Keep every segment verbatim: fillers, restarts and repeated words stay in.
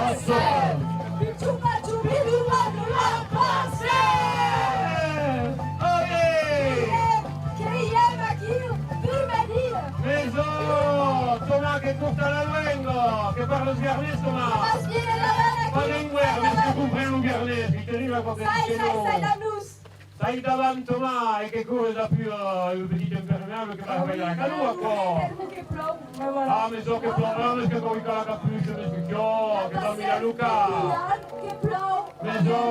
Pichu pachu, pichu pachu, la Passem! Olé! Que i èm, que i èm aquiu, Birmania! Mes ò, Tomàs, que cortas la luenga, que parlas biarnés, Tomàs! Pas bien, la, la, la, pas bien, mès que compren lo biarnés, que te diga aquò que sai, sai, sai, la luz! Sai davant, Tomàs, e que corres dapús, eh, lo petit impermeable que va balhar la canoa, aquò. Tèlme que plòu, me voilà. Ah, mes ò, que plòu, ah, mes que cau hicar la capucha, mes que, oh, que va mirar lo cap. Que plòu. Mes ò.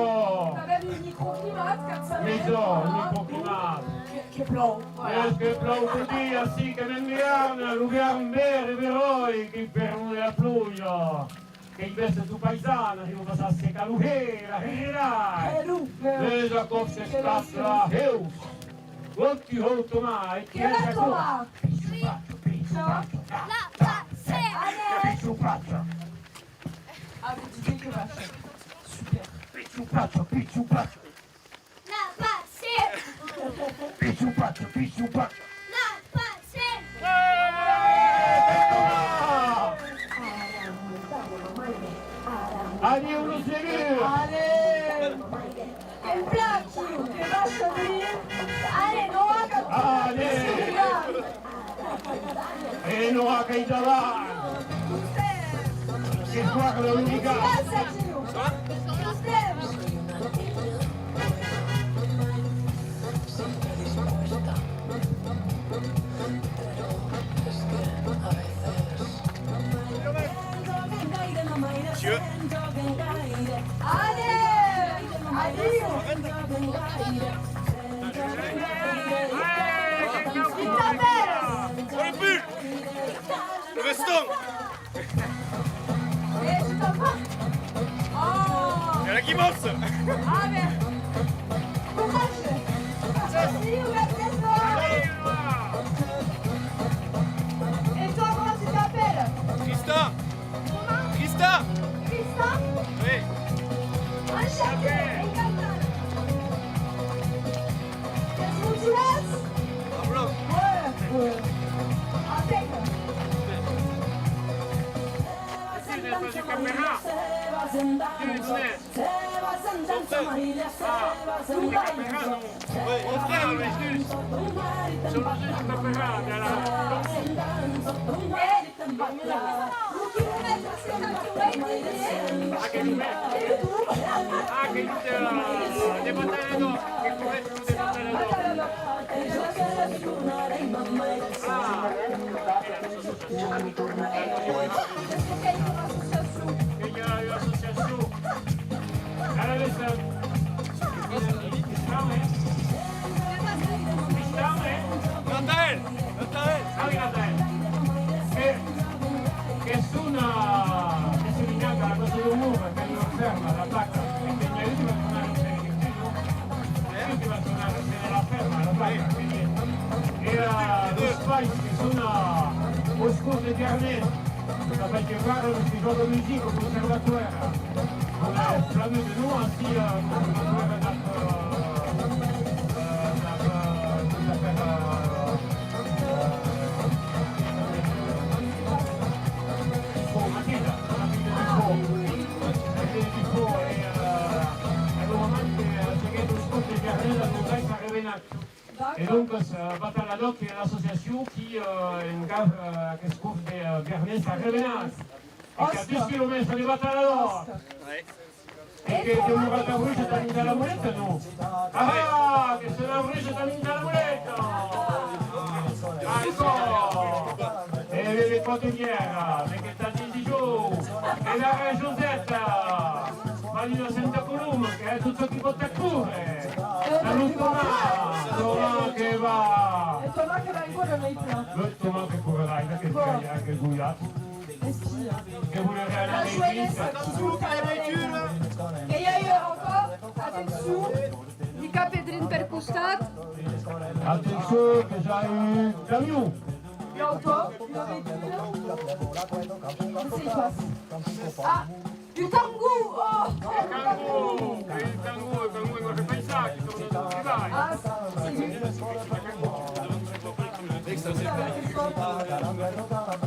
Avèm un microclimat, cap saber. Mes ò, un microclimat. Que, que plòu, voilà. Mes que plòu, que dia, sí, que m'enviarna, lo biarn verd e beròi, que permon de la ploja. Qu'ei bèstia tot païsan, arriba a passar secar lo hè, la rererà. Mes a còps s'esclata, heus. Ò, tu hòu, Tomàs, e que es aquò? Pichu pacho, pichu pacho, la Passem! Pichu pacho. Ah, mais dis que va. Super. Pichu pacho, pichu pacho. La Passem! Pichu pacho, pichu pacho. La Passem! Adiu, lo segur! Allez! En plan, que va sortir. Allez, Noah, que... Allez! E non a qu'ei davant! Que guarda un mica! Monsieur. Allez! Adiu! Qui t'appelle? On le pue. Le veston. Eh, je t'en prie. Oh. Il y a la guimauve. Ah, mais courage. Merci, on va te laisser. Et toi, comment tu t'appelles? Tristan. Comment? Tristan. Tristan? Oui. Enchanté, encantada. Qu'es motivat? Ouais, ouais. Impecable. Natàl! Natàl! Ah oui, Natàl! Que, que sona, que se li naga la cosa de l'umor, que li ferma la placa, e que n'i a un qui va tornar a refer, non? Un qui va tornar a refer la ferma, la placa, que li è. E, eh, los pairs que son, eh, aus cors de biarnés, ça fait que voir, eh, se jòga musica au conservatoire. Bon, eh, plan de nous, ainsi, eh, au conservatoire, eh, eh, eh, eh, eh, Dupont, Matilda, Matilda Dupont. Matilda Dupont, e, eh, e lo moment que, eh, seguèt los cors de biarnés, lo gai a revenat. E doncas, eh, Batalador, qu'ei l'associacion qui, eh, engaja, eh, aquests cors de, eh, biarnés a Revenat. E qu'a dus quilomètres de Batalador. E que, que mora ta bruja ta dinta la moleta, non? Ah, que se la bruja ta dinta la moleta! Aquò! E beve quate bièra, de que Tati Dijó, e la Joseta, Marina Santa Coloma, que hè tot çò qui pòt a córrer. La Lutona, Tomàs que va. E Tomàs que va encara mei plan. Lo Tomàs que correrà, que, que, que gojat. Espia. Que volerà anar a l'eglisa. Que i a un aeropòrt, atencion, li cap e drin per costat. Atencion, que i a un camion. L'autò, una vetura. Que se i passa. Ah, un cangor! Oh, oh, un cangor! Un cangor, un cangor, me fai pensar que son de... Ah, sì, sì.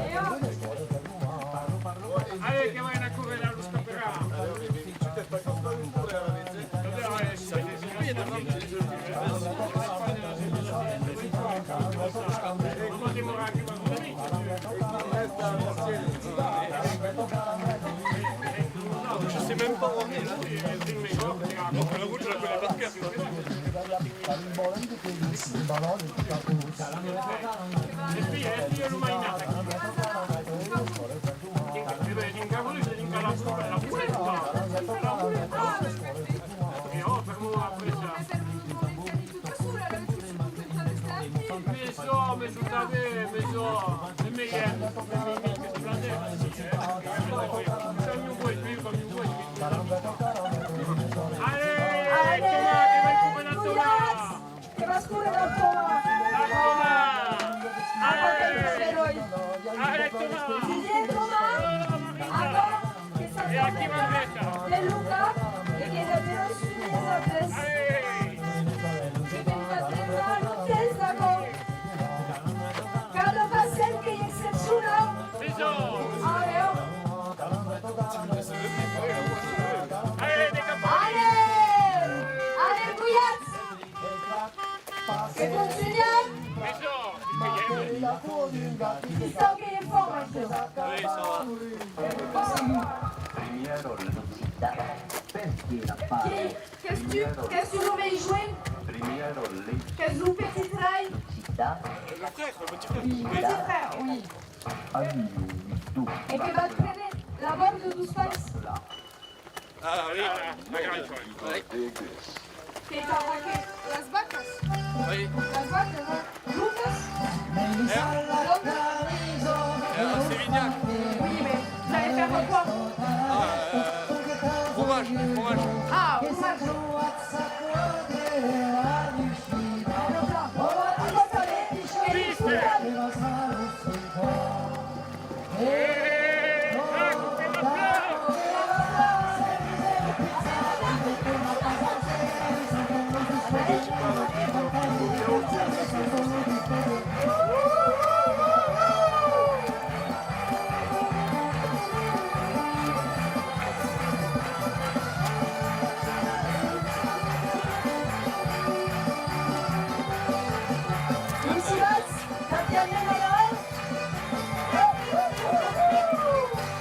E ò! Allez, que van a córrer là, los que Allez, Thomas, que vas córrer la Thomas! La Thomas! Allez! Allez, Thomas! Didier, Thomas! Attends, que ça s'appelle le look-up et que la violence suffit après. Allez! Que te fasses un test, d'accord? Cada passem qu'ei excepcionau! Allez, hop! Allez! Allez, Guyat! Que contunham! Qu'ei en forma, aquò. Primièra l'occitan, perque la... Qui? Qu'es tu? Qu'es tu lo mei joen? Qu'es lo petit frèr? Petit frèr, oui. E que va prene la bòrda deus pans. Ah oui, la granja. Oui. Que t'arraque las vacas. Oui. Las vacas, non? Lucas? Hein? Euh, Sévignac. Oui, mais vous allez faire quoi? Ah, euh, fromage, fromage. Ah, fromage. Triste.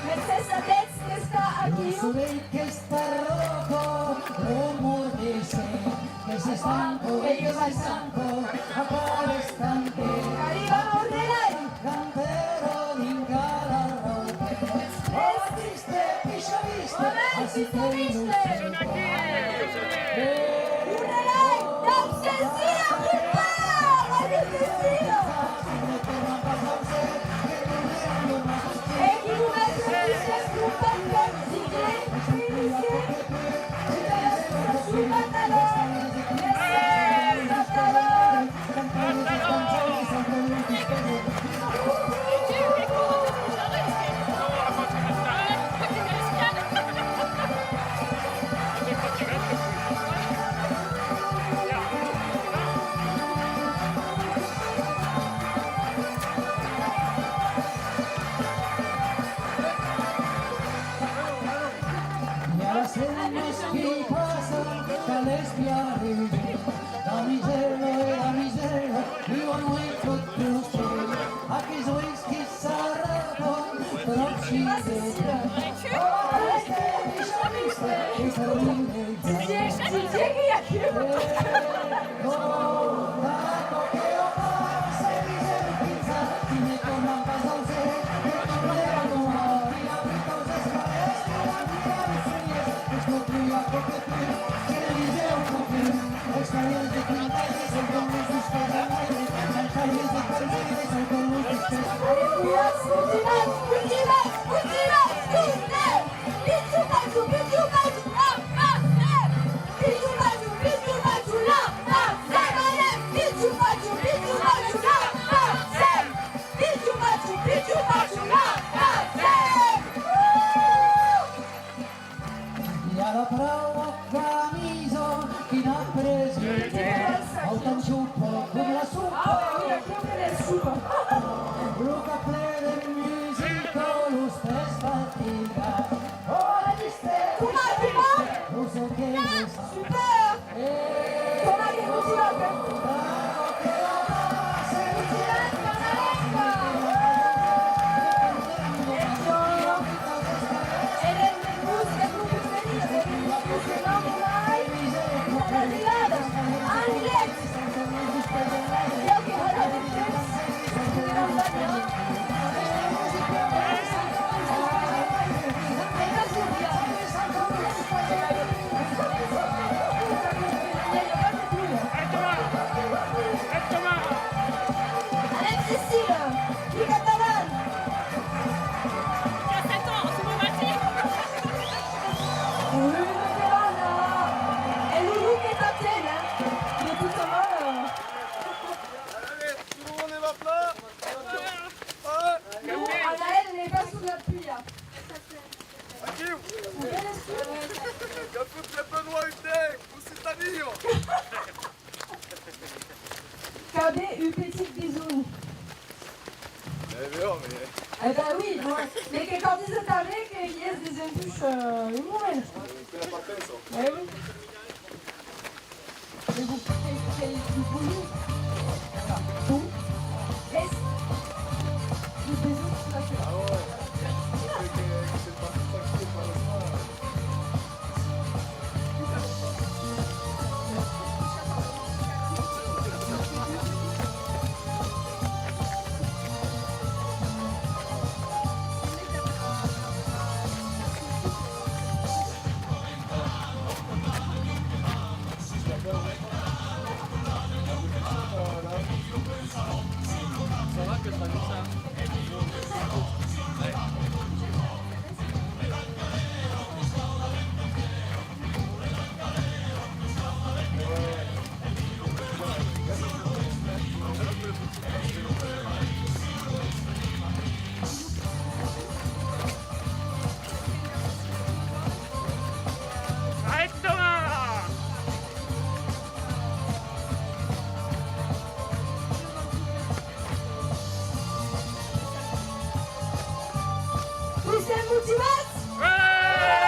Mercés a tots d'estar aquiu. Lo solelh qu'està ròco, lo mordesse, que s'estampa e que s'estampa, aquò l'estampa. Arriba, Ordenai! Cantèro dinc a la ròca. Ò, triste, picha viste, ací te vino. Ordenai, dau Cecila, puta! La Cecila! I a las hemnas qui passan, que les piarregen, la misèra e la misèra, vivan uei tot tostemp, aqueles uelhs qui s'arrapan, tròp si de temps. Oh, triste, triste, triste, triste. Didier, Didier, qu'ei aquiu! Allez, Guyat, continuez, continuez, continuez! Pichu pachu, pichu pachu, la passem! Pichu pachu, pichu pachu, la passem! Allez, pichu pachu, pichu pachu, la passem! Pichu pachu, pichu pachu, la passem! I a la praua camisa qui n'a pres le temps, autant sopa com la sopa. Ah oui, oui, aquò que n'es sopa. Lo cap ple de musica, los pès fatigats. Oh, la triste! Coma, coma? Lo sol que... Super! Coma que motivat, eh? Motivat per la lenga! E jo, èrem de gust de professionals. Dise tanben que i es desempuish, euh, un moment. Eh oui. E vos, qu'ei, qu'ei lo bolon. Bon. Es lo besonh de la... Allez, Thomas! Tostemps motivats? Hey!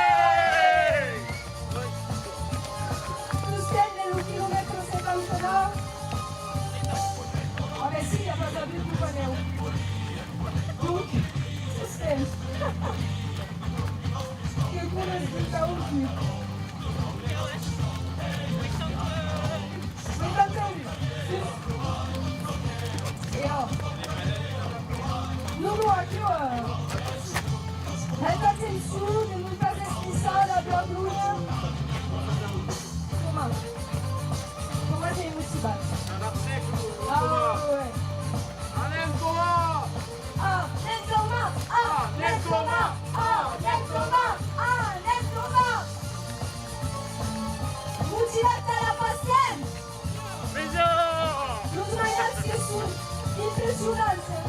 Tostemps dens lo quilomètre setanta-nòu. Ah ben si, i a pas avut de panèu. Donc, tostemps. Que corres dins ta un cul. Vuitanta-un. E ò. Non, non, aquiu, euh, fètz atencion de non pas esquissar la blòc roja. Coma? Coma t'ei motivat? Ah, ouais. Anem, Coma! Ah, anem, Coma! Ah, anem, Coma! Ah, anem, Coma! Ah, anem, Coma! Motivat tà la Passem! Los mainats que son impressionants, eh?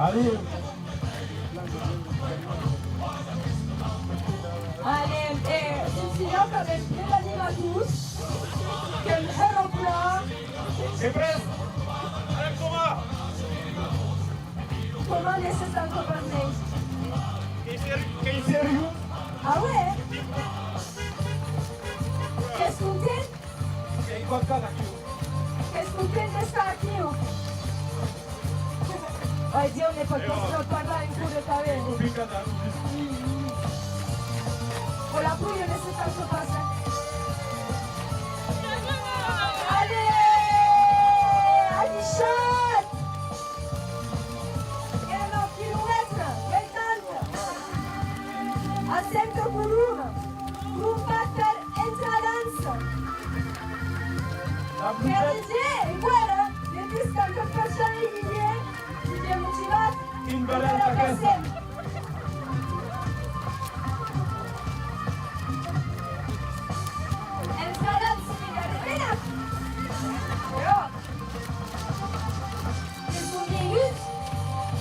Adiu. Allez, eh, sul finau qu'avem plen d'animators, qu'èm hèra plan. Qu'ei prèst! Anem, Coma! Coma ne sèt encara pas mei. Qu'ei seri-, qu'ei seriós? Ah ouais? Qu'ès content? Qu'ei content aquiu. Qu'ès content d'estar aquiu? Oi, Diu, ne pòt pas parlar en cor de tanben. Pica, pica. Ò, la pluja ne sèt encara pas, eh. Allez! Adishatz! Èra quilomètre vuitanta. A Senta Coloma, crompat per Entradants. Per Didier, enqüèra, ne discan tot per Xavier Didier, Didier motivat, encara Passem. Entradants, que i a de pena. Però que son vienguts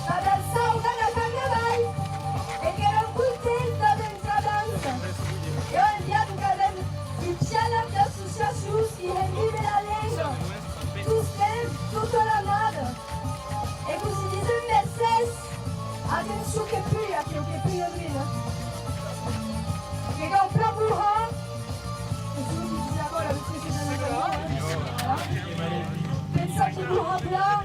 tà dançar o d'anar a Carnaval, e qu'èran contents d'aver Entradants. E ò, enviam qu'avem un pialat d'associacions qui hèn víver la lenga, tostemps, tota l'annada. E cossí disem, Mercés! Atencion que pua, aquiu, que pua, Brina. Que cau plan borrar. Pensa que borra plan.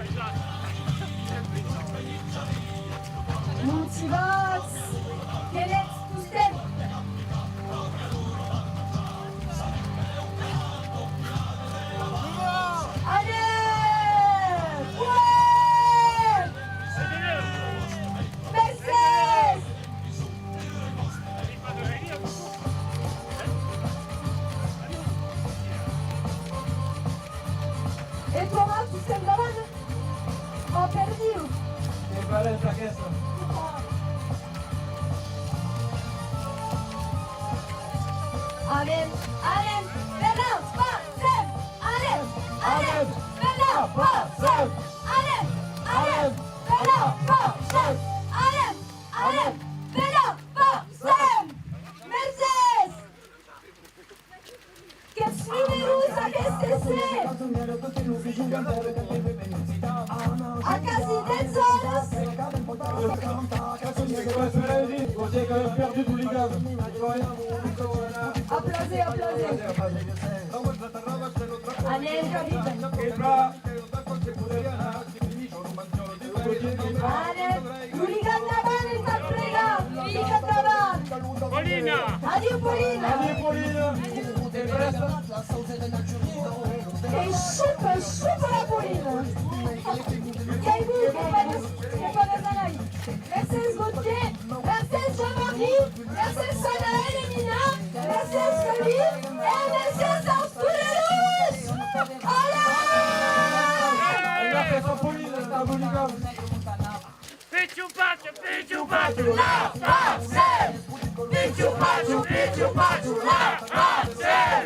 Motivats. Que n'ètz tostemps. Allez! Ouais! Mercés! E Tomàs, tostemps davant? Ò, perdiu! E qual es aquesta? Anem, anem, per la Passem! Anem, anem, per la Passem! Anem, anem, per la Passem! Anem, anem, per la Passem! Mercés! Qu'ètz numerós aquestes A quasi dètz oras. Gaspar Henry, on dirait quand même perdu du ligam. Aplaudez, aplaudez. Anem, capitani. Anem, lo ligam davant, es a pregar, lo ligam davant. Paulina! Adiu, Paulina! Adiu, Paulina! E prèsta! Que chupa, chupa la Paulina! Qu'ei bon, que pagas, que pagas a la... Mercés Gauthier, Mercés Jean-Marie, Mercés Sanael e Nina, Mercés Felipe e Mercés als Toreros! Olé! Mercés Paulina, lo ligam! Pichu pachu, pichu pachu, la Passem! Pichu pachu, pichu pachu, la Passem!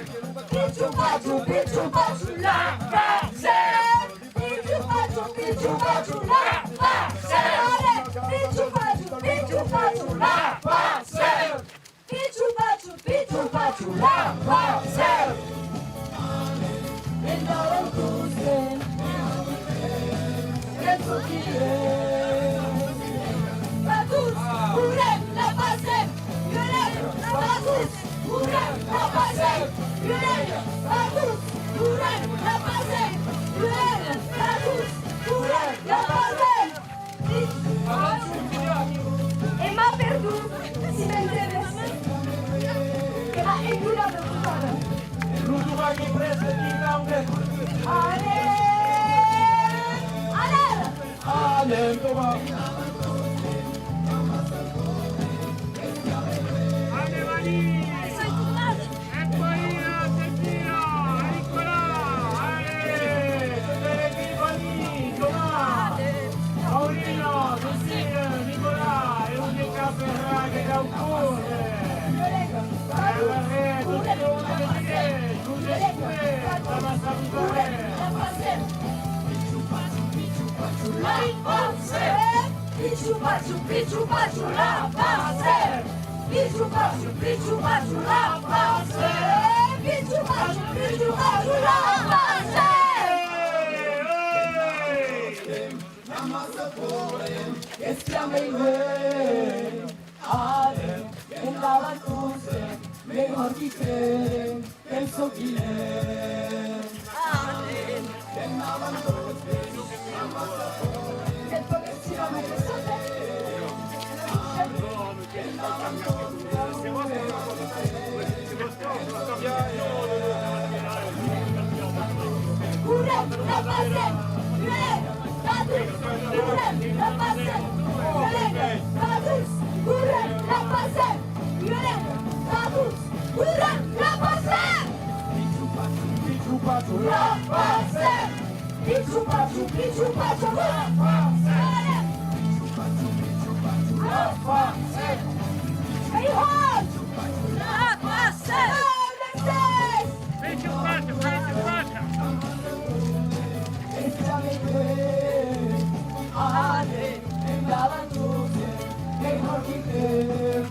Pichu pachu, pichu pachu, la Passem! Pichu pachu, pichu pachu, la Passem! Allez, pichu pachu, pichu pachu, la Passem! Pichu pachu, pichu pachu, la Passem! Endavant tots, que çò qui es. Tots, volem la Passem! Volem la Passem! Volem la Passem! Volem la Passem! Volem la Passem! E m'a perdut, si m'entenes. Que m'a enculat de putada. Lo tomac es prèst, aquí, tanben. Allez! Allez! Anem, Tomàs! Anem, anem! Eco, Ina, Cecilia, Nicolas, allez, tota l'equipa, Tomàs, Paulina, Cecilia, Nicolas, e un de cap, que cau córrer. Arrèst, tot lo monde de Pichu pachu, pichu pachu, la Passem! Pichu pachu, pichu pachu, la Passem! Pichu pachu, pichu pachu, la Passem! Anem, endavant tots, melhor qui fèrem. Penso qui es. Correm, la Passem! Violent! Tatuts! Correm, la Passem! Violent! Tatuts! Correm, la Passem! Violent! Tatuts! Correm, la Passem! Pichu pachu, pichu pachu, la Passem! Pichu pachu, pichu pachu, la Passem! Pichu pachu, pichu pachu, la Passem! Ei, hòl! La Passem! Pichu pachu, pichu pachu! Anem, endavant tots, que hòl qui fèrem.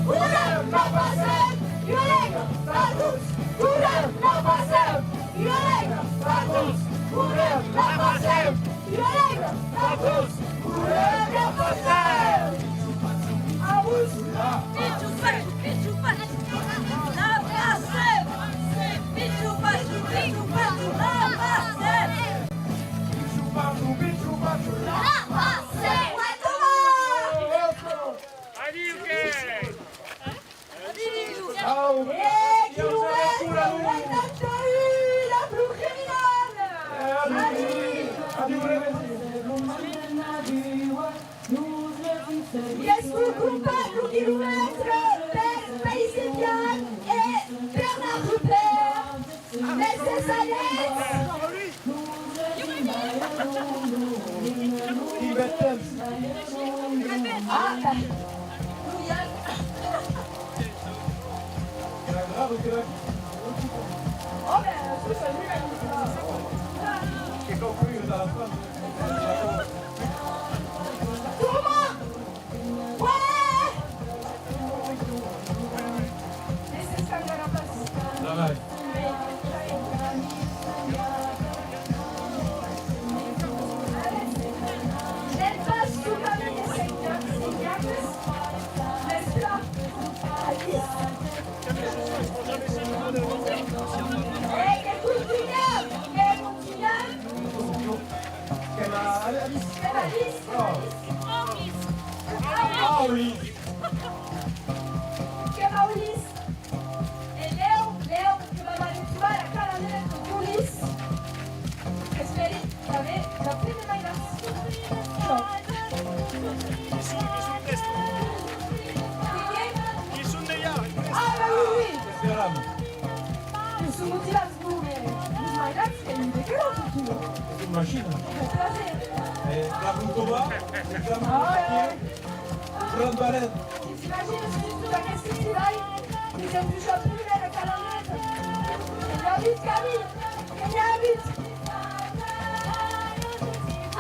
Correm, la Passem! Violent! Tatuts! Correm, la Passem! Violent! Tatuts! Correm, la Passem! Violent! Tatuts! Correm, la Passem! A vos! Pichu pachu, pichu pachu, la Passem! Pichu pachu, pichu pachu, la Passem! Pichu pachu, pichu pachu, la Passem! Adiu, que! Au! Eh, quilomètre vuitanta-un, la Florina! Adiu! Adiu, adiu, adiu! Qu'es lo combat lo quilomètre per País de Vian e Bernard Rupert. Mès de Salets! Ah, ben, Julian. Era grave, que era... Oh, ben, Toma! Ouais! Laissez-le faire la passe. Laissez-le faire la passe. Laisse-le faire. Ei, que contunhem! Que contunhem! Qu'èm a Alice. Qu'èm a Alice, qu'èm a Alice. Aulis. Qu'èm a Aulis. E lèu, lèu, que vam anar trobar la calandreta d'Aulis. Espèri qu'avè la pena mai. Qui son, qui son prèstes? Qui, qui? Qui son dejà prèstes? Ah, ben oui, oui. Esperam. Que son motivats, non, mès los mairats qu'èi un de que l'autre, tu. Imagina. Que plaser. Eh, la Moldova, l'examen. Ah, ouais, ouais. Gran valent. T'imagines sus tot aqueste tribalh, que s'empluja plus la calandreta. Que n'i a vit, Camille, que n'i a vit.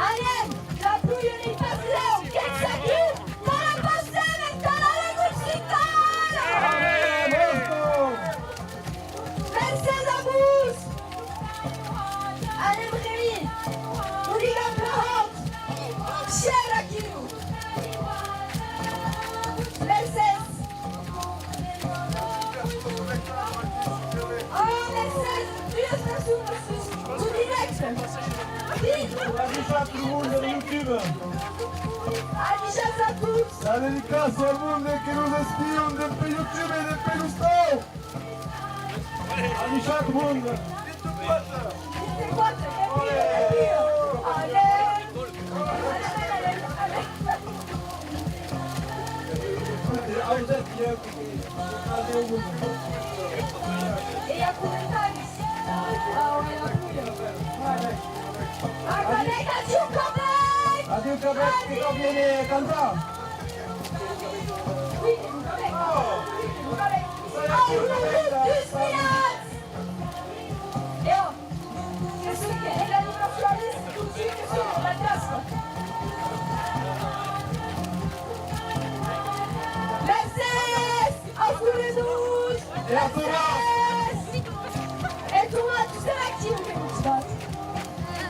Anem, la pluja n'ei pas lèu, qu'ei s'aquiu, tà la Passem entà la lenga occitana! Mercés a vos! Anem, Remi! Lo ligam plan haut! Sièra aquiu! Mercés! Oh, mercés! Duas personas sus lo dirècte! Vit! Adishatz lo monde de YouTube! Adishatz a tots! La dedicaça al monde que nos espion dempèi YouTube e dempèi l'ostau! Adishatz monde! Vint-e-quatre, que pira, que pira! Allez! Allez, allez, allez, allez! E i a comentaris? Ah, ouais, la pluja. Ouais, ouais. Adiu, Quebec! Adiu, Quebec, que cal viéner cantar! Oui, Quebec! Oui, Quebec! Au, dus minats! E ò! Que son que era animacionista, que son la tasca. Mercés! Au corredor! E a Tomàs! Mercés! E Tomàs, tu seràs aquí, que motivat.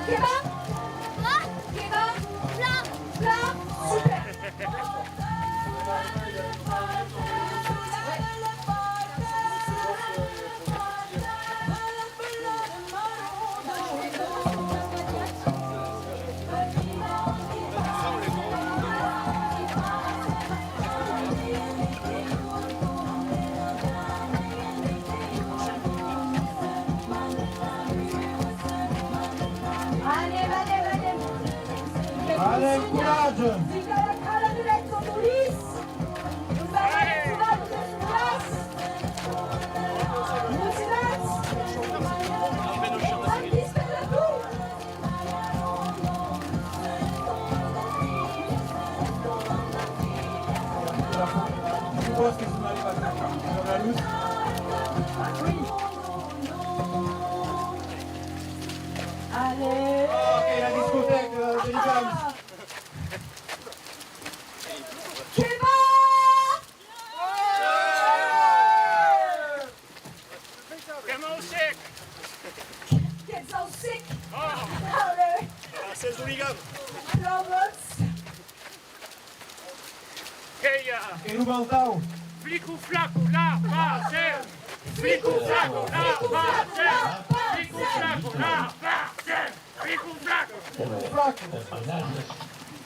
Que va? Que va? Plan! Plan! Super! Anem, anem, anem! Anem, coratge! Fica la cara directa, Maurice! Allez! Oh, que la discotèca, eh, de Ligam! Que va! Qu'èm au sec! Qu'ètz au sec! Ah! Allez! Ah, c'est du Ligam! Bravo! Qu'ei, eh, que lo Baltau! Flico flaco, la Passem! Flico flaco, la Passem! Flico flaco, la Passem! Flico flaco! Flaco!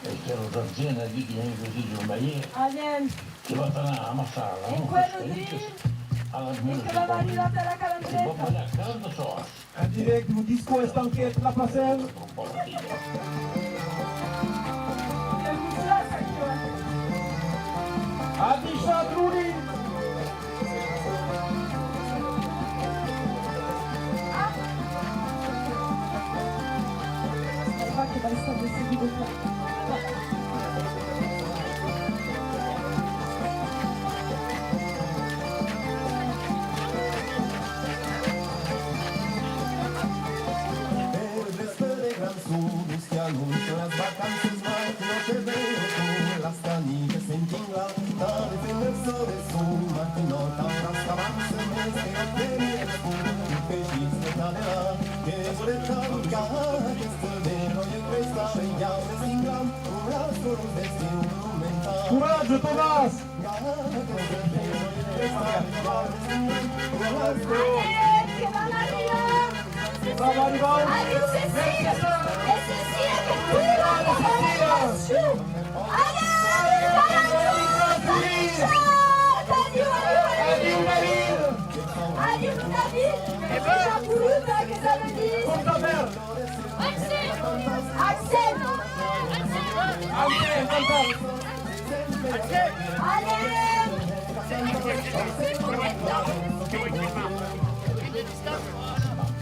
Es que los argents aquí que vien que dise un ballet. Anem. Que va anar amassar la... En qué lo drin? A las... E que va arribar a la calandreta. Que va ballar cada sòs. En dirècte, lo disco estanquet, la Passem. Adishatz, Luli! Coratge, Tomàs! Brava, brava! Adiu, Cecília! E Cecília, que tu la preparacion! Adiu, adiu, adiu, adiu, adiu, adiu, David! Adiu, David! E ben, ja polut, que ça veut dire? Porta verd! Accent! Accent! Allez!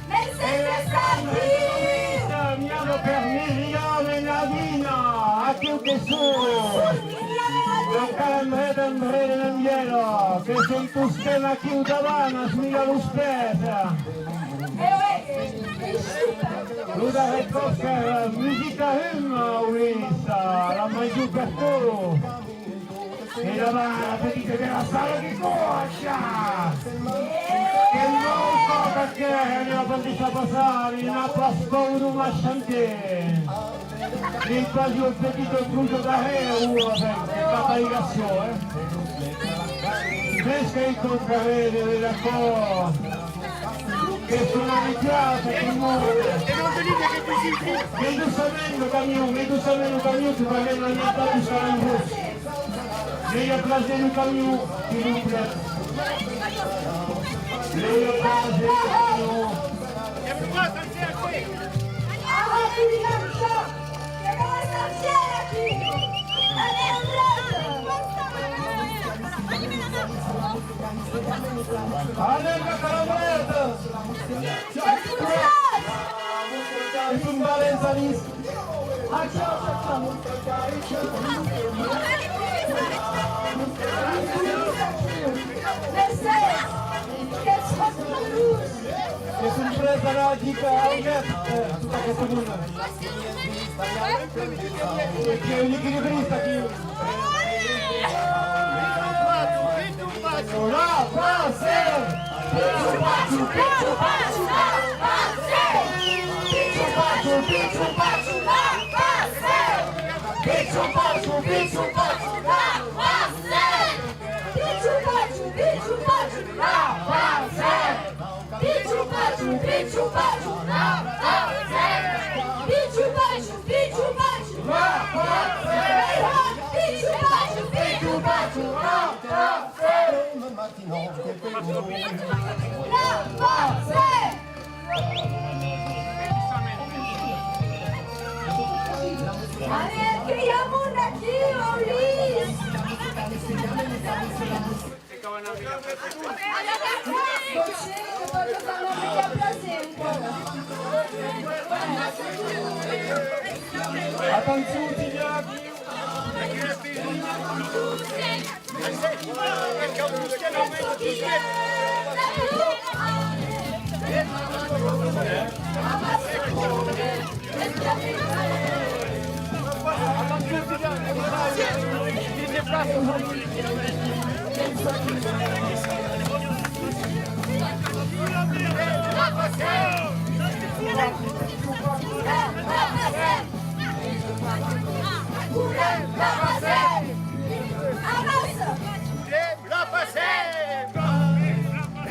Mercés de Santi! Miado per Miriam e Nadina, aquiu que son! Lo calandret André de Nambièla, que son tostemps aquiu davant, as mirat los pès! Lo darrèr còp per Musica Hum, Ulisses, la major per tu! E la, la petita de la sala que coacha! Que non còp aquel, ne la pas deixar passar, ne n'a pas paur d'un chantier. N'ei pas ua petita truca darrèr, ua, ben, de cap a Igacion, eh? Mès qu'ei tot darrèr de, de l'acò. Que son abituats a aquel monde. Mei doçament lo camion, mei doçament lo camion, que paguem la meitat deu calandrot. Mei a plaser lo camion, s'il vous plaît. Mei a plaser lo camion. Anem, la calandreta! Es un valencianís. Es un prètz d'anar a Gica, a Alguet, eh, tota aquesta mona. Aquí, aquí, aquí, aquí, aquí. La Passem! Pichu pachu, pichu pachu, la Passem! Pichu pachu, pichu pachu, la Passem! Pichu pachu, pichu pachu, la Passem! Pichu pachu, pichu pachu, la Passem! Pichu pachu, pichu pachu, la Passem! Pichu pachu, pichu pachu, la Passem! Pichu pachu, pichu pachu, la Passem! La Passem! Allez, que i a monde aquí, Ulisses! Atencion, Tillac! La Passem!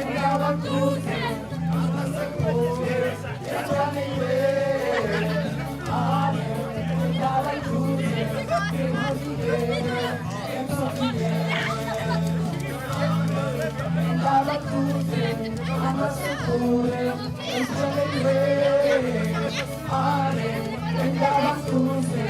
Endavant totes! Endavant totes! Amassa córrer! Endavant totes!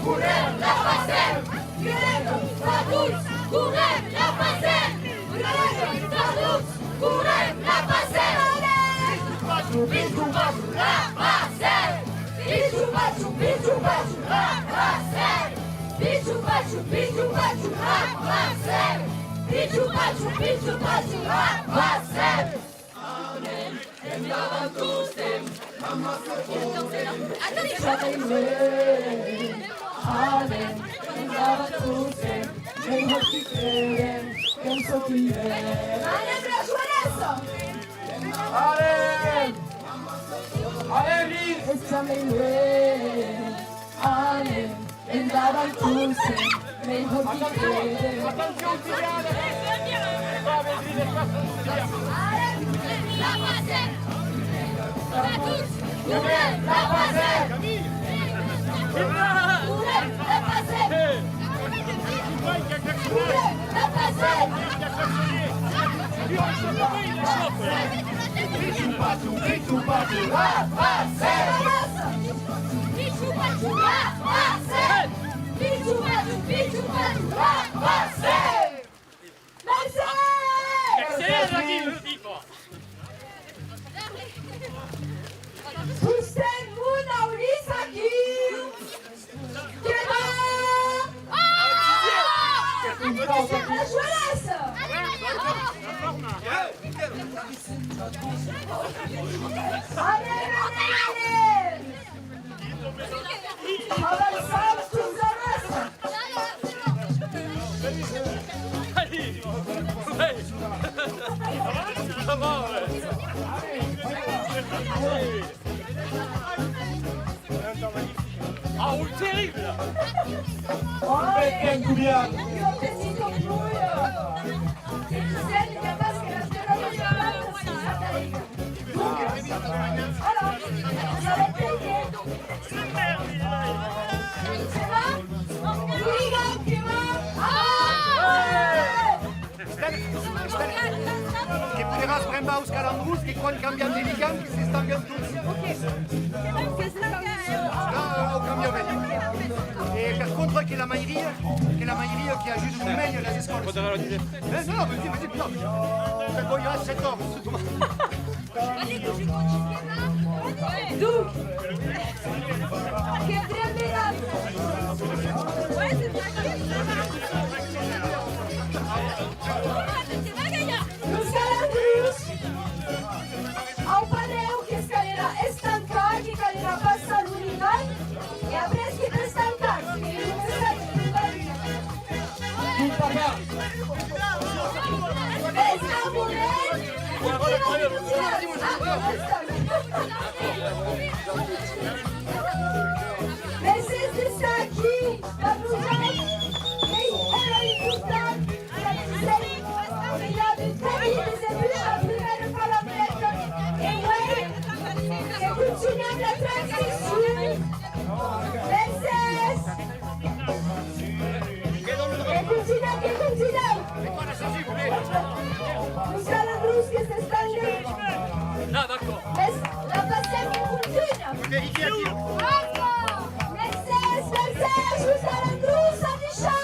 Correm, la Passem! Correm, la Passem! Correm, la Passem! Correm, la Passem! Pichu pachu, pichu pachu, la Passem! Pichu pachu, pichu pachu, la Passem! Pichu pachu, pichu pachu, la Passem! Pichu pachu, pichu pachu, la Passem! Endavant tostemps! Anem, endavant Anem, la joenessa! Anem! Anem, Lise! Anem, endavant tots, mejor que... Atencion, Kylian! Anem, la passem! Volem la passem! Volem la passem! Volem la passem! Pichu pachu, pichu pachu, la passem! Pichu pachu, la passem! Pichu pachu, pichu pachu, la passem! Mercés! Mercés, aquí, le viva! Tostemp mon aulís aquí! Que va! La joenessa! Anem, anem, anem! Avançam, tots avançam! Allez. Ouais. Ça va, ouais. Ah, oui, terrible. Ouais, il y a un petit peu plus, euh, il y a parce que la... Alors, ça va être compliqué. C'est bon ? Hooligan, que va ? Ah ! Que poderàs brembar aus calandrons que quan cambiam de ligam que s'estambian tots. Ah, au cambiament. E per contra que la mairia, que la mairia qui ajuda un mei a las escòlas. Eh, non, non, vas-y, vas-y, non. Perqué i a sèt oras, c'est tout. Donc, que bremberàn los calandrons au panèu, que's calerà estancar, que calerà passar lo ligam, e après que t'estancas, que lo messatge... Mercés d'estar aquí, per nosauts, qu'ei hèra important, que disèm, que i a de terribles embuts a la prumèra calandreta, e uei, que contunham la transmission. Mercés! Que contunham, que contunham! Los calandrons que s'estanden. Ah, d'accord. Mès la passem que contunha. Mercés, mercés, los calandrons, adishatz!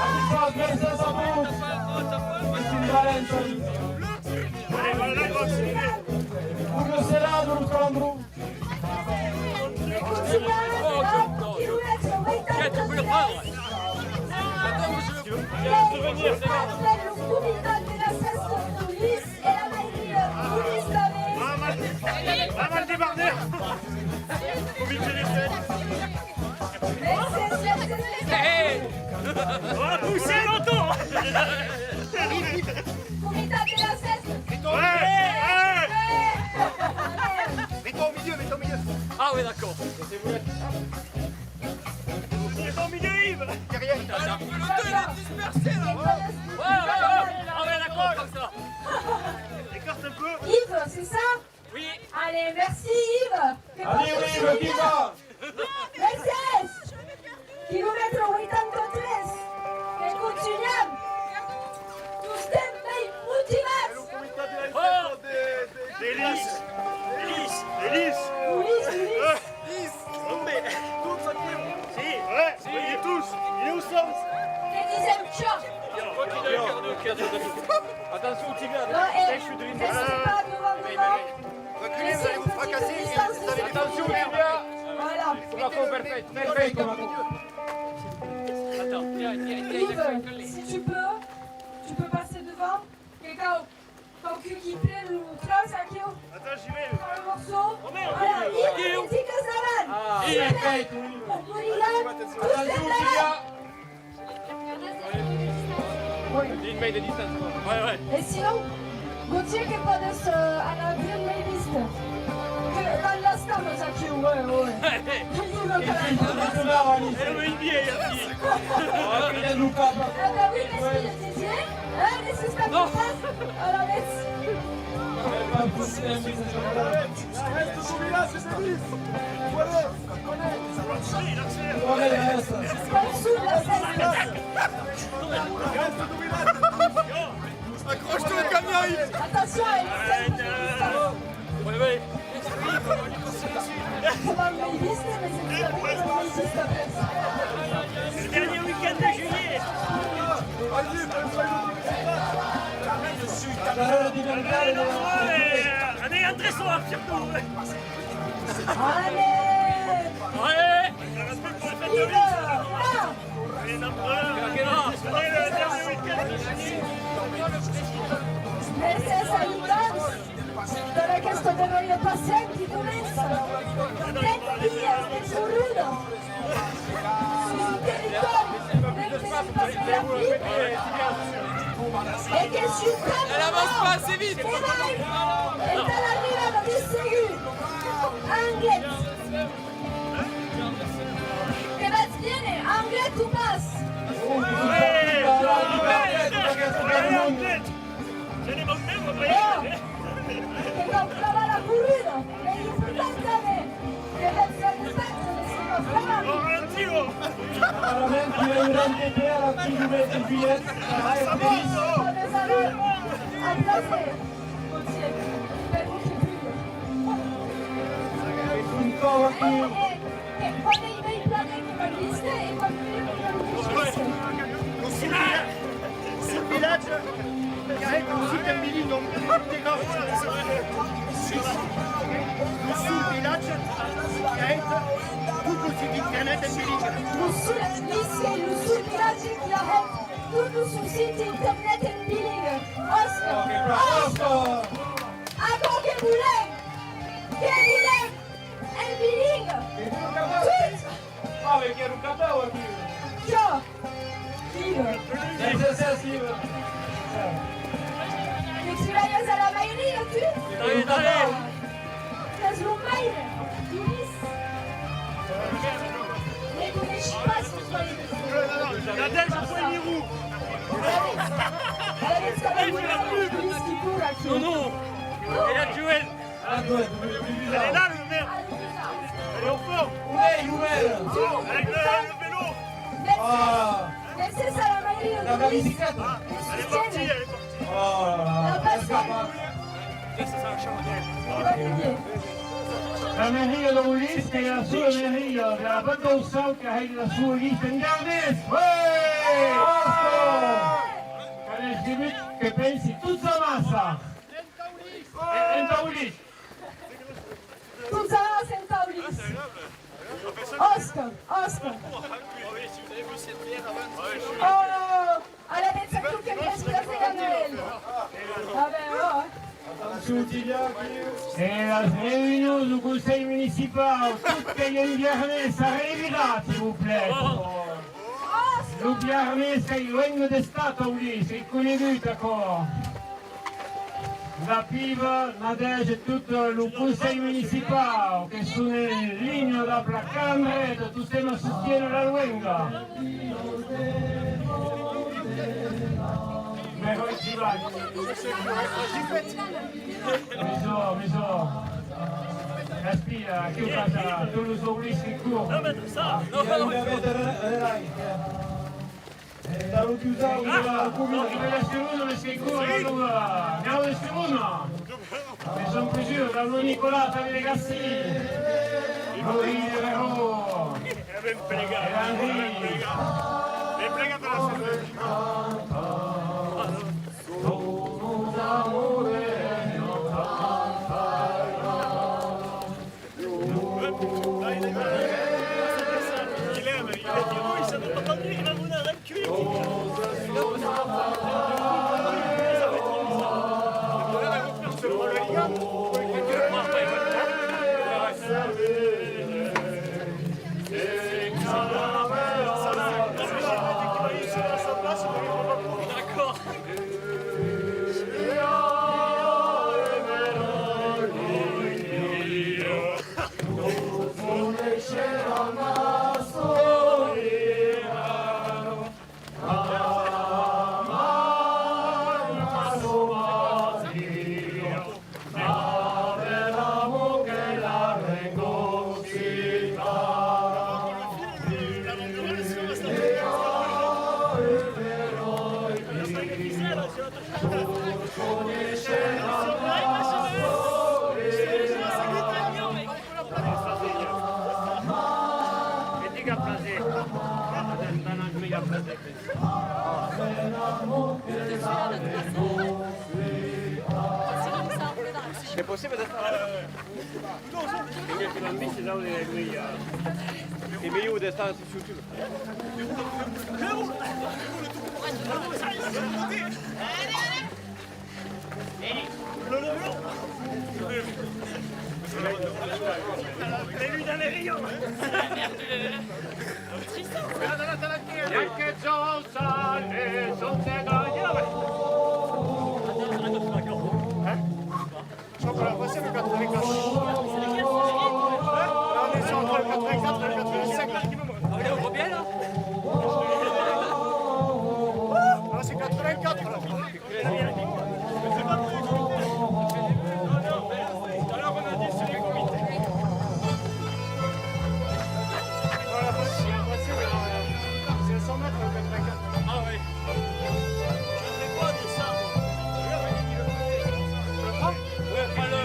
Adishatz, mercés a tots. Es un valent salut. Una serada, los calandrons. Pas mal débardé. Comité des fêtes. Hey. On va pousser longtemps. Comitat de las fèstas! Ouais, ouais. Mets-toi au milieu, mets-toi au milieu. Ah ouais, d'accord. Mets-toi au milieu, Yves. Derrière. Ah, le peloton, il est dispersé, là. Ouais, ouais, ouais. Ah ouais, d'accord, comme ça. Écarte un peu. Yves, c'est ça ? Oui. Allez, merci, Yves. Allez, oui, Yves, viva. Mercés! Quilomètre vuitanta-tres! Que contunham! Tostemp mei motivats! Oh! Elis! Elis! Elis! Ulis, Ulis! Hombre! Si! Ouais! Si! Tous! Nous sommes! Que disèm, tchau! Attention, Kylian! Non, eh, restez pas devant, devant. Reculez, vous allez vous fracasser et vous allez... Attention, Kylian. Voilà. Coma aquò, perfèit, perfèit, coma aquò. Attends, tiens, tiens, tiens. Yves, si tu peux, tu peux passer devant. Que cau, cau que qui pren lo traç aquí. Attends, j'y vais. Le morceau. Voilà, Yves, que ficas davant. Ah, perfèit, oui. Attention, Kylian. Mei de distància. Ouais, ouais. E sinon, Gauthier, que pòdes, euh, anar bien mei viste. Que van las camas aquiu, ouais, ouais. Era un vieil aquí. Ah, que i a lo cap. Ah, ben oui, parce que Didier, hein, les escapades, alavetz. Pas sous la cèsta. Accroche-toi au camion, Yves. Attention, elle est... Ouais, ouais. Comment, mais il vise, mais c'est... Le dernier week-end de juillet. Allez, on est entré sur un surtout. Allez. Ouais. Yves, là. Mercés a Lucans per aquesta darrèra passem qui comença. Dètz dies de corruda sus un territòri de Passagarrif e que si un cap... Elle avance pas assez vite. Entà l'arribada de segur. Anguet. Que vas viéner, Anguet, o pas? Que cau clavar la corruda, qu'ei important tanben. Que vas ser important, que se cau clavar. Apparentment, tu es un rendez-vous a la fin du mes de juillet. Pòdes anar a plaser. Lo vilatge, que es un site en bilingue, on te grava. Lo vilatge, que es tot lo site internet en bilingue. Lo vilatge qui a hèt tot lo son site internet en bilingue. Òsca! Òsca! Aquò que volèm! Que volèm en bilingue! Tot! Ah, mais qui a lo capau aquí? Jo! Yves! Que tribalhas a la mairia, tu? Qu'es lo maire, Dionís. Ne coneishi pas los maires. Nadège Poirot. Alavetz, alavetz, qu'a Dionís qui cor aquí. Non, non. E la Joël. Ah, Joël, tu veux plus bizarre. Elle est là, le maire. Elle est au fond. Où est, où est? Avec le, le vélo. Ah. Mercés a la mairia, Dionís. La bicicleta. Elle est partie, elle est partie. Oh là là, elle a escapat. La mairia d'Aulís, qu'ei la sola mairia de la Val d'Aussau qu'a hèit la soa lista en Gardés. Ouais! Qu'an escrivut que pensi tots amassa. En, entà Aulís. Tots amassa entà Aulís. Òsca, Òsca. Oh! Alavetz, aquò que me hètz plaser a Noèl. Ah ben, oh, eh. E las reünions deu Conselh Municipau, tot qu'ei en biarnés, arreviratz, s'il vous plaît. Lo biarnés qu'ei lenga d'Estat, Aulís, qu'ei conegut aquò. La Piva, Nadège e tot lo Conselh Municipau, que son en linha dab la calandreta, tostemps a sostiéner la luenga. Meròi tribalh. Mesor, mesor. Espia, aquiu qu'as a tots los auliers qui coren. Entà lo dusau de la comuna. N'ai de Serona, mes que cor, la nova nau de Serona. Me son presur, la Nicolas, tanben de Gassi. Maurice de Veró. Era ben plegat. Era Henri. Ben plegat per la sorte. D'accord. Es possible d'estar... Es melhor d'estar sus YouTube. Je crois que la voici, le quatre-vingt-quatre. Là, on est sur entre le quatre-vingt-quatre et le quatre-vingt-cinq. On est au combien, là ? Ah, c'est quatre-vingt-quatre, là. Alors, on a dit, c'est les comités. Voilà, voici, voici, là, c'est cent mètres, le quatre-vingt-quatre. Ah ouais. Je sais pas dire ça, moi. Tu le prends ? Ouais, pas le...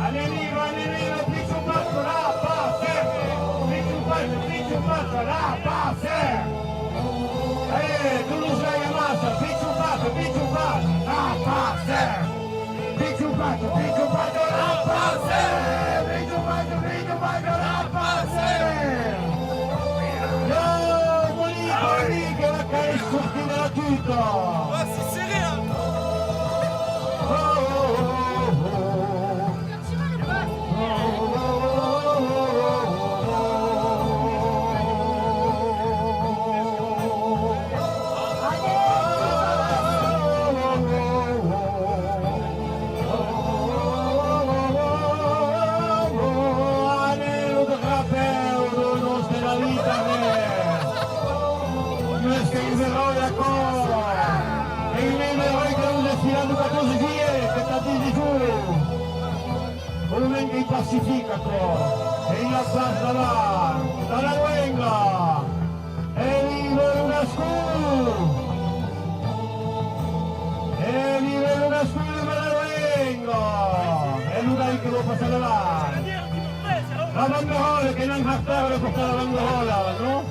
Allez, viva, allez, viva, Pichu Pachu, la passe! Pichu Pachu, Pichu Pachu, la passe! Allez, Toulouse, la Yamasa, Pichu Pachu, Pichu Pachu, la passe! Pichu Pachu, Pichu Pachu, la passe! Pichu Pachu, Pichu Pachu, la passe! Yo, Monique, Monique, la caisse sortie de la tute! Ah, c'est serré, hein! Oh, oh, oh, oh, oh. Allez, lo drapèu de nòstra vita, mes qu'ei un eròi aquò, e un eròi que nos desfila lo catorze juilhet, que t'at disi jo. Lo moment qu'ei pacific aquò, e i a pas davant, tà la luenga, e vive lo gascon! E vive lo gascon de Malaluenga! E lo gai que vò passar davant. La banderòla, que n'an hartara de portar la banderòla, non?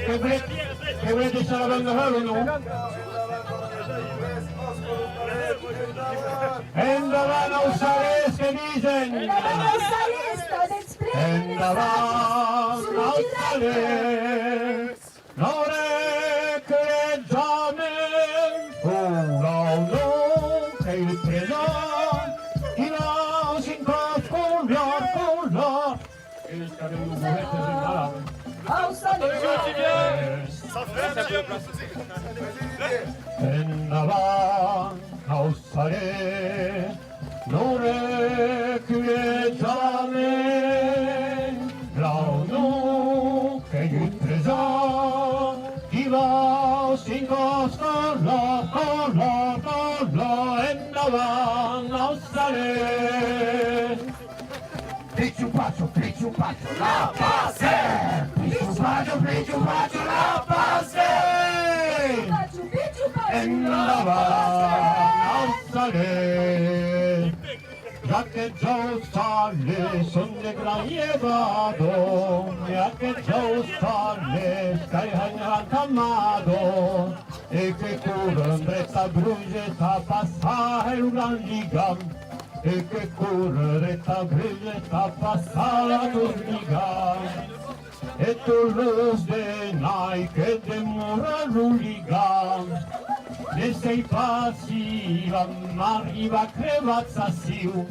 Que volet, que volet deishar la banderòla, non? Endavant, aussalés, que disen! Endavant, aussalés, tot exprès! Endavant, aussalés! N'auré que jamais, oh, non, non, qu'ei present, qui va cinc color, color. Qu'avem lo bolet en malade. Aussalés! Endavant, aussalés! Non reculez jamais, blau non qu'ei un tresor, qui va cinc color, color, color, endavant, aussalés! Pichu pachu, pichu pachu, la passe! Pichu pachu, pichu pachu, la passe! Endavant, aussalés! Ja que jo aussalés son de gran lhevada, ja que jo aussalés qu'ai hèit la camada, e que corren dreta Bruges a passar el gran ligam, e que corren dreta Bruges a passar la dos ligam. E tots los de nai que demora lo ligam, ne sèi pas si vam arribar crevats aciu.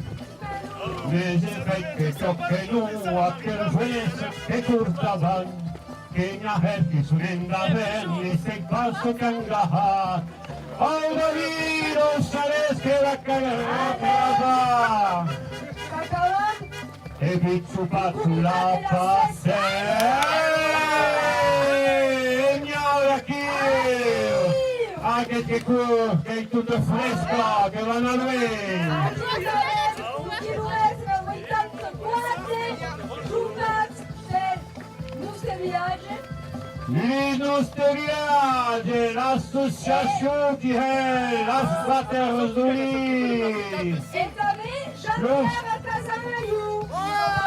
Mes e fèt que quò que non, aquel joenesse que cor davant, que n'i a hèr qui son endavant, ne sèi pas çò qu'an gahat. Au David, aussalés, que la cagarà, que la va! E pichu pachu la passe. E n'i a aquí. Aqueth que cor, qu'ei tota fresca, que va anar luenh. Aquí acabem lo quilomètre vuitanta-quatre, jornat del nòste vilatge. Lo nòste vilatge, l'associacion qui hè las Fratèrnas d'Olís. E tanben Jean-Pierre Casamajor.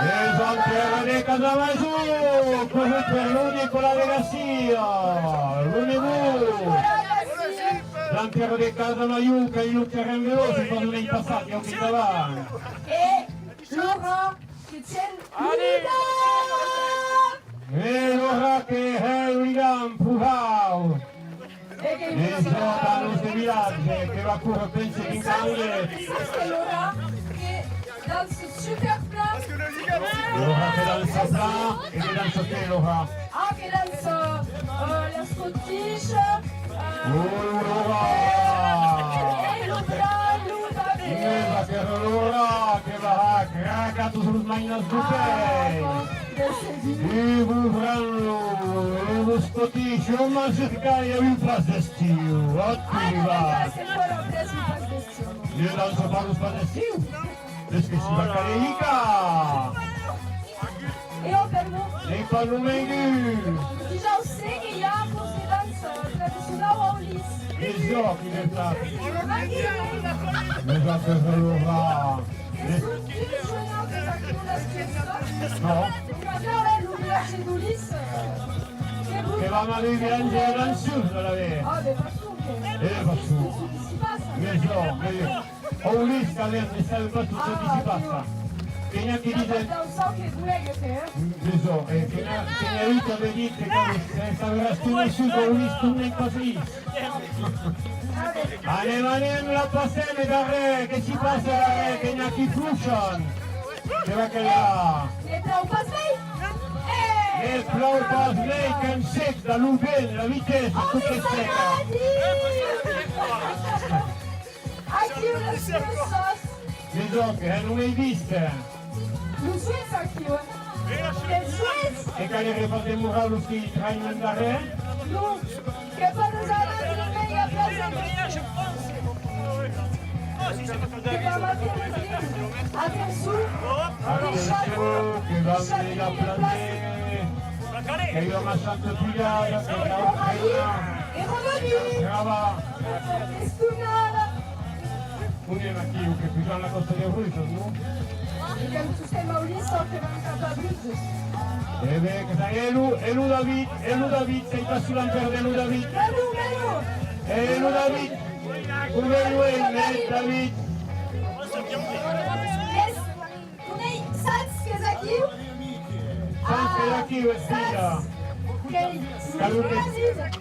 E Jean-Pierre de Casamajor, corrut per lo Nicolas de Garcia, lo nevot. Jean-Pierre de Casamajor, qu'ei lo terren velòç, se pas un an passat, qu'ei un pic davant. E Laura, que tien l'unidad! E Laura que hè l'unidad, pro brau! E çò, dab lo nòste vilatge, que va córrer, pense, vint minuts. Sas que Laura, que dança super plan. Laura que dança plan, e que dança qué, Laura? Ah, que dança, euh, l'escottish, euh, oh, Laura! E lo plan, lo papier. Mès aquera Laura que va cracar tots los mainats d'Ortès. Ah, bon. E vos branlo, e vos coticho, mas que i a un pas d'estiu, a tu va. Io danço pas los pas d'estiu, es que si va caler hicar. E ò, per vos. N'ei pas lo mengut. Dejà, o se que i a cors de dança tradicionau a Olís. E jo, qui ne sap. Nosaltres, alora, que son dus jornals de Tactonas que son. Non. Lo vilatge d'Olís. Que vam a viure en generacions, alavetz. Ah, de façon que... De façon. Qu'est-ce qui se passe? Mès jo, mès jo. Olís, quand même, ne sabe pas tot çò qui se passa. Que n'i a qui disen... Mès jo, eh, que n'i a, que n'i a un qui avè dit que quand se saberàs tu, Olís, tu n'es pas vist. Anem, anem, la Passem, e darrèr, que s'i passa darrèr, que n'i a qui fluchan. Que va que la... Ne plau pas mei! Ne plau pas mei, qu'en sec, dab lo vent, la vitessa, tot es seca. Aquiu las fluessas. Mès òc, eh, non ei vist. Los uelhs aquiu, eh? Los uelhs! E cal reparar demorar los qui trainan darrèr? Non, que pas nos anar de meia plaça. Que vam a faire... Atencion! Atencion, que vam a placer. Que i a una santa pujada, que i a una... E revenir! Brava! Estonada! On èm aquiu, que pujam la còsta de Bruges, non? E que tostemps a Olís, sò que vam cap a Bruges. E ben, que ça, e lo, e lo David, e lo David, qu'ei pas solan perdre lo David. Mès non, mès non! E lo David, com lo èm, eh, David? Mès, Conei, Sants qu'es aquiu? Sants qu'es aquiu, espia. Qu'ei...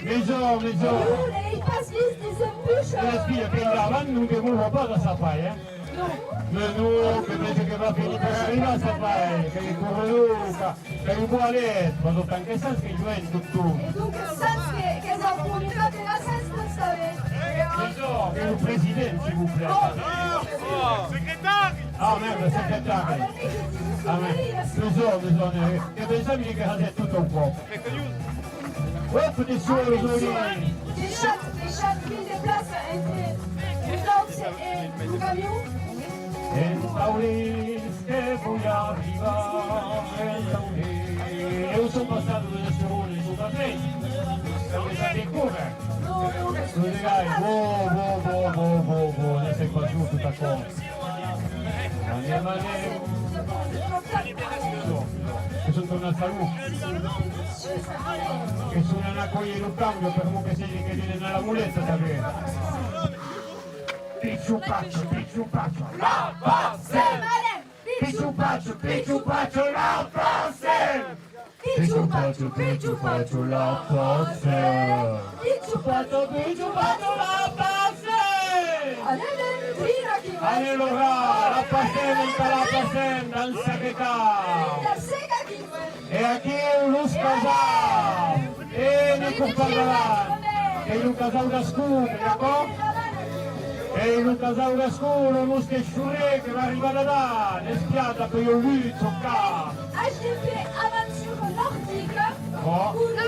Mès jo, mès jo. N'ei pas vist dins un push. Espia, qu'ei davant, non demora pas a Sapai, eh? Non. Mès non, que pense que va finir per arribar a Sapai, qu'ei corredor, qu'ei boalet, pas autant que Sants, qu'ei joen, doctor. E donc, Sants que, qu'es au comitat de la Sants, tanben. Mès jo, qu'ei lo president, s'il vous plaît. Secretari! Ah, mèrda, secretari. Ah, mèrda. Perdon, perdon, eh, que pensavi que hasètz tot au còp. Òp, de suor, los oièrs. Deishatz, deishatz vint de plaça entre vosauts e lo camion. Entaulís que voi arribar, entaulís. E on son passadas las esteronas, son pas fèit? S'an laissat córrer. Lo degai, bo, bo, bo, laissètz pas tot aquò. Anem, anem. Que son tornats a lo... Que son anats còlher lo camion, per'mor que sèi que venen a la moleta, tanben. Pichu pachu, pichu pachu, la Passem! Pichu pachu, pichu pachu, la Passem! Pichu pachu, pichu pachu, la Passem! Pichu pachu, pichu pachu, la Passem! Allez, Laura, la Passem, entà la Passem, dans sa gueta! E aquiu los casaus! E ne compararàn! Qu'ei lo casau Gascon, d'acòrd? Qu'ei lo casau Gascon, lo nòste chorrèr que va arribar d'Adan, espiat, a peu lut, son cap! H D P Aventure Nordique, oh. Pour le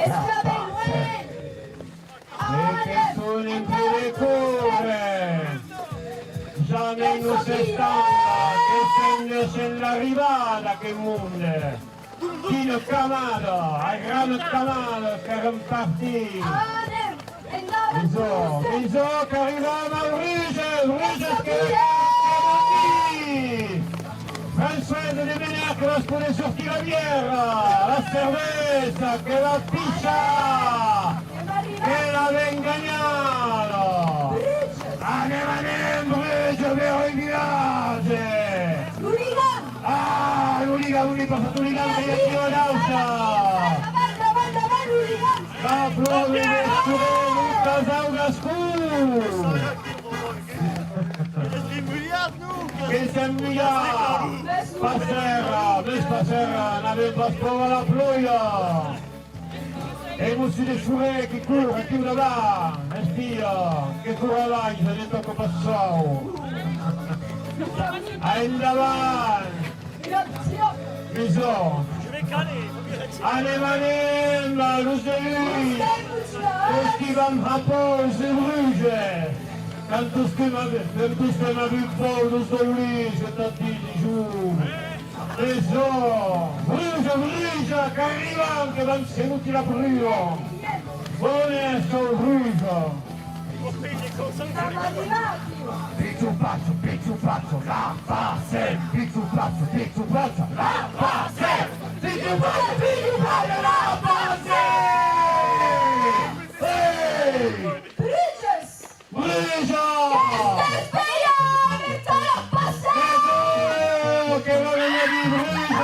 Esclapem, uèi! E que son en train de córrer! Jamai nos estanca, que sèm dessens l'arribada d'aquest monde! Quina camada! Aquera camada qu'èran partits! Anem! Endavant! Bisò, bisò, qu'arribam a Bruges! Bruges que va venir! Françoise de Demener que vas poder sortir la bièra, la cervesa, que va pichar! Que l'avem ganhada! Anem, anem, Bruges, beròi vilatge! L'Oligan! Ah, l'Oligan, on ei passat l'Oligan, que i a aquí una auta! Davant, davant, davant, l'Oligan! Va plòver de solet lo casau gascon! Que s'ennuia! Passèra, mès passèra, n'avem pas paur a la plòja! E Mossur de Chouret que cor aquiu davant, espia, que cor avalha, ne tòca pas çò. Endavant! Bisò! Anem, anem, los deluts! Los qui vam har paur, los de Bruges! Quand tostemp, quand tostemp avut paur los deluts, que t'at disi jo! Bisò! Bruges, Bruges, qu'arribam, que vam segut la prua! Bona sòrt, Bruges! Pichu pachu, pichu pachu, la Passem! Pichu pachu, pichu pachu, la Passem! Pichu pachu, pichu pachu, la Passem! Ei! Bruges! Bruges! Qu'estès peirat, que t'a la Passem! Bravo! Que va venir Bruges!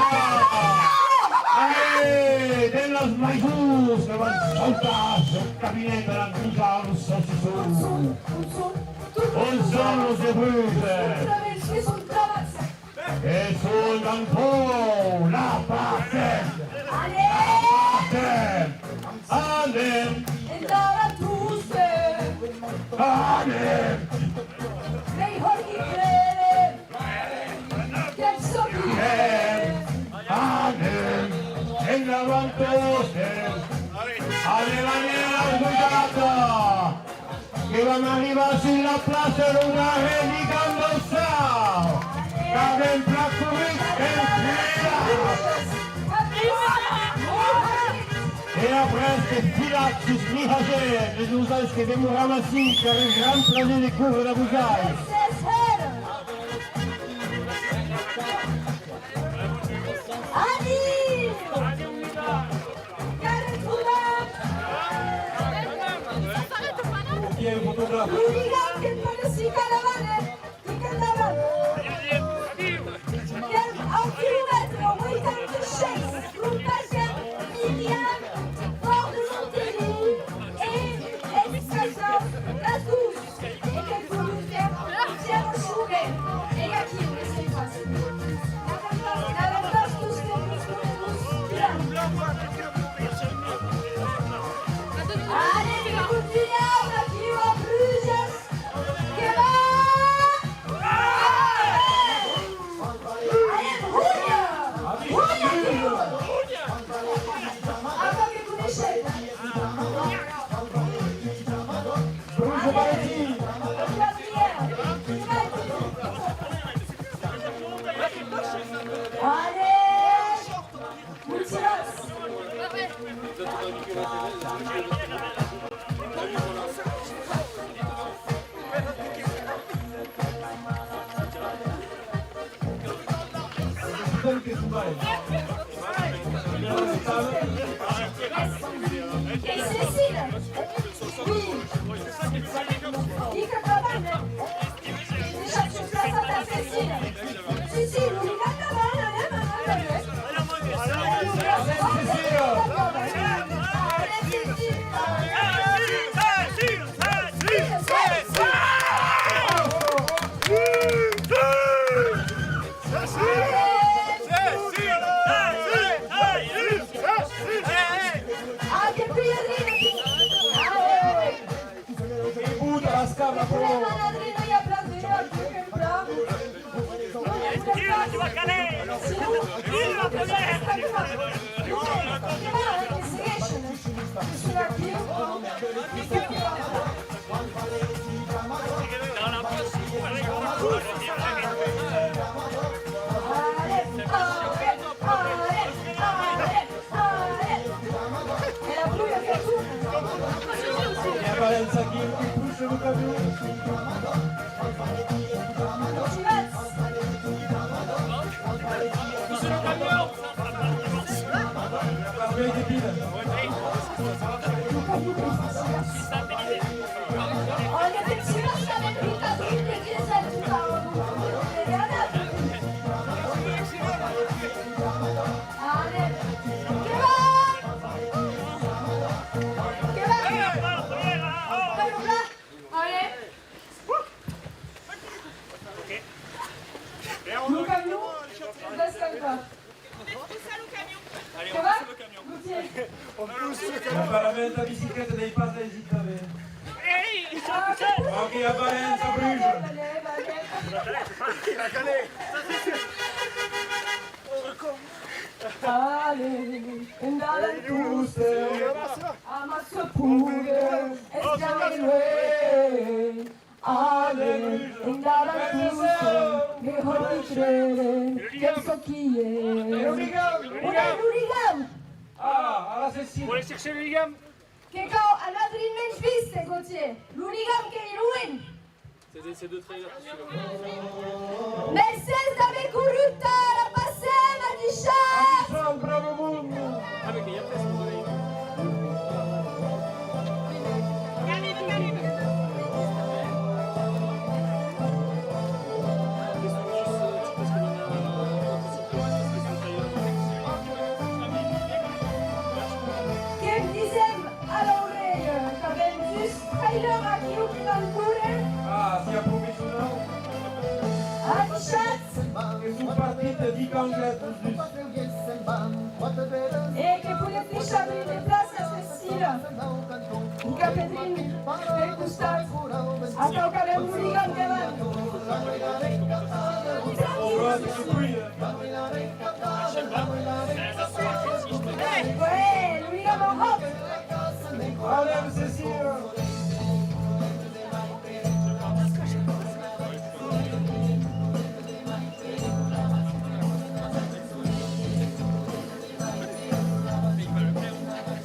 Allez, dens las maisons que van sautar sul cabinet de la Bruges saucisson! On son los de Bruges? Que son clavats! E son d'en pau! La Passem! Allez! La Passem! Anem! Endavant tostemps! Anem! Mei hòrt qui crede! Qu'èm sortit! Anem! Anem! Endavant tostemps! Anem, anem, la Brigada! Que vam arribar sus la plaça, lo darrèr ligam del Sal. Qu'avem plan corrut, qu'èm cridat. E après que filat sus Mihagèr, e nosauts que demoram ací, qu'avem gran plaser de córrer dab vosauts. Adiu! Qu'arretrobam! Qui est le photographe? Lo ligam que pòt se ficar davant, eh? Fica endavant! Qu'èm au quilomètre ueitanta-sheis, lo parcèr Miriam, Pòrt de Montelhon e Escasòl, las dos. E que volum fèr Pierre Chouret. E aquí, que se passa? N'avem pas, n'avem pas tostemps los botons. Allez, que contunham aquiu a Bruges! Que Cécile! Oui! Dic acabar, eh? Deishatz un plaç a Cécile. Cécile, obligatòri, anem, anem, anem. Allez, Cécile! Ah, que pui Adrina, que... Ah, ouais, ouais. Debout a la scabla, pro! Adrina, i a plan de... Sinon, que va, que segueixen. Que son aquí, que... Allez, allez, allez, allez. E la pluja que tona. E aparença aquí, qui puja lo camion. Ti vas. Puja lo camion. Pas mai de pila. Olha, te ti vas, que avèm picat un de diesel tota ora. Allez. Que va! Que va! Fai lo plat! Allez! Lo camion, descampa. Que va? Gauthier. Aparament, la bicicleta n'ei pas aisit tanben. Ah, ok, aparent, ça bouge. Allez, allez, allez. Allez, endavant tots, amassa poder, esclame luenh. Allez, endavant tots, me hòbi creire que soi qui es. Olé, lo ligam! Ah, ara Cécile. Volètz chercher lo ligam? Que cau anar drin mensh viste, Gauthier. Lo ligam qu'ei luenh. C'est des, c'est deux trailers, celui-là. Mercés d'aver corrut tà la Passem, adishatz! Adishatz, bravo monde! Ah, mais qu'il y a presque, désolé. Que disem a l'aurelha, qu'avem dus trailers aquiu qui van córrer. Ah, sia professionau. Adishatz! Que son partits de Dicanguet, los dus. E que podetz deishar drin de plaça, Cécile. Dica Pedrin, pel costat. Atau qu'avem lo ligam que van. Tranquille. Uè, lo ligam en hòt! Anem, Cécile!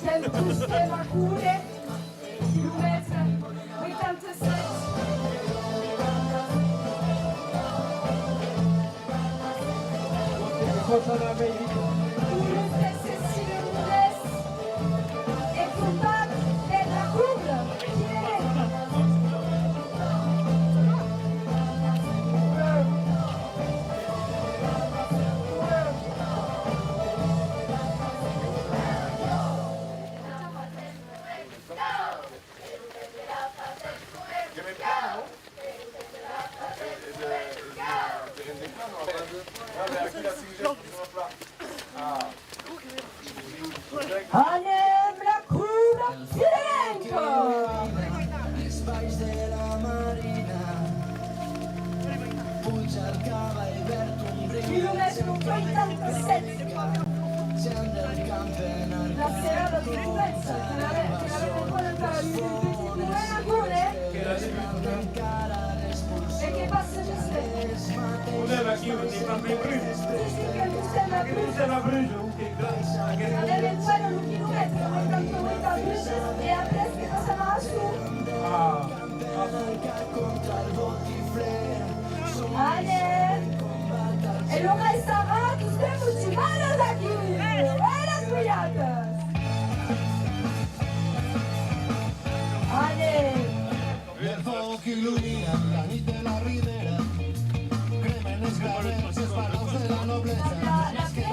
Sèm tostemps a córrer. Quilomètre vuitanta-sèt. Lo nostre Cécile Rodés e copat per la cobla. Anem la cura pirenenca! Quilomètre vuitanta-sèt. La serada de Provença, que n'avem, que n'avem encara encara un petit moment a córrer. E que passa juste. Podem aquí, on n'est pas pris plus. Si, si, que justem a Bruges. Justem a Bruges, ok. Que n'avem encara lo quilomètre, vuitanta-uèit a Bruges, e après que passam a Asson. Ah. Allez! E Lo rèsta, tostemps motivadas aquí! E las culhatas! Allez! Del fòc il·lumina la nit de la Ribera, cremen els gravèls, els palaus de la noblesa. La, la, la,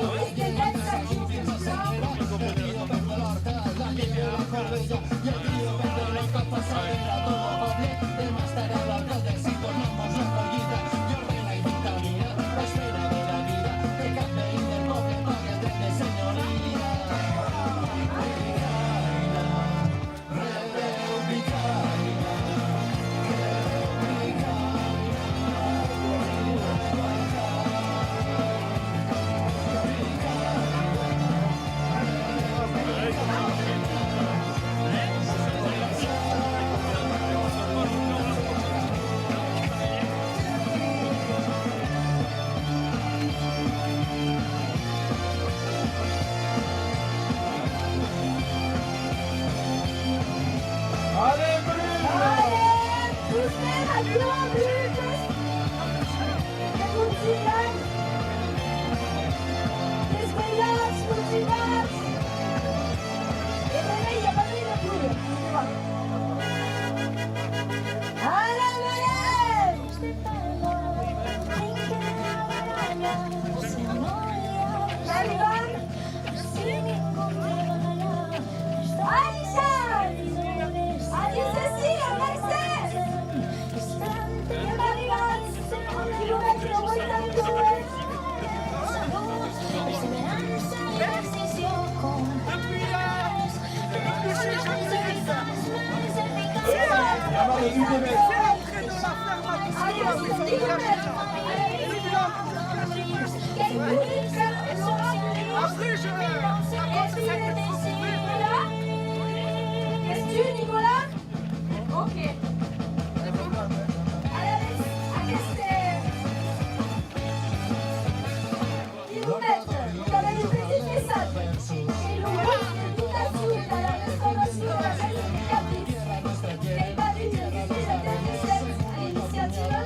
Allez, Bruges! Allez, tostemps, adiu, Bruges! Que continuem! Desvelhats, motivats! E de lei, i a pas de pluja. Allez, allez! Arribam! Alicia! Alicia, sí, Mercès! Hem arribat al quilomètre vuitanta-vuit. Après, je, la course, ça fait le feu. Qu'est-ce que tu, Nicolas ? Ok. Alavetz, aqueste quilomètre, lo qu'avèm un petit messatge. E lo messatge de la restauracion de la Capitala, qu'ei pas d'utilizator de temps a l'iniciativa,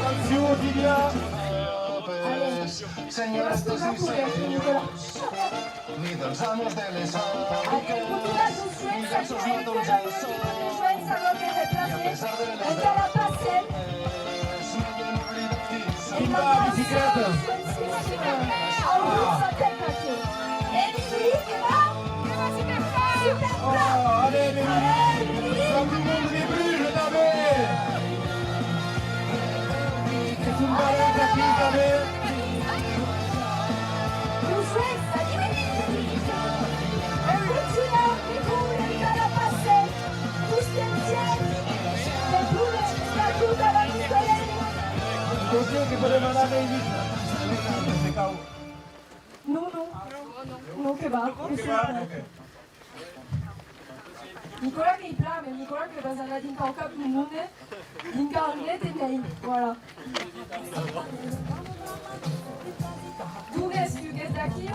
Atencion, Tilia! Allez, senhoras e senhors, ni dels amos de les fàbriques, ni dels seus matons al sol. Encara passem. Quin va, bicicleta? Oh, allez, les Bruges, champion du monde des Bruges, David! Que tu me parles aquí, David! Tostemps que podem anar mai vite. Se cau. Non, non. Non, que va. Que va, ok. Nicolas qu'ei plan, mès Nicolas que vas anar dinc au cap deu monde, dinc a Anglet e mei, voilà. D'on es, tu qu'es d'aquiu?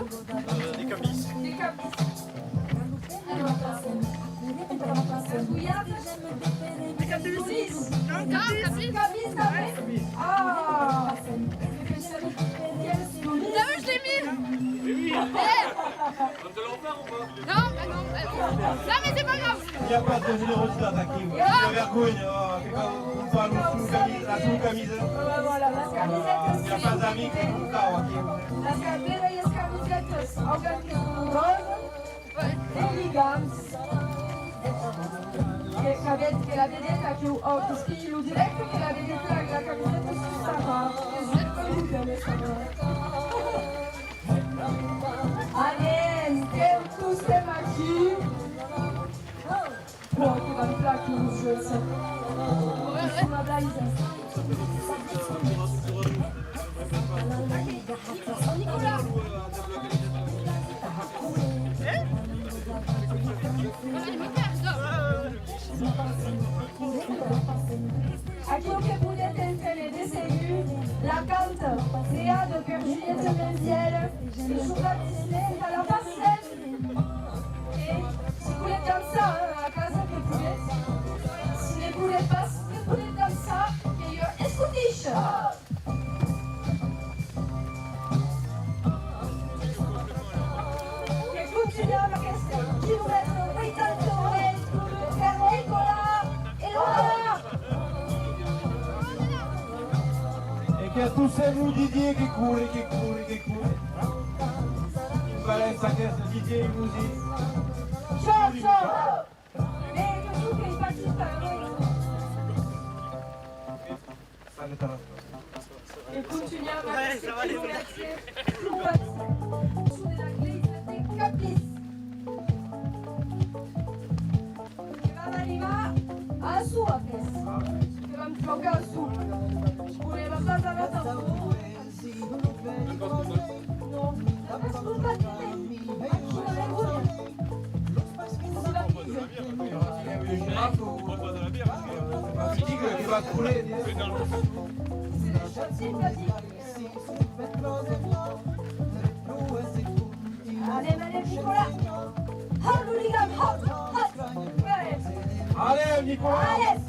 De Camís. De Camís. Camís tanben? Ah! T'as vu, je l'ai mis. Eh. Non, bah non, bah non. Non, mais c'est pas grave. Il n'y a pas de générosité aquiu. La vergonha, oh, que cau compar lo sou, la Son camiseta. Ah, ben voilà, las camisetas. I a pas d'amics que portava aquí. Las ca-, veire las camisetas, augan que son ròsas, de ligams. Que, que la vedeta, que, oh, qu'escrivi lo dirècte, que la vedeta, la, la camiseta sus sa, es just per lo temps, anem, que tostemps aquí. Uau, que van plan, que los joves. Son ablaises. Aquiu que podetz enténer de segur la canta creada per Juliette Menzielle e son artista entà la Passem. E si volètz dançar, eh, a casa, que podètz. Si ne volètz pas, que podètz dançar, que i a escotisha. Que contunham aqueste quilomètre vuitanta-tres per Nicolas e Laura. E que a tostemps lo Didier que corre, que corre, que corre. Quin balèça aqueste Didier Limousin. Ciao, ciao. Mès que tu qu'ei pas quittat, oui. E contunham aqueste quilomètre. Son de la glèisa de Capís. Que vam arribar a Asson après. Que vam trucar a Asson. Volèva pas anar tan fòrt. Non, la pas trobat. Aquiu a vergonha. Anem, anem, Nicolas. Hop, lo ligam, hop, hop. Allez, Nicolas. Allez.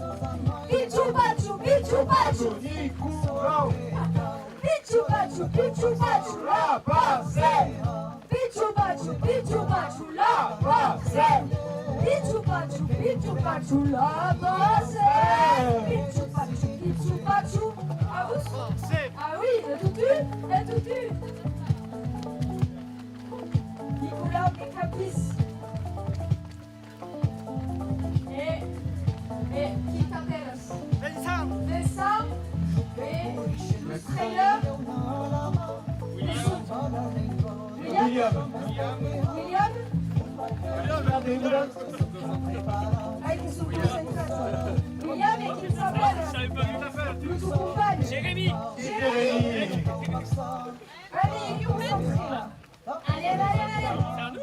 Pichu pachu, pichu pachu. Nicolas. Pichu pachu, pichu pachu, la Passem. Pichu pachu, pichu pachu, la Passem. Pichu pachu, pichu pachu, la Passem. Pichu pachu, pichu pachu. Ah, vous ? Ah oui, de tout u, de tout u. Nicolas de Capis. E, e qui t'apèlas? Vincent. Vincent. E los trainers. William. William. William. Ai, que son concentrats. William, e qui t'apèlas? Lo ton companh. Jérémy. Jérémy. Allez, que vos en prie. Anem, anem, anem.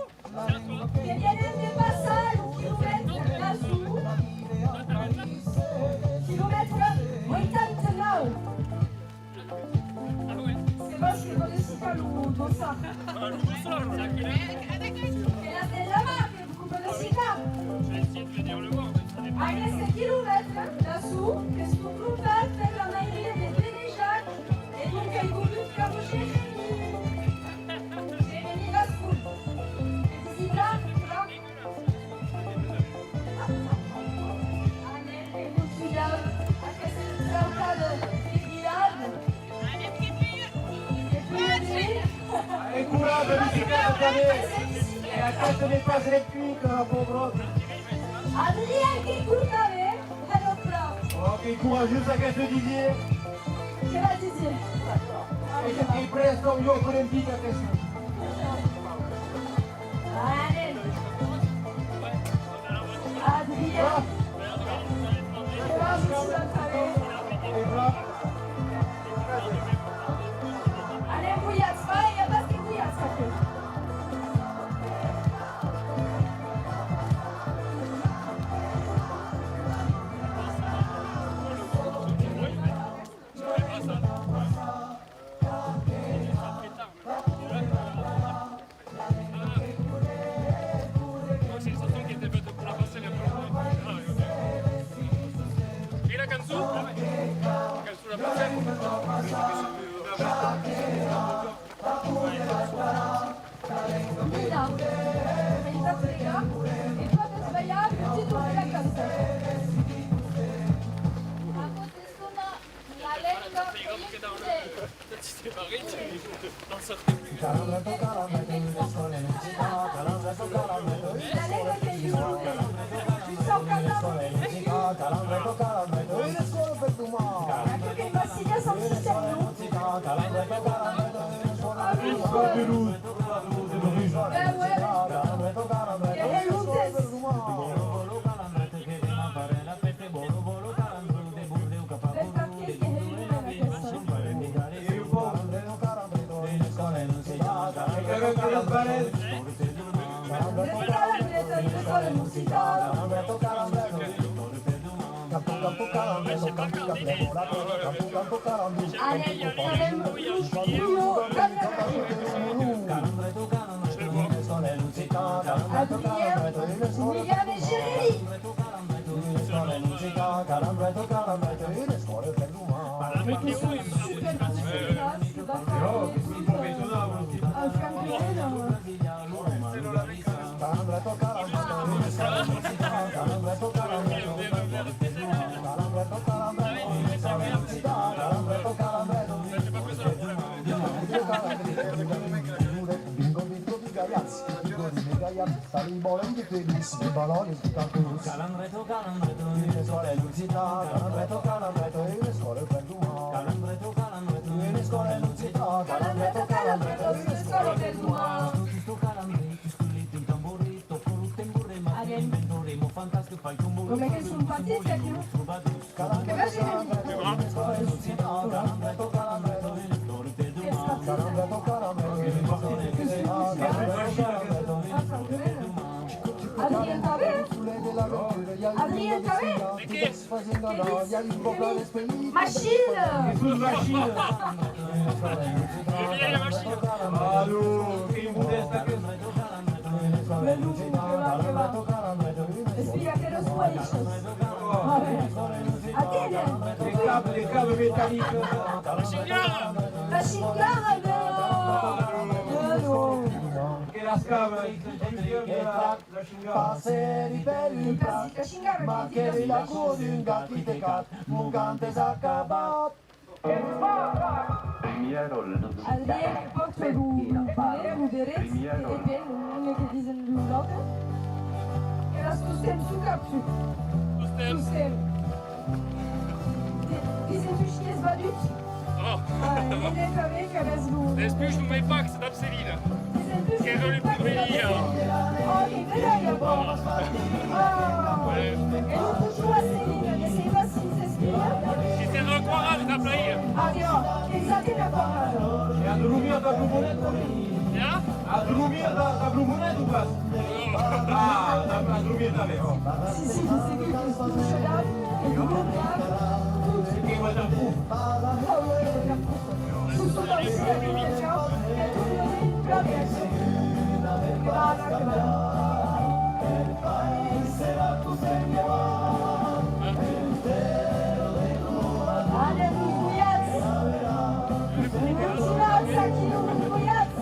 Que vienem de passar lo quilomètre d'Asson. Quilomètre vuitanta-nòu. Se vòs que vòle citar lo dossard. Que l'as dejà, que vos pòde citar. Agueste quilomètre d'Asson qu'estó crompat per la mairia de Benejac e donc ai volut qu'avos Jérémy. Jérémy Gascon. Visita, là. Anem, que contunham aquesta traucada de guiada. E coratge, bicicleta tanben. E aquesta n'ei pas recta, pauvre. Adrien, que cour tanben. Hèt lo plan. Oh, qu'ei corajós aqueste Didier. Que va, Didier? E que, qu'ei prèst, donc, jo, podem picar aquesta. Allez. Adrien. Que va, Didier, tanben. Anem, Goliat, vai, i a pas que Goliat, ça fait. Et la cançon ? Allez, quand même, Adrien, William et Jérémy. Ils sont super cool, c'est classe, c'est pas grave. Un flanc de haine, euh. Calandreto, calandreto, una escòla en occitan. Calandreto, calandreto, una escòla per doman. Calandreto, calandreto, una escòla en occitan. Calandreto, calandreto, una escòla per doman. Sto, sto calandreto, sto li un tamborito, con lo tamborito, ma... Anem. Inventarem un fantastic, fai un... Come che son partits aquí? Que vagin. Adrien tanben? Adrien tanben? Machine! Sos machine! Vieilha machine! Alò, que modèsta que... Mès non, que va, que va. Explica que los coneish. Atene! Le câble, le câble metallic. La chingara! La chingara de... Que las cames, que la, la chingara. Passèri per un prat, manquèri la cua d'un gat, qui te cat, mon cant es acabat. Adrien, que pòrta lo, lo bolet, lo beret, e ben, lo nonme que disen los autres. Que las tostemps suu cap, tu. Tostemps. Tostemps. Di-, disen tu, es vadut? Oh. Ah, e ben, tanben qu'avètz lo... Despuish lo mei pac, se dab Celine. Qu'èra lo primièr dia. Oh, que bèla, aquò. Ah. Ouais. E lo cochon a Celine, que sèi pas si s'espia. Si se recuarà, se dab la ir. Adiò, que s'atena pas. E a dromir dab lo bolet, oui. Ja? A dromir dab, dab lo bolet o pas? Ah, dab, a dromir tanben, oh. Si, si, de segur que se tocha dab, que lo bolet, tot. Que va dab. Ah, ouais, ouais, ouais. Allez, los bolhats! Los bolhats, aquí, los bolhats!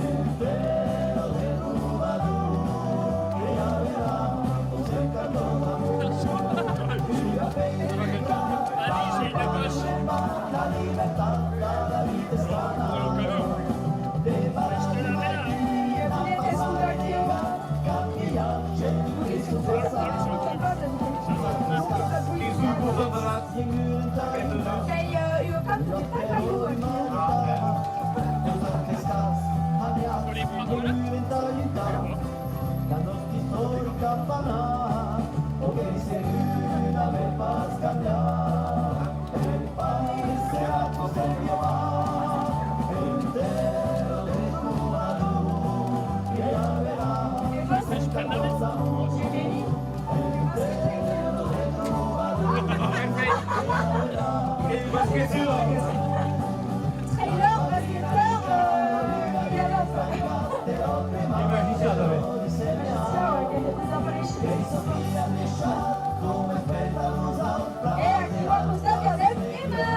E aquí a costat i avèm Emma!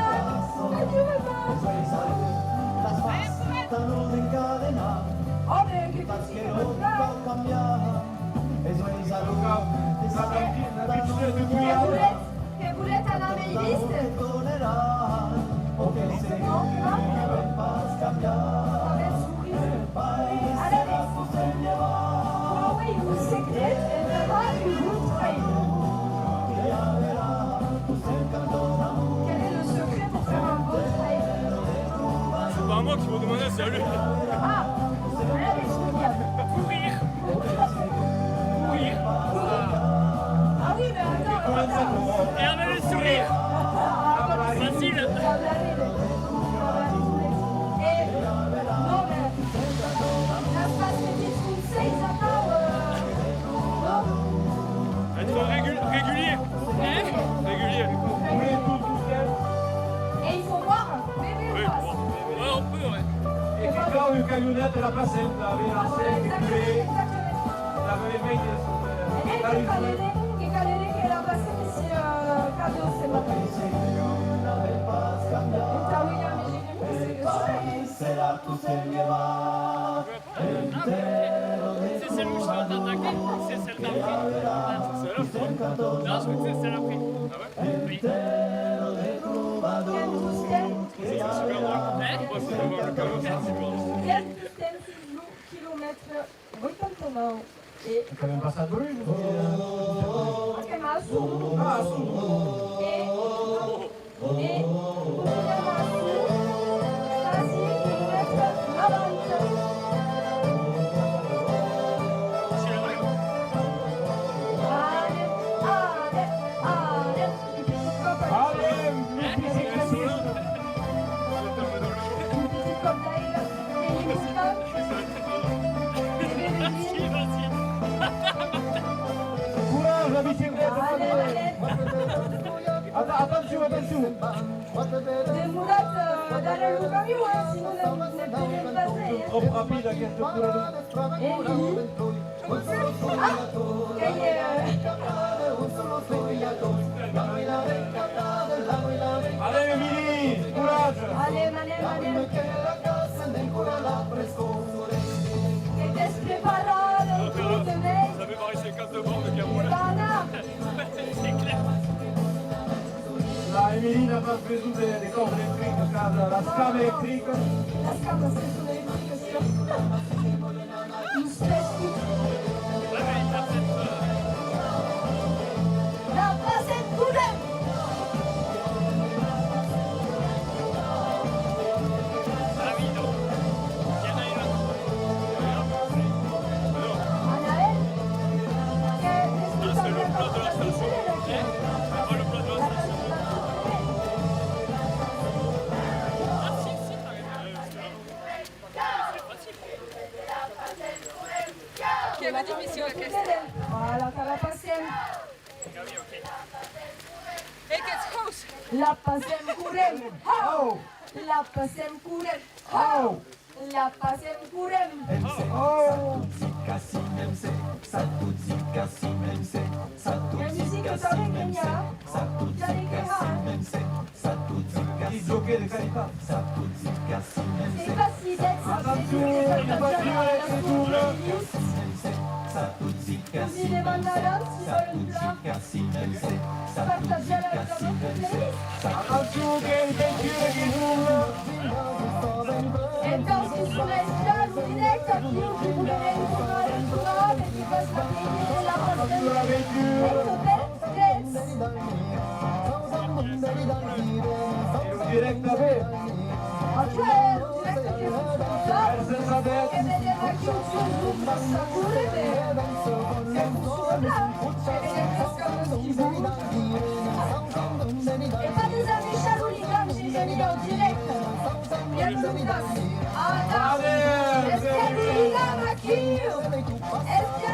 Adiu, Emma! Òme, que continua de plan! Que volet, que volet anar mei viste? Qui m'ont demandé salut. Ah, là, les souvenirs. Courir. Courir. Ah oui, mais attends, attends. Et avec le sourire. Facile. Eh, non, mais, là, je passe les petits conseils, attends, euh, non. Être régul-, régulier. Hein ? Régulier. Et il faut boire. Oui, oui, oui, on peut, ouais. Ouais, on peut, ouais. E que cau un calhonet de la Passem, la V R C, que pue, la V R C, que calerie, que calerie que la Passem, si, euh, cadeau, c'est ma. Entaüi, mi, je ne sais que ça. C'est celle-là où je t'attaquais, c'est celle d'après. Celle-là, je crois. Non, je crois que c'est celle après. Ah ouais ? Oui. Hein ? Quilomètre vuitanta-nou. E... Quand même passat brun, eh? Anem a Asson. Ah, Asson. E, e, anem a Asson. Quasi quilomètre nonanta. Allez, allez, allez. Allez, le bicicleta! Courage, la bicicleta! Allez, allez. Atten-, attention, attention! Demoratz, euh, darrèr lo camion, hein, sinon ne, ne podem pas, hein. Tròp rapid, aqueste corredor. E Emili. Ah, qu'ei, euh... Allez, Emili, coratge! Allez, anem, anem. Que t'ès preparat, tot de mei. Ça fait marrer ces casques de bord de Cameroun. C'est clair. La Emili n'a pas besoin de, de còrdas electricas, car las camas electricas. Las camas que son electricas, sûr. Qu'ei mei dificil, aquesta. Voilà, que la passem. E qu'ei hòu! La passem, correm, hòu! La passem, correm, hòu! La passem, correm, hòu! La musica tanben que i a. Qu'i a de quejar, eh? Quin jòc de qualitat! Sei pas si d'ètz... Atencion, atencion, atencion! Nos i demandaràn si vòlen plan partatjar la, la nòstra playlist. Atencion, qu'ei un veïcul que rola! Entau, si sonètz plan lo dirècte, aquiu, que volerem tornar, tornar, perque pas la playlist de la Passem. Ei tot, eh? Dirècte tanben. Mercés, Adèl. E pas desabaishar lo ligam, Gigeni, au dirècte. Adèl, es que lo ligam aquiu. Es que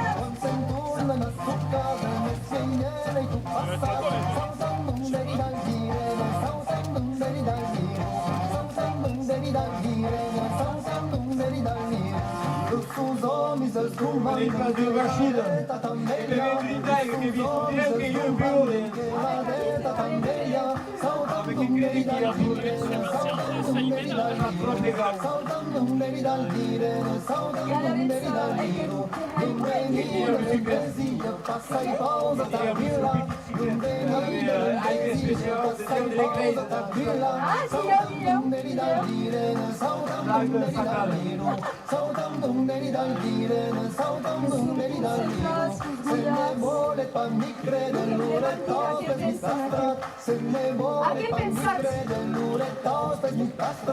A qué pensatz?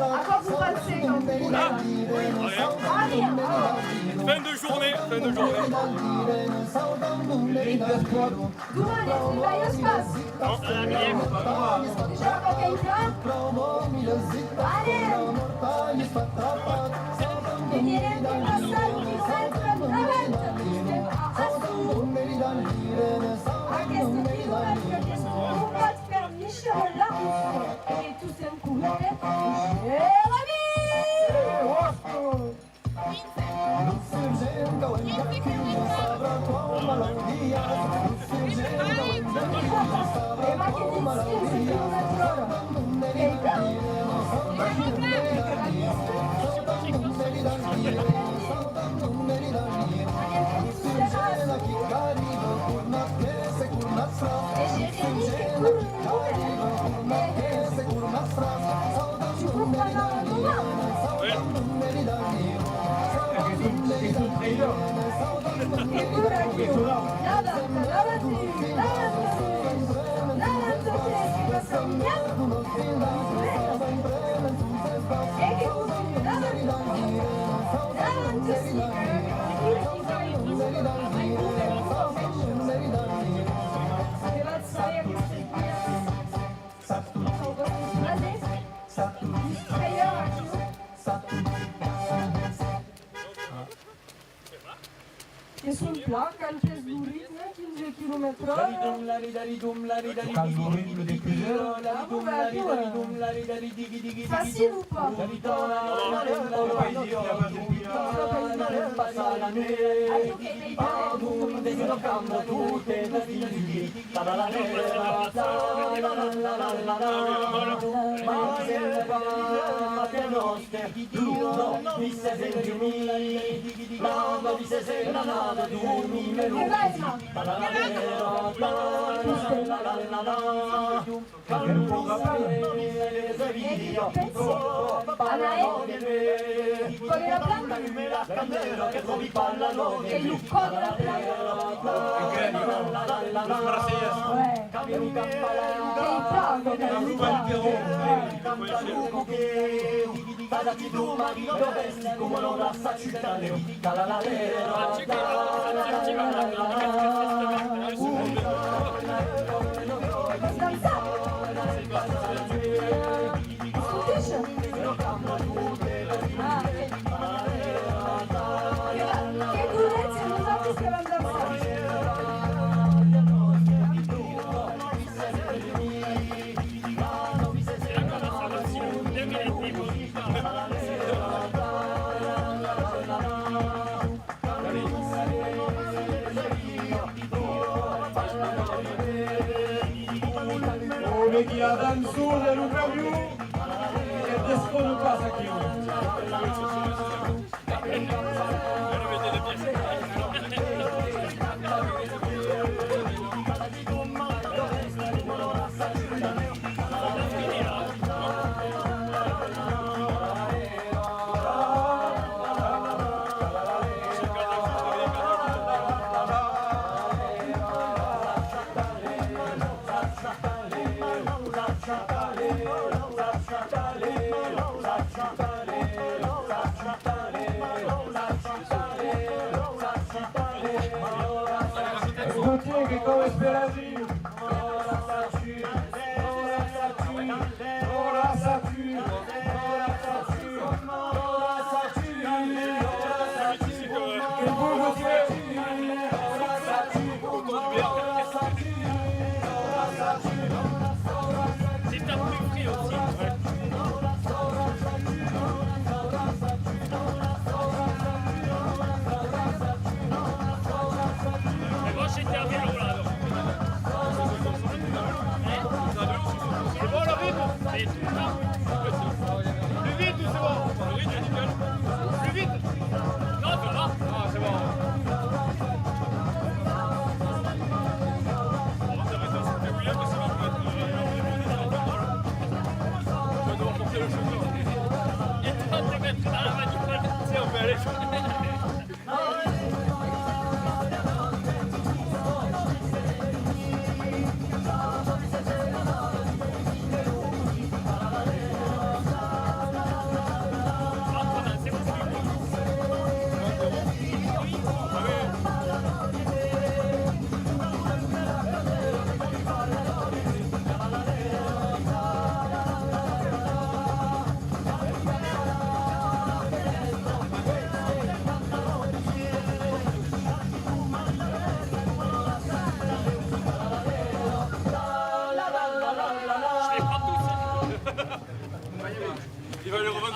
A quò vos pensatz? Fin de journée, fin de journée. Demain, les travailleurs passent. Non. Déjà, pas qu'un plat. Allez. Venirem de passar un quilomètre endavant, a Asson. Aqueste quilomètre que se pòt per Michel Larousse e tot en courrent. E la vida! Que son plan, quand es lo ritme, quinze quilomètres ora. Quand lo ritme de plusieurs. Facile ou pas? Anaïs, qual es la planta? Qu'ei lo còr de la planta. Ouais. Qu'ei plan, aquò. Ò, me qu'i a dançons de lo camion, que descòna pas aquiu. Gautier, que cau esperar. C'est un peu frais aussi. Mais moi, j'ai terminé là, donc. Hein ? C'est bon, le rythme ? Plus vite, doucement. Le rythme est nickel. Plus vite. Non, ça va. Ah, c'est bon.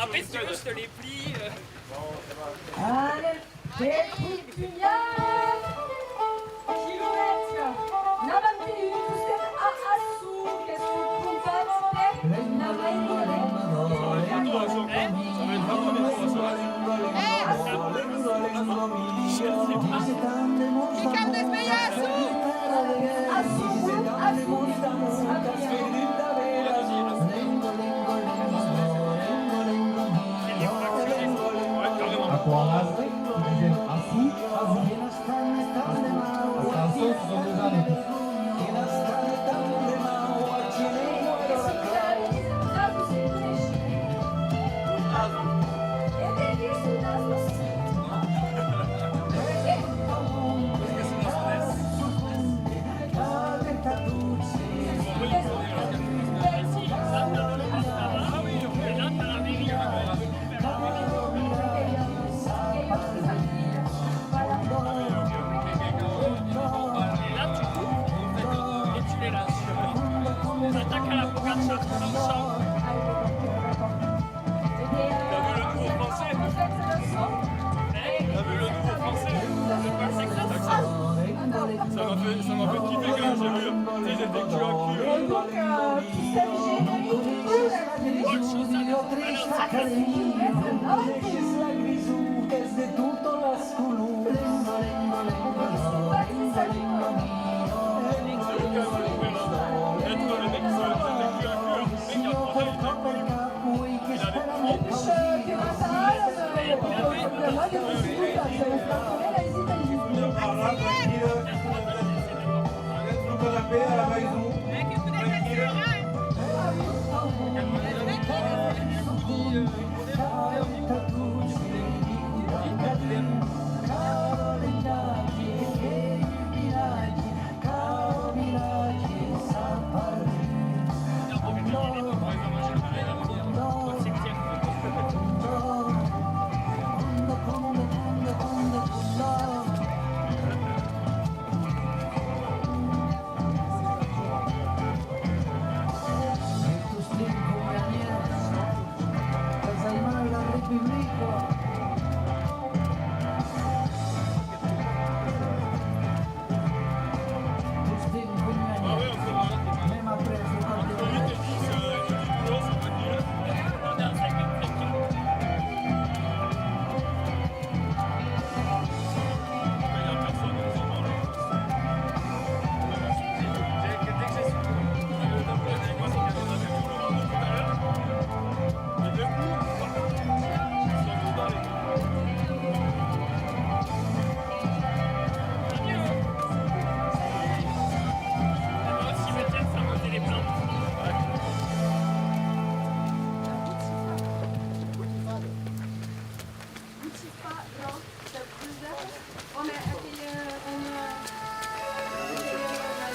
Après, si tu veux, je te les plie, euh. Allez, que contunham! Quilomètre! N'avem que un, tostemps a Assó, qu'es comptat per Navairole. Eh? Assó! Que cal desvelhar, Assó! Assó, Assó, Assó. Aquò, ara, disen Assó, Assó. Assó, son de Zanetas. T'as vu le nouveau français ? Hein ? T'as vu le nouveau français ? C'est pas ça que ça taxe. Ça m'a fait, ça m'a fait kiffer quand j'ai vu. Tu sais, j'étais cul à cul.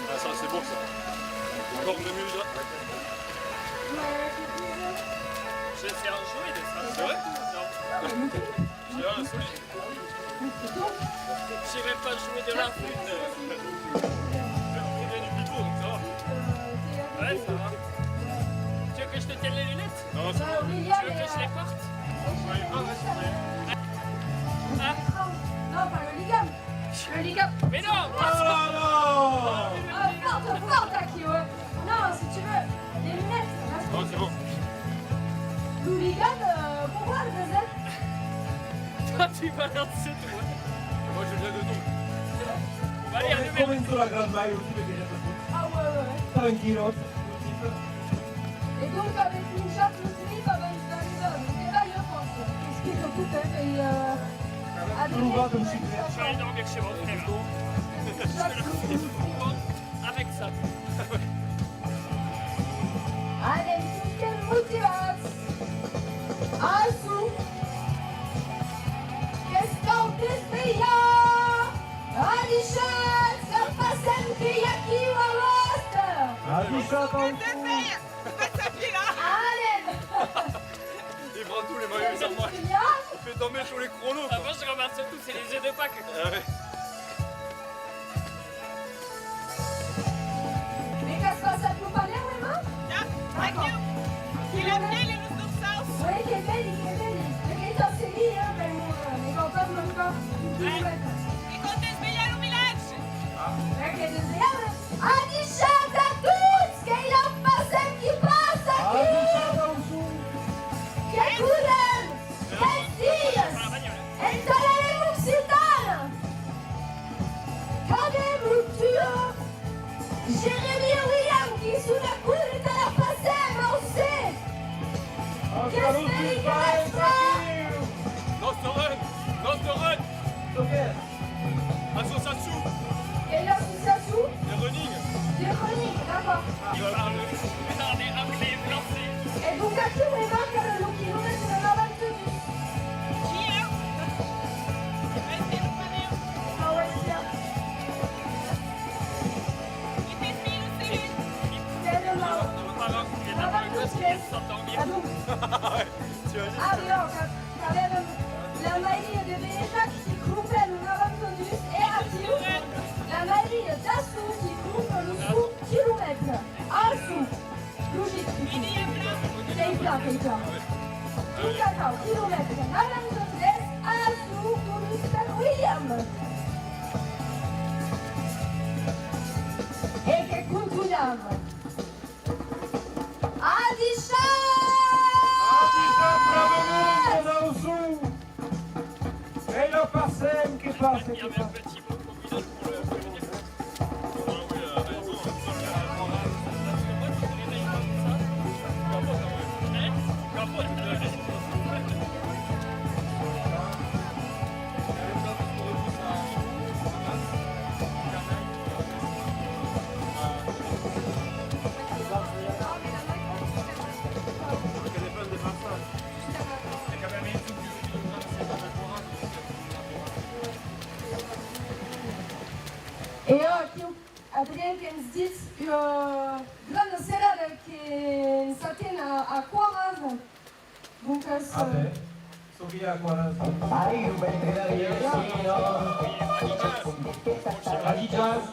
Ah, ça, c'est bon, ça. Encore deux minutes là. C'est un jeu de ça. C'est vrai ? Non. C'est un solide. J'irai pas jouer de la flûte. Du pipeau, donc ça va. Ouais, ça va. Tu veux que je te tienne les lunettes ? Non, c'est bon. Tu veux que je les porte ? Ah. Non, pas le ligam. Le ligam. Mais non. Ah, forte, forte, Akio, hein. Non, si tu veux, les lunettes. Non, c'est bon. Le ligam, euh, pour voir, hein. Toi, tu vas lancer, toi. Moi, je viens de nous. Allez, allez, allez. Començo la grand maille aussi, mais déjà ça fait. Ah ouais, ouais, ouais. Tranquillos. Et donc, avec une chape, le slip, avec une valise, donc, et là, il pense. Explique tout, hein, et, euh, avec. Je vais aller dormir chez mon frère. Avec ça. Anem, tostemps motivats! Assó! Que's cau desvelhar! Adishatz, que passem, que i a aquiu a l'òste! Adishatz, Assó! Anem! Il prend tous les maillots, il s'en va. Il fait tomber tous les chronos, quoi. Avant, je ramasse tout, c'est les œufs de Pâques. Ah ouais. Me qu'as passat lo palet, Emma? Ja, aquí. Quilomètre. Que veni, que t'assegui, eh, ben, eh, ne cau pas mancar un quilomètre. E quand desvelha lo vilatge? Ah. Eh, que desvelha, eh? Adishatz a tots, qu'ei la Passem qui passa aquí! Adishatz a tots! Que correm, bèstias, entà la lenga occitana! Qu'avem lo tuò Jeremy e William qui son a córrer tà la Passem, au ser! Qu'espèri que vos... Nòstre run! Nòstre run! Çò qu'es? Associacion! E l'associacion? De running! De running, d'acòrd. Qui parle, parle anglais, français. E donc aquí, me marca lo quilomètre d'avant. Qui es? Restez le panneau. Ah ouais, tiens. Qui t'explique le salut? Tellement. Voilà, donc, euh, ah donc, ah, alors, qu'avem la mairia de Bellerac qui cropa lo malentendu e aquiu la mairia d'Asson qui cropa lo son quilomètre. Asson! Logic, qu'ei plan, qu'ei plan. Un cacau quilomètre navanta tres, Asson, condús per William. E que contunham. Adishatz! Adishatz, brave monde d'Asson! Ei la Passem qui passa, qui passa. E aquiu, Adrien, que'ns ditz ua grana serada que'ns aten a, a Coarasa. Doncas, ah, ben, çò que i a a Coarasa. Ai, lo ventre d'Ariel, sí, non? Adishatz.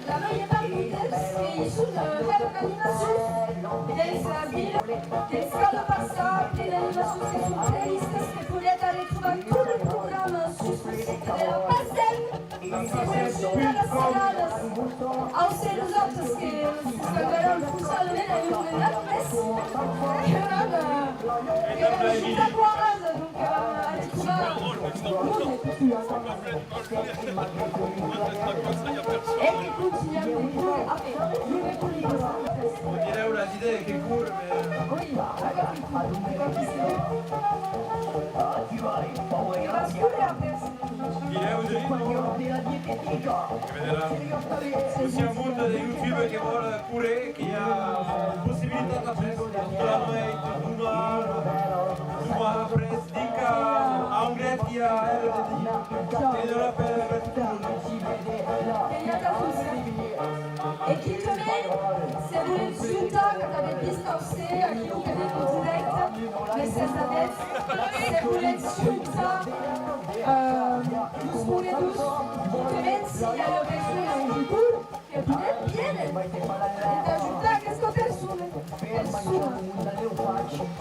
La màger part deu temps que i son, eh, hèra d'animacions dens la vila, dens cada passar, de d'animacions que son previstas, que podetz arretrobar tot lo programa sus lo site de la Passem. Se volètz juntar las seradas, au ser nosautres que nos escalvaram forçadament a un moment dat, mès que vam, eh, que vam juntar Coarasa, donc, eh, arretrobar monde. E que contunham de córrer, enfin, lo recollir. Direu las idèas que cor, mès... Oui, aquò que cor, aquò que se vei. E vas córrer après. Direu, direu. Que venerà. Cossí a monde de YouTube que vòl córrer, que i a possibilitat après, tota la nueit, doman, doman après, dinc a, a Anglet, i a hèra de dire. Que i a pas de souci. E quitament, se volètz juntar, qu'atz vist au ser, aquiu que n'èm en dirècte, mès s'es adètz, se volètz juntar, eh, los corredors, quitament, si i a la persona en recors, que podèm viéner entà ajudar aquesta persona, persona.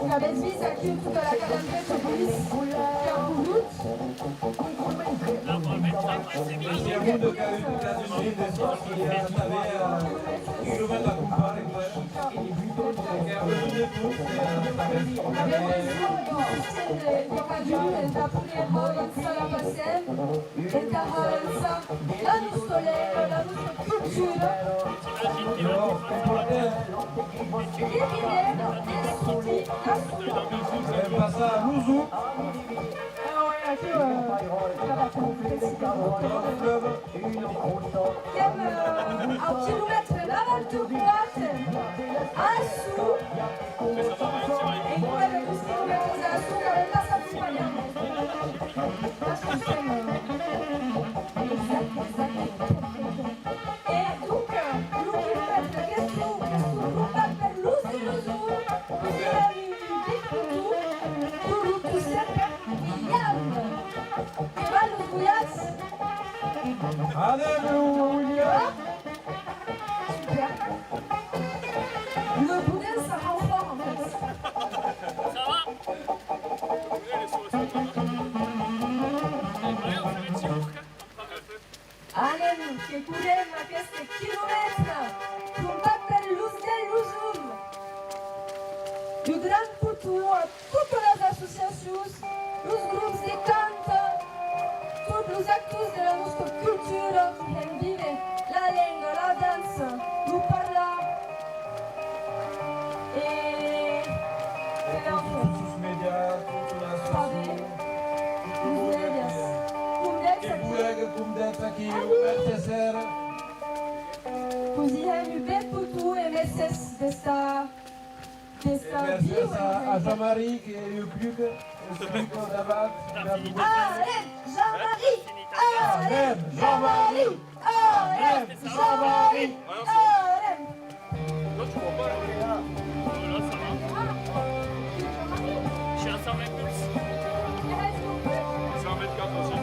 Qu'avètz vist aquiu tota la calandreta polis qu'a corrut? Merci à vous de Casu, Casu Gilles, d'estar aquí, eh, tanben, eh, quilomètre a crompar, eh. Qu'avèm besonh deu sostien de, de Casu entà poder avançar la Passem. Entà avançar la nòsta lenga, la nòsta cultura. Qu'ei primièr de sortir, de sortir. Passar a l'uso. Ah ouais, aquí, euh, qu'èm, euh, au quilomètre navanta quate, Asson. Enqüèra dus quilomètres a Asson, qu'avèm pas acompanhat. Pas que sèm, euh, exact, exact. Anem, William! Super. Le boudin, ça rend fort, en fait. Ça va ? Allez, on fait un petit bourg. Anem, que correm aqueste quilomètre, trompats per l'Ostal Luzon. Un gran poton a totas las associacions, los grops de cant, tots los actors de la nòstra cultura que hèn víver la lenga, la dança, lo parlar. E, e d'autres. Los mèdias, totas las associacions. Los mèdias. Condètz aquí. Colegas, condètz aquí, mercés. Vos dihèm un bèl poton e mercés d'estar, d'estar viu. E mercés a, a Jean-Marie, que ei un puc, un puc davat. Alèm, Jean-Marie! Alèm, Jean-Marie! Alèm, Jean-Marie! Alèm! Là, tu vois pas, là. Euh, là, ça va. Je suis à cent vingt plus. C'est un mètre quatre aussi.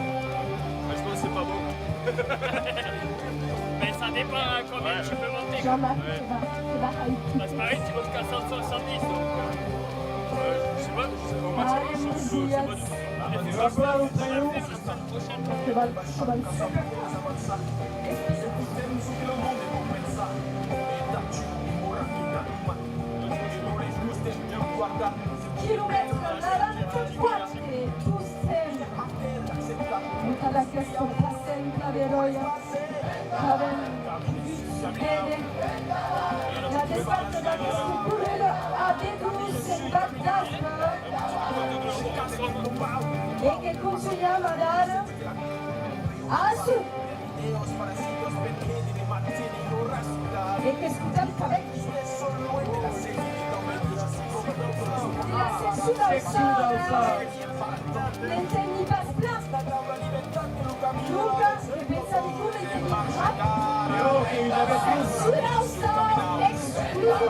Ouais, je pense que c'est pas bon. Mais ça dépend, hein, combien tu peux monter, quoi. Jean-Marc, ouais. Bah, c'est pareil, tu montes qu'à cent soixante-dix, donc, euh, euh, je sais pas, je sais, en maximum, je sais, je sais pas du tout. Parce que là, ça va faire la semaine prochaine. Quilomètres noranta-quatre, tostemp entad aquesta passem plan beròia, qu'avem vivut, la desparta d'aquesta corrida a Bedons en Vath d'Aspa, e que contunham adara a Asson. E qu'escotam tanben de la seccion d'Aussau. N'entendi pas plan. Donca, que pensavi que m'entendi pas. Seccion d'Aussau, exclusivitat.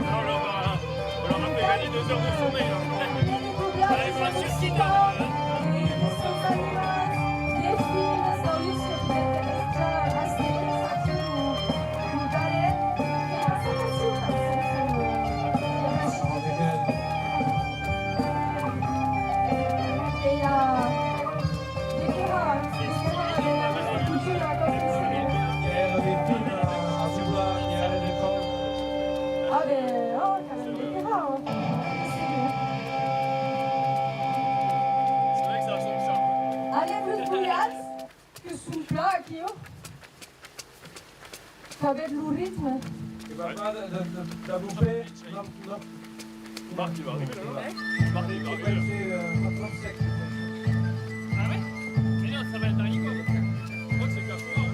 Non, là, on aura, on aura fait gagner deux heures de sommeil, là. Allez, pas sur site, hein. Anem los bolhats, que son plan aquiu. Qu'avètz lo ritme. Que va pas de, de, de, de mon pè, non, non. Marc, il va arriver, là, là. Marc, il va arriver, là. Ah ouais ? Mais non, ça va être un rigolo. Je crois que c'est le cachot, hein.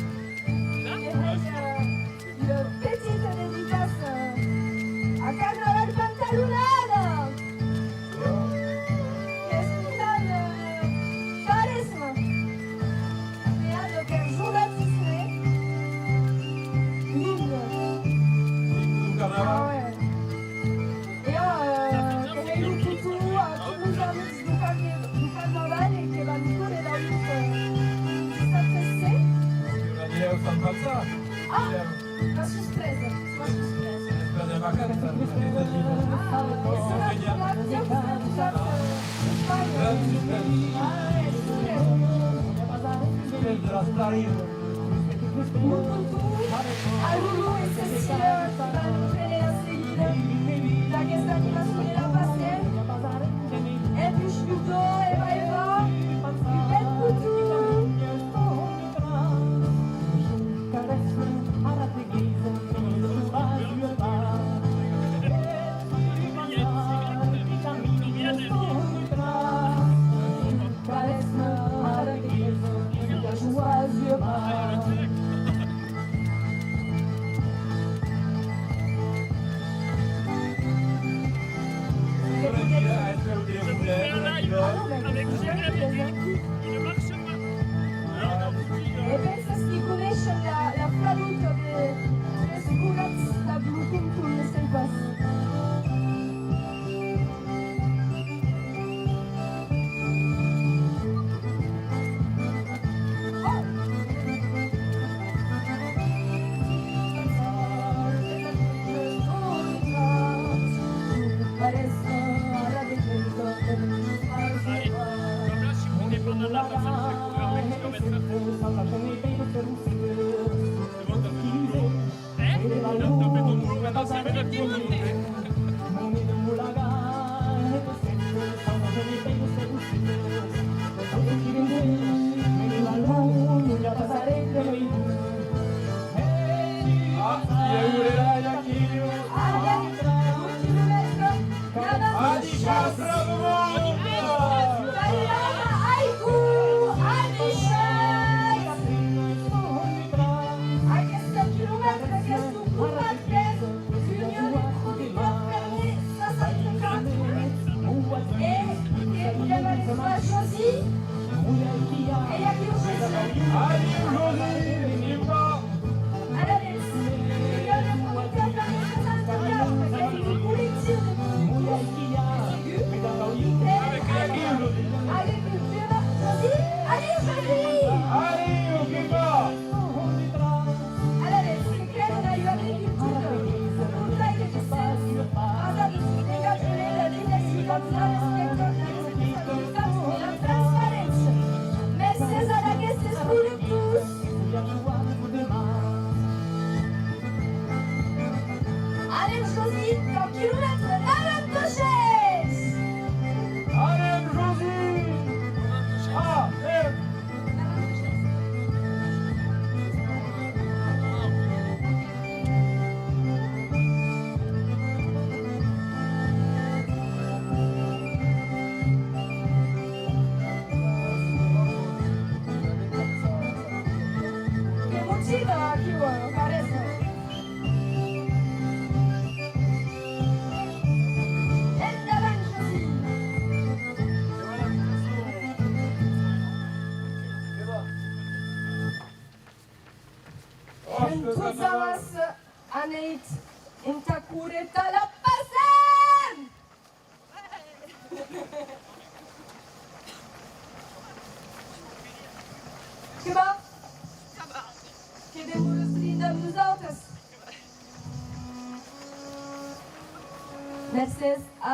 Là ? Ouais, je crois. Una petita dedicaça a Carnaval Pantalonada! Qu'es un, eh, carisma creada per Jordan Tisné. L'imne. L'imne deu carnaval. Ah ouais. Ah, la suspresa, la suspresa. Espèce de vacança, aquesta aquí. Ah, és una, una, una, una, Espècie de vacança. Ah, és una. Espèce de las tarifas. Lo tonton, a Lolo e Cecile, que van prene la seguida d'aquesta animacion de la Passem. E puish Ludo e Maeva, un bèl tonton. Avec Pierre, avec une, une marche. E pensas que coneishen la, la flaluta de tres bolets dab lo tonton, ne sai pas. Oh! Allez, comme là, si vous venez pendant la Passem, c'est pour faire un kilomètre. C'est bon, t'as fait ton boulot. Hein ? T'as fait ton boulot, maintenant, c'est à toi de continuer. Ah, il y a eu les lives qui... Allez, un kilomètre. Adishatz, bravo! Haiku! Adishatz! Aqueste quilomètre qu'es lo copat per l'Union de Productors Fermiers seissanta-quatre e que demanem a Josy e aquiu Josy. Adiu, Josy! Alavetz, l'Union de Productors Fermiers seissanta-quatre, qu'es lo collectiu de productors, segur, per agricultura, Josy. Adiu, Josy! Adiu, Josy! Alavetz, que creden a ua agricultura portaire de sens, basada sus l'engajament, la diversitat, la respècte, la responsabilitat e la transparéncia. Mercés ad aquestes productors! Anem, Josy, un quilomètre, anem, Josy! Anem, Josy! Anem! Que motiva aquiu, eh, parece. Endavant, Josy! Gents, tots amassa, anètz entà córrer tà la Passem! Que va? Que demoras drin dab nosautes? Mercés a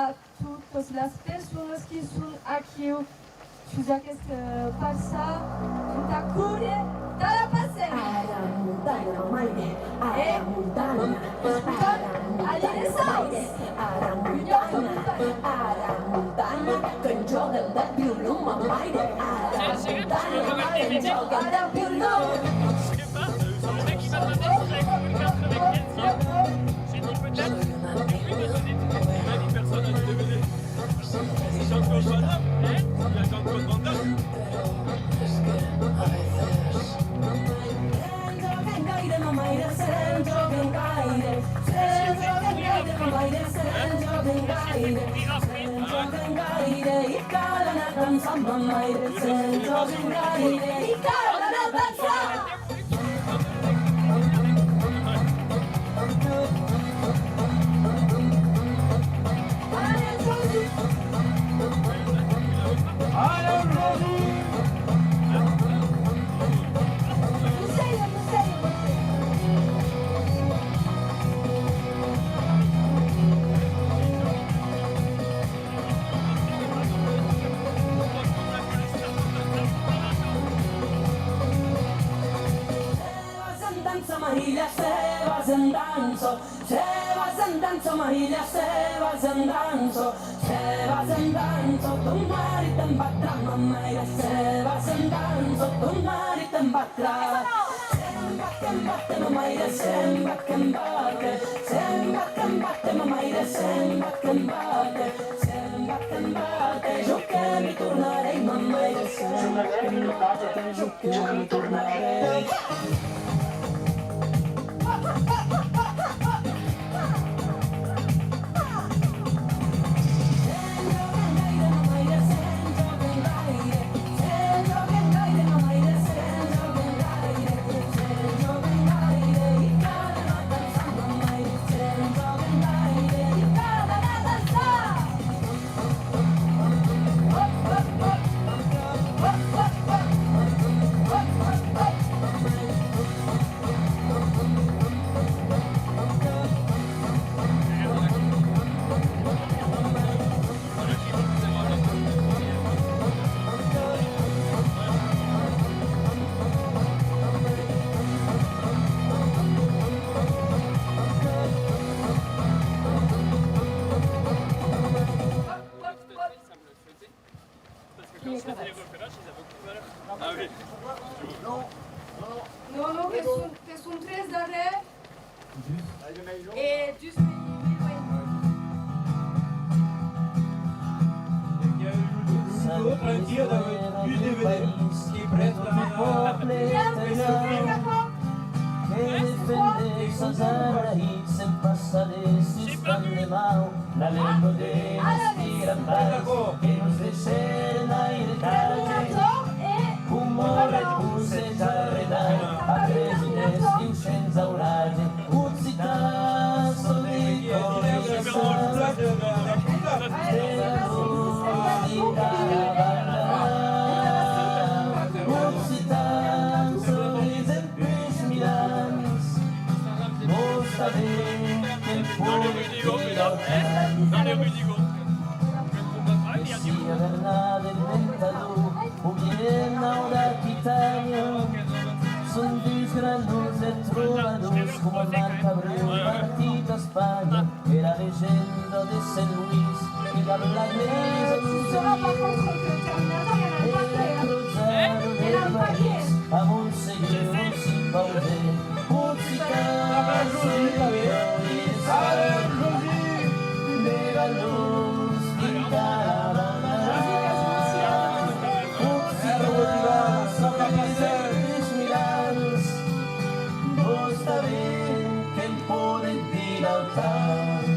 totas las personas qui son aquiu sus aqueste, eh, passar entà córrer tà la Passem. Ara montanha, mamaire, ara montanha, ara montanha, mamaire, ara montanha, ara montanha, que jòga dab violon, mamaire, ara montanha, que jòga dab violon. Le mec qui m'a donné, c'est avec quelqu'un. J'ai dit peut-être. Oui, mais j'en ai dit, personne n'a dit de venir. Jean-Claude Van Damme, hein ? Il y a Jean-Claude Van Damme. Maria, se vas en dança, se vas en dança, ton marit te'n batrà, ma maire, se vas en dança, ton marit te'n batrà. Se'n va, te'n va, ma maire, se'n va, te'n va, se'n va, te'n va, ma maire, se'n va, te'n va, se'n va, te'n va, jo que m'hi tornaré, ma maire, se'n va, te'n va, jo que m'hi tornaré. Non, non, que son, que son tres darrèr. E dus mei, mei, mei. Tranquille, avec dus D V D qui prête la main. Que defendèc sas arraïtz en passar de sustan de mau. La lenga de las tirapadas que nos deishèren airetatge, coma repousets arredats après un estiu sens auratge. Occitan, çò de còr e de sang, de rostic a la bandada. Occitan, çò disen puish mil ans, vos tanben que'n podetz Dans les rues d'Igo. Dans les rues d'Igo. Que sia Bernat de Ventador o bien Nau d'Aquitània, son dus grans noms de trobadors coma Marc Abreu, partit a Espanha, e la legenda de Sent Luís que dab la glèisa e la crosada de París a Montsegur on s'i pausè. Occitan, çò de còr e de sang, de galons dins cada bandada. Occitan, çò de disen puish mil ans, vos tanben que'n podetz dir autant.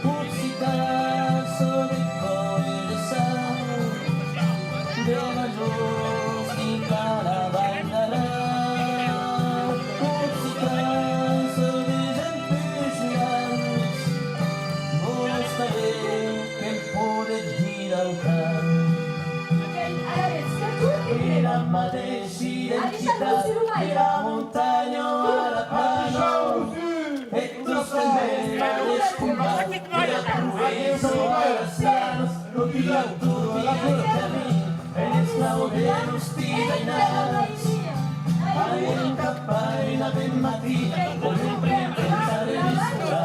Occitan, çò de còr e de sang, de galons dins cada bandada. Occitan, çò disen puish mil ans, vos tanben que'n podetz dir autant. E la madeisha identitat de la montanha a la plana, e tostemps la descombat de la provesa a las planas, lo pilòt tot dins lo camin, en esclau de los tisainats. Anem cap a una ben matina, o ben prendre sa revista.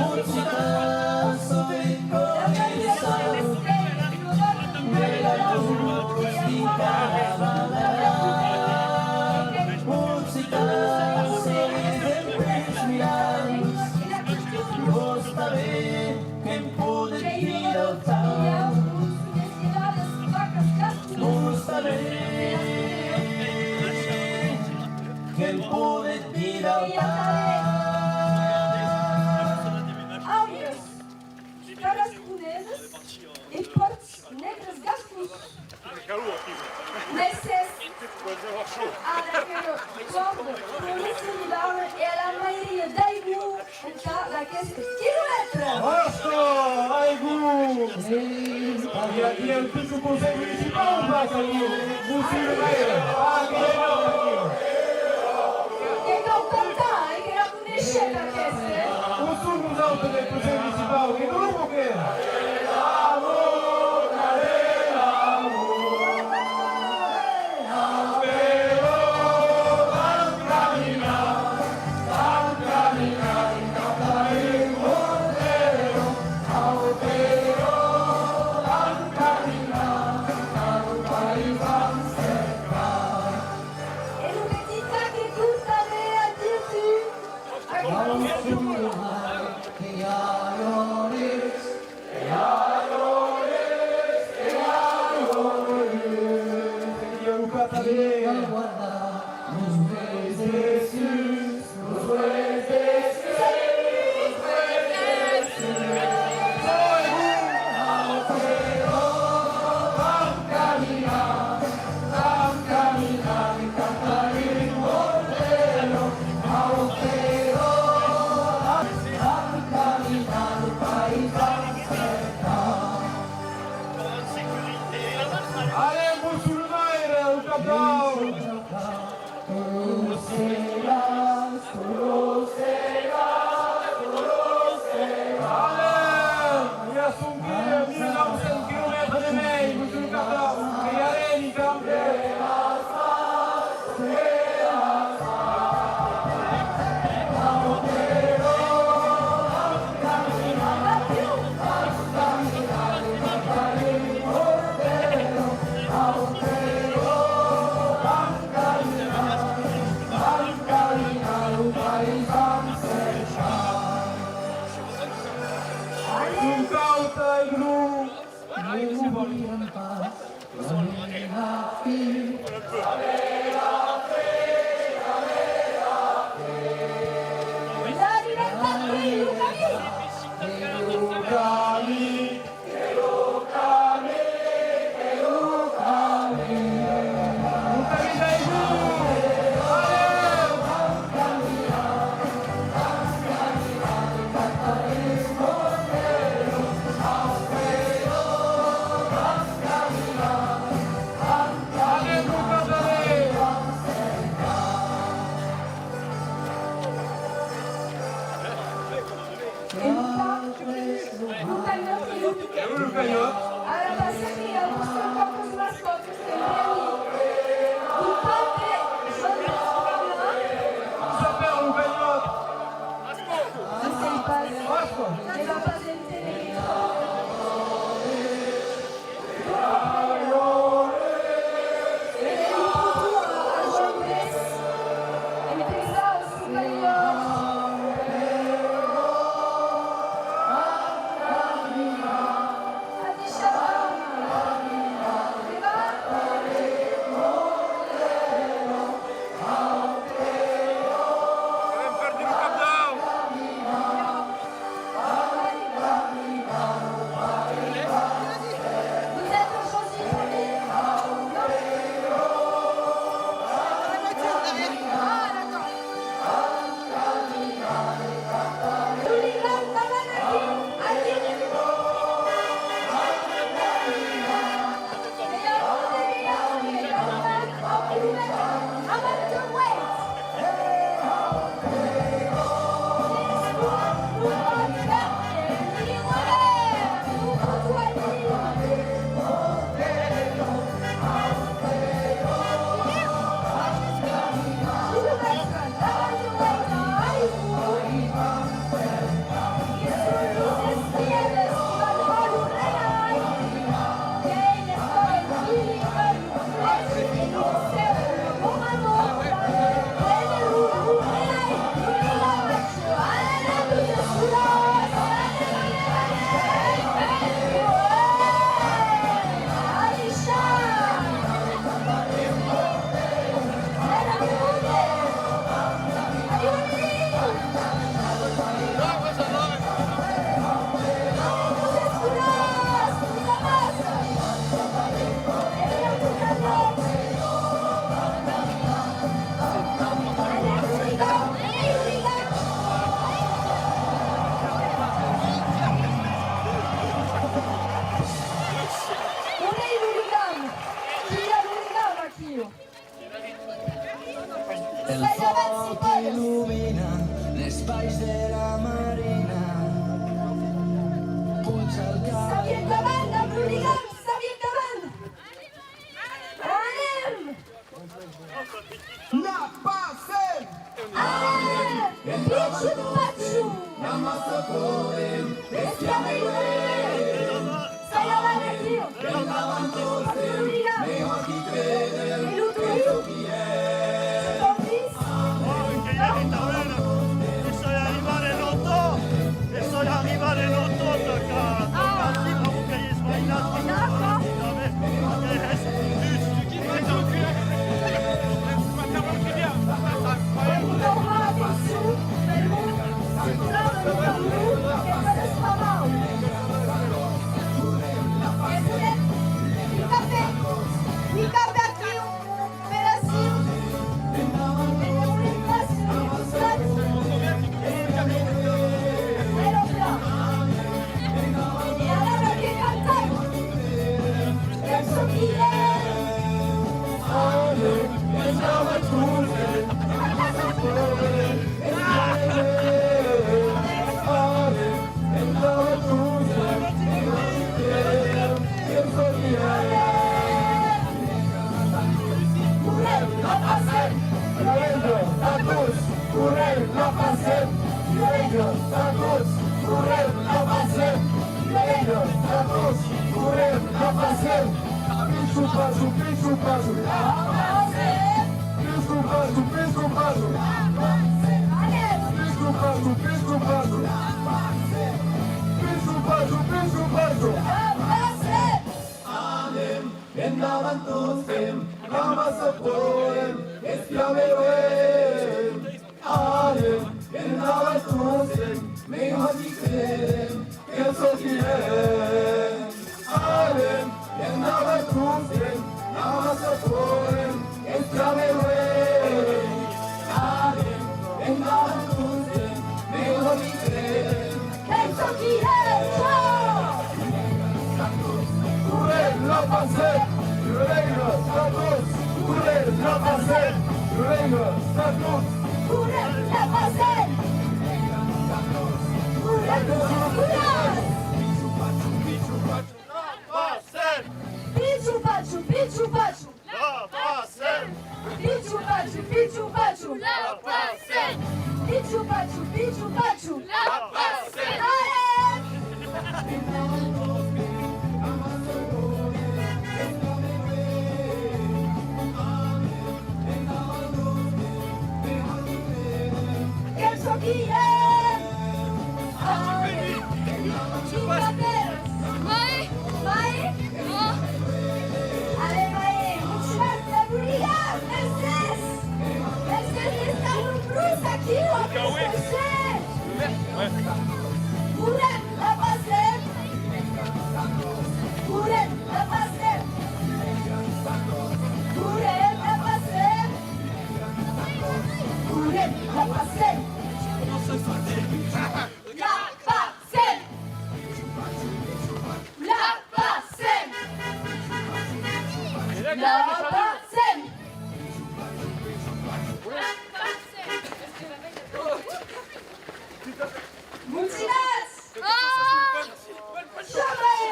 Occitan, çò de còr e de sang, de galons dins cada bandada. Occitan, çò disen puish mil ans, vos tanben que'n podetz dir autant. Vos tanben que'n podetz dir autant. tarasconesas e pòrcs negres gascons. Mercés ad aquel còr provincial e a la mairia d'Aigun entà d'aqueste quilomètre. Òsta, Aigun! I a, i a un pic au Conselh Municipau o pas, aquí? Mossur le maire. Ah, que i a un aute aquí. Que cau cantar, eh, que la coneishetz, aquesta, eh? On son nosautes del Conselh Municipau? Que non o qué? E lo petit ca que canta tanben, adiu tu. Allez, mossur le maire, au capdau! Allez, i a sonque mila nau cents quilomètres de mei, mossur le capdau, que i a ren, i cau. Son caut, Aigun! La libertat, oui, lo camí! Lo canhòt, lo canhòt. Ara, passem a vòstre còp las mascòtas, qu'èm prèmi. Lo pate, Joan Pasqual. Qui s'apèra lo canhòt? Ne sai pas. Pasco. Ne va pas enténer. Pacho, Pichu Pacho. Pichu Pacho, Pichu Pacho. Pichu Pacho, Pichu Pacho. Pichu Pacho, Pichu Pacho. Anem endavant tostemps, amassa podem, espiaverem. Anem endavant tostemps, mei hòti credem que çò qui hèm. Anem endavant tostemps, amassa podem, espiaverem. Anem endavant tostemps, mei hòti credem. Pensa qui es çò! Correm la Passem! Reina Satos! Correm la Passem! Reina Satos! Correm la Passem! Correm la Passem! Pichu Pacho, Pichu Pacho! La Passem! Pichu Pacho, Pichu Pacho! La Passem! Pichu Pacho, Pichu Pacho! La Passem! Anem! Qu'es çò qui hèm! Mai! Mai! Oh! Allez, mai! Motivatz, debulhatz! Mercés! Mercés d'estar nombrós aquiu, aqueste ser! Correm la Passem! Correm la Passem! Correm la Passem! Correm la Passem! La Passem! La Passem! La Passem! Motivats! Jamai!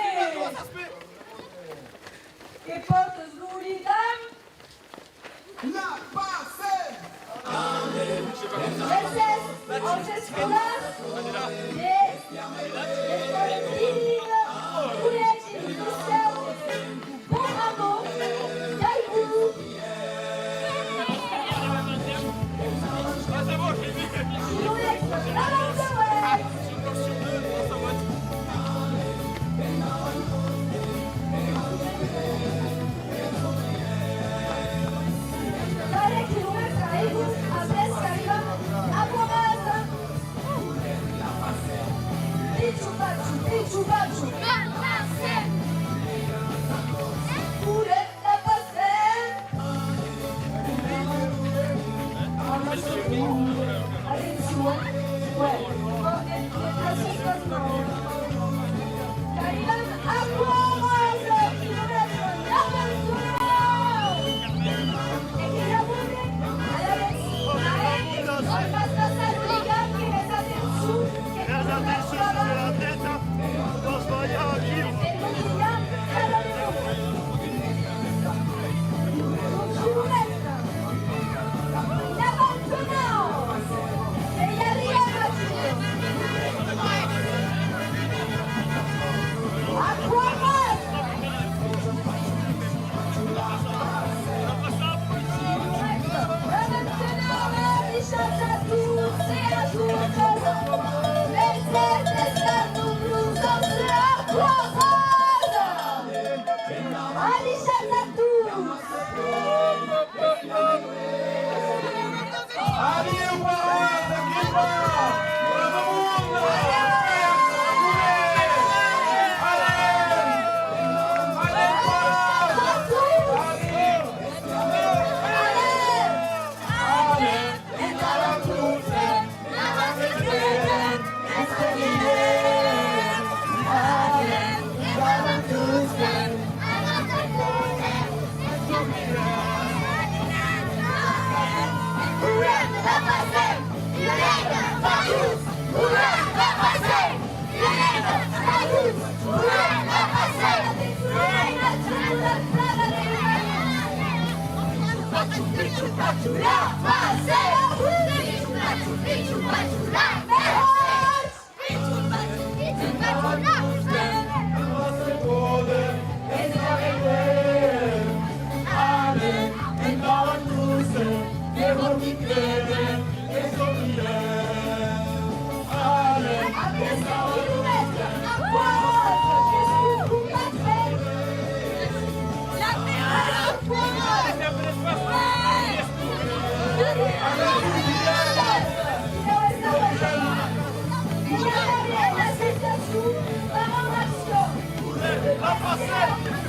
Que pòrtes lo ligam? La Passem! Mercés als escolars de l'Escòla Bilingüa Collègi Licèu Beauharnois d'Aigulh. Darrèr quilomètre aigut, après qu'arribam a Boarasa. Pichu pachu, pichu pachu. Correm la Passem. Atencion. Uèi. Qu'arribam a Boarasa, quilomètre nòvanta-nòu. E que i a monde, alavetz, a hèr, on pas passar lo ligam, que hètz atencion, que... Fètz atencion sus la dreta, pas balhar aquiu. Elia!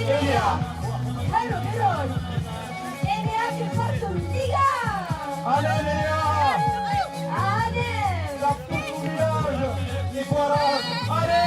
Elia! Hello, hello! Elia, que porta un pigar! Allez, Elia! Allez! Cap tot lo vilatge! Nicolas! Allez!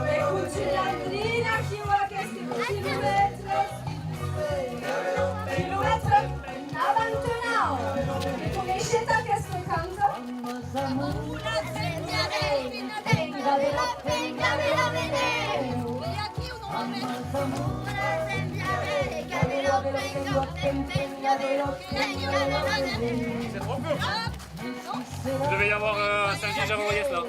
E contunham drin aquiu aqueste quilomètre. Quilomètre navanta-nau. Coneishetz aquesta canta? C'est trop peu. Je vais y avoir, euh, un Saint-Gilles Javoriès là.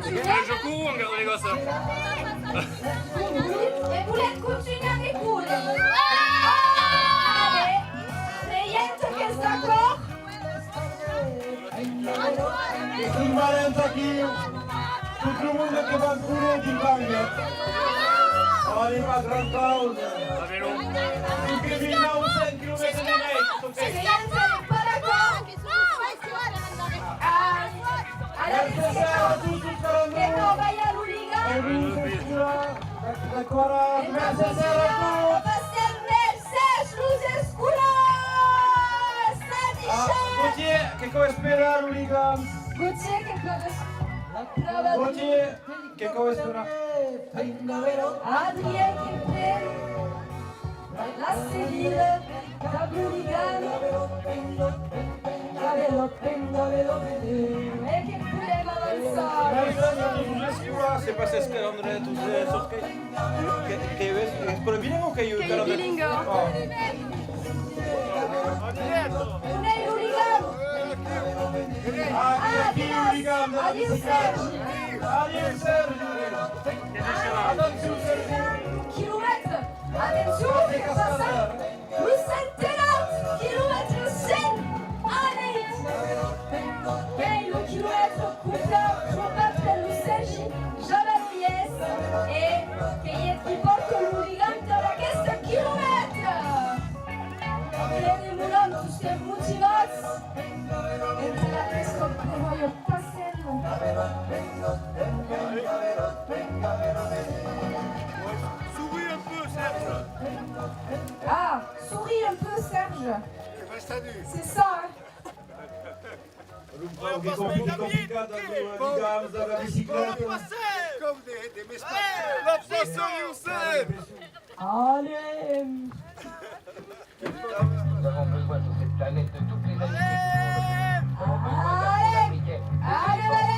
Euh, je cours ou on garde les gosses? E volètz contunhar de córrer? Allez, creiem qu'es d'acòrd. Son valents aquí. Tot lo monde que va córrer dins l'angle. Anem a gran pausa. Lo que vin a un cent quilomètres de mètres. Creiem qu'es pas d'acòrd. Ah, ara que non balha lo ligam. Mercés a tots. Passem, mercés los escolans! Adishatz! Gautier, que cau esperar lo ligam. Gautier, que cau es-, Gautier, que cau esperar. Adrien que pren la seguida dab lo ligam. E que podem avançar. Mercés a tots los escolans, se passètz per endrech, tots, eh, sòrts que, que, que ves, es per vin o qu'ei... Qu'ei bilingue. On ei lo ligam? Ah, aquí, lo ligam de la bicicleta. Adiu, Sergi. Atencion, Sergi. Quilomètre. Atencion, que passa lo centenat, quilomètre cent. Allez! Qu'ei lo quilomètre copat, copat per lo Sergi Javariès e qu'ei eth qui pòrta lo ligam d'aqueste quilomètre. Que demoram tostemps motivats. Encara qu'es còp que vòia passem. Souris un peu, Serge. Ah, souris un peu, Serge. C'est ça, hein. Lo pauc que compli complicat amb lo ligam de la bicicleta. Comme des, des mèches. La passion, Youssef. Allez. Nous avons besoin sur cette planète de toutes les animaux. Nous avons besoin d'Africains,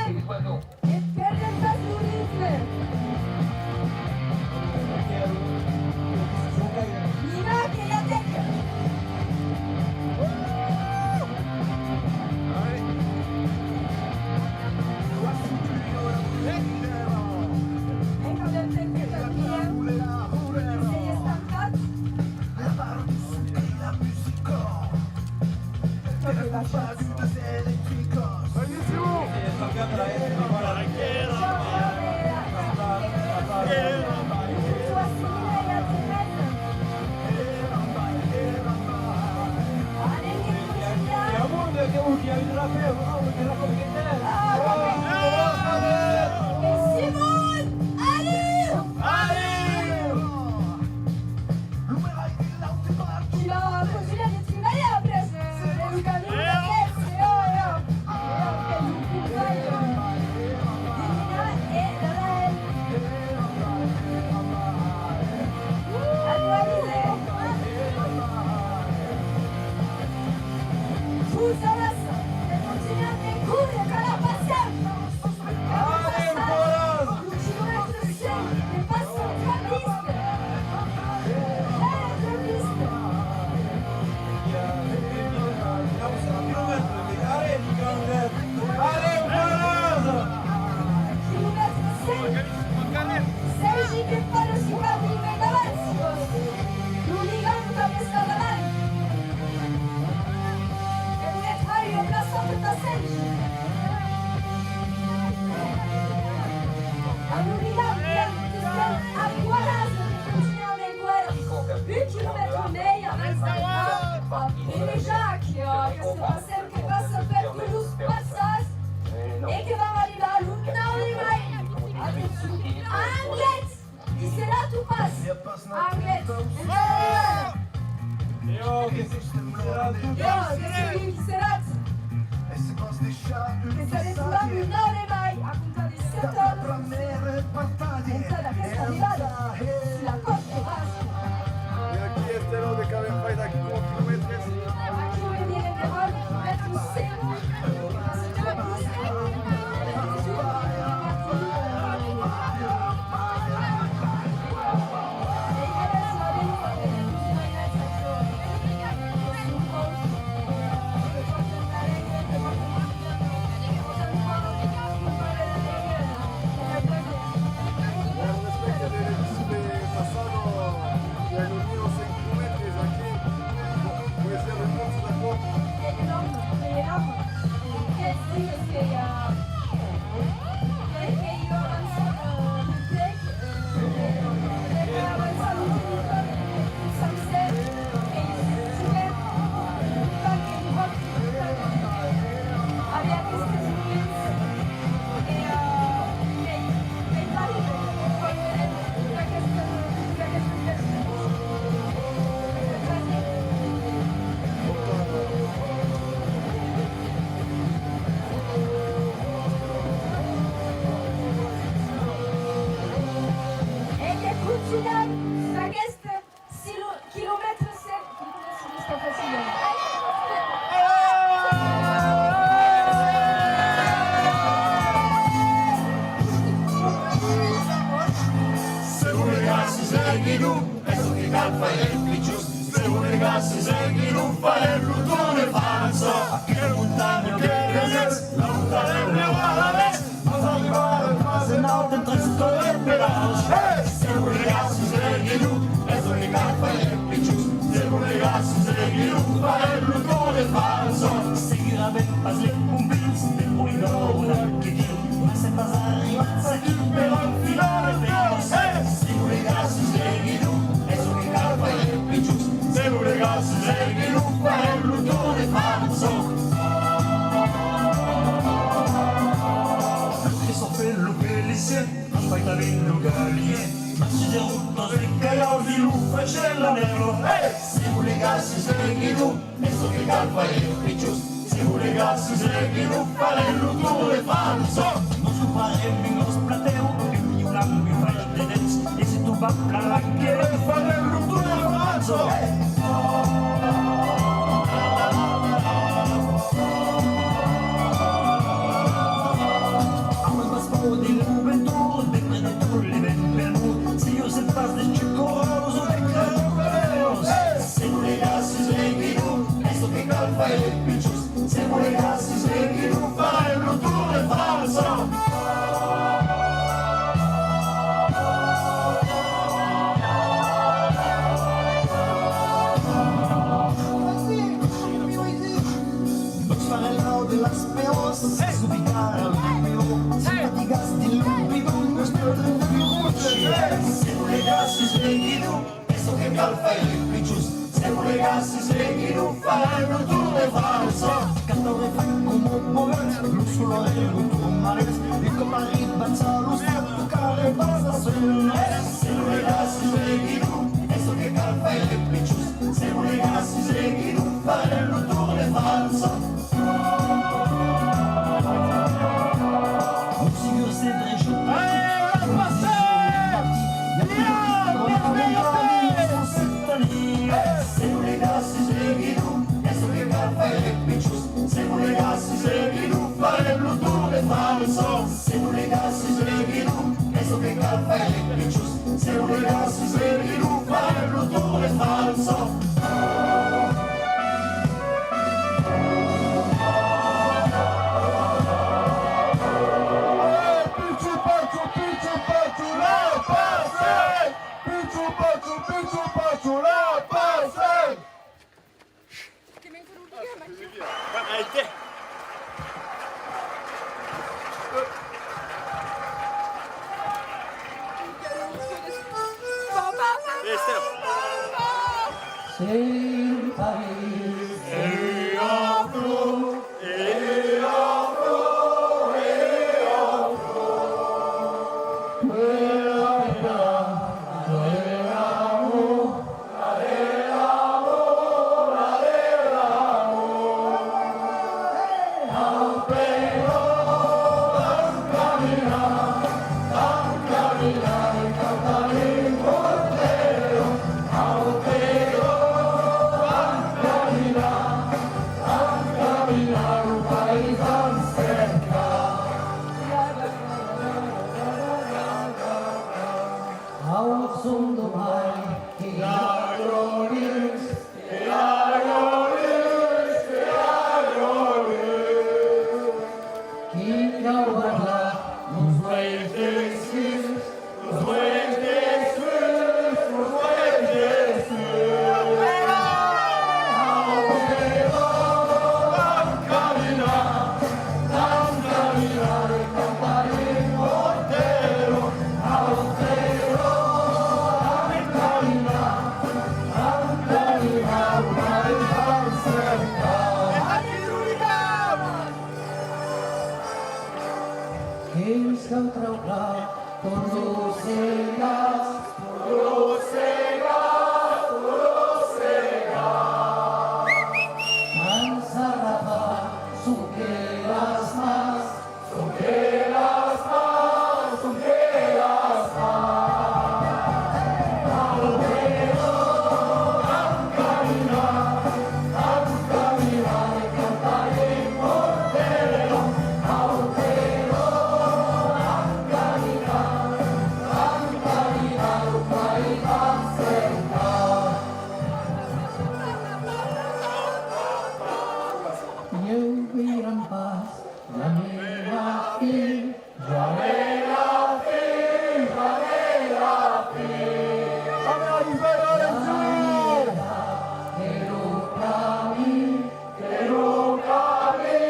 des oiseaux. Et perdem pas lo ritme. Mira que i a tec. Encara un tec que camina. S'ei estancat. Simon! Allez! Allez! Qui va continuar de tribalhar après, eh, lo camin d'aqueste, eh, eh, eh, que lo conselh, eh, de Nina e d'Anaël. Animalize. Vos avança de continuar de córrer, cal la paciéncia. Adéu, camarada! Adéu, camarada! Sergi que fa lo cinquanta mil davant. Lo ligam cap escaldadant. Que volètz har Avèm pas les pompins de Poligòu o d'Arquetil, mas sèm pas arribats aquí per un filar de peus. Se volegas sus le guidon, es çò que cal faire, pichons. Se volegas sus le guidon, farem lo torn de França. Lo que sò fent lo pelicier, mas pas tanben lo galier. Mas sus de rotas de calhau, lo fachèt la nègla. Se volegas sus le guidon, es çò que cal faire, pichons. Se volegas sus le guidon, farem lo torn de França. Nos comprarem un gròs platèu, un miulam, un fach de dents, e se tot va plan, que farem lo torn de França. Avèm pas paur de lo ventor, de prene tot le vent pel mond, se i a pas de chucos o de craquelos. Se volegas sus le guidon, es çò que cal faire, pichons. Se volegas sus le guidon, farem lo torn de França. Nos farem l'aur de las peus, se subitar al riu, se fatigas dins lo bidon, nos perdrem de roche. Se volegas sus le guidon, es çò que cal faire, pichons. Se volegas sus le guidon, farem lo torn de França. Cantaurem coma bogat, lo solòr e lo tourmalet, un còp arribats a l'ostal, tocarem pas a son. Se volegas sus le guidon, es çò que cal faire, pichons. Se volegas sus le guidon, farem lo torn de França. Lo sigur se drecha. Se volegas sus le guidon, es çò que cal faire, pichons. Se volegas sus le guidon, farem lo torn de França. Se volegas sus le guidon, es çò que cal faire, pichons. Se volegas sus le guidon, farem lo torn de França. Pichu pachu, pichu pachu, la Passem! Pichu pachu, pichu pachu, la Passem! Arrêtez. Ieu viram pas la meva filha. Jamais la fin, jamais la fin. Allez, allez, allez, allez.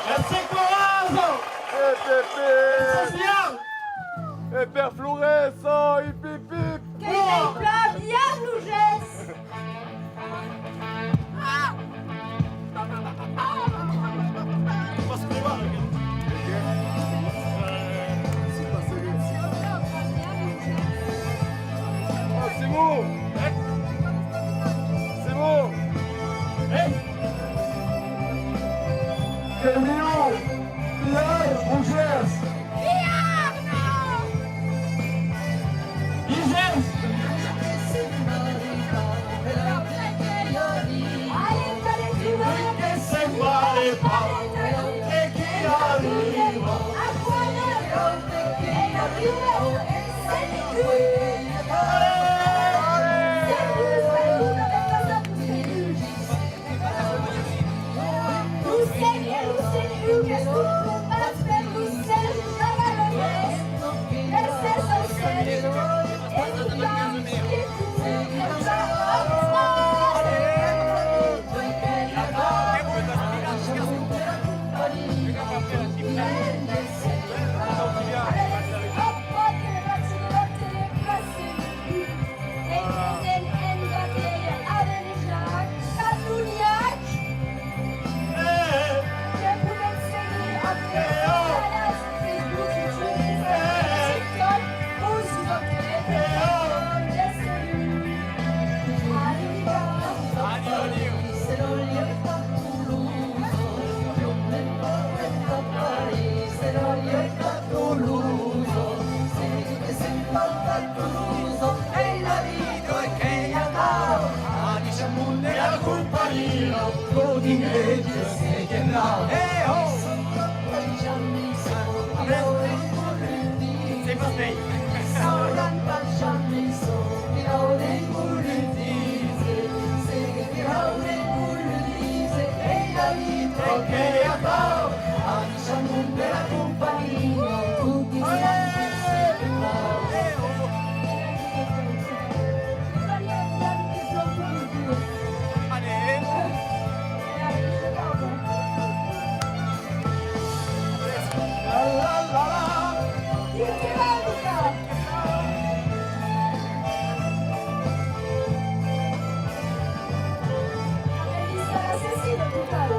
Merci, courage! E per Florença, hip, hip, hip! Que n'ei plan, viam los gents! Ah, c'est bon. C'est bon. Terminons. Pierre Rougers.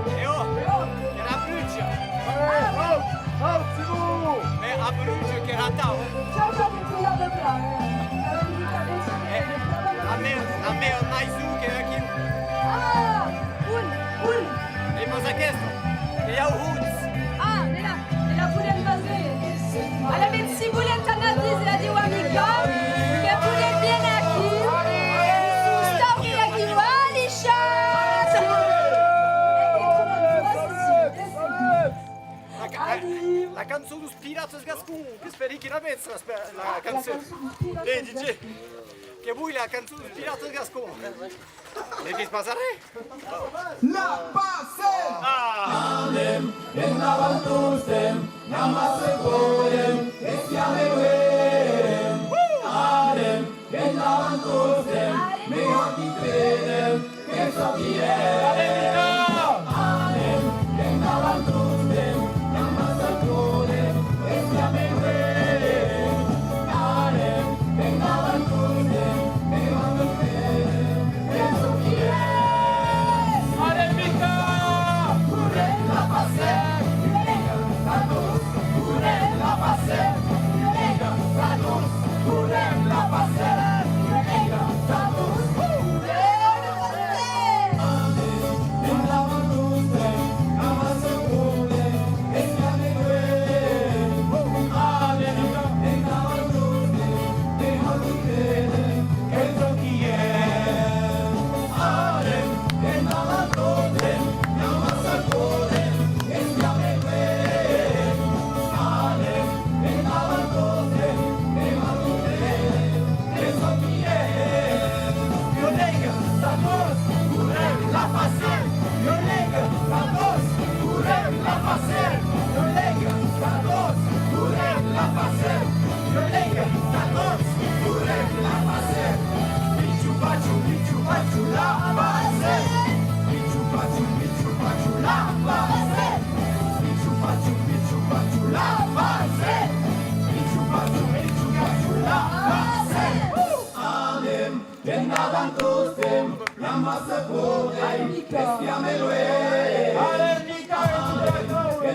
E oh! Qu'èra a Bruges! Oh! Oh, c'est bon! Mès a Bruges qu'èra atau, eh! Eh, la mèr, la mèr maison qu'ei aquiu. Ah! Bon, bon! E mas aquesta, qu'ei au hons. Ah, de la, de la podem pas véder. Alavetz, si volètz anar díser adiu a Mica, que podètz viéner aquí. Nos taurem aquiu, Alicia! La ca-, la cançon deus Piratas Gascons, qu'espèri que la mets, la, la cançon. Eh, D J, que voi la cançon deus Piratas Gascons. Ne dis pas arren. La Passem! Ah! Anem endavant tostemp, n'amassa podem, estiam e volem. Anem endavant tostemp, mès aquí credem que çò qui es. Anem endavant tostemp, n'amassa podem, estiam e volem. Anem endavant tostemp, mès aquí credem. Allez, Mica!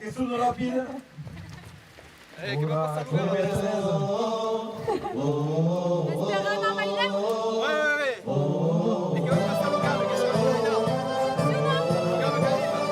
Que son rapidas. Eh, que va passar lo... Esperam a bailar. Ouais, ouais, ouais. E que va passar lo cap, que se va bailar. Lo cap que arriba.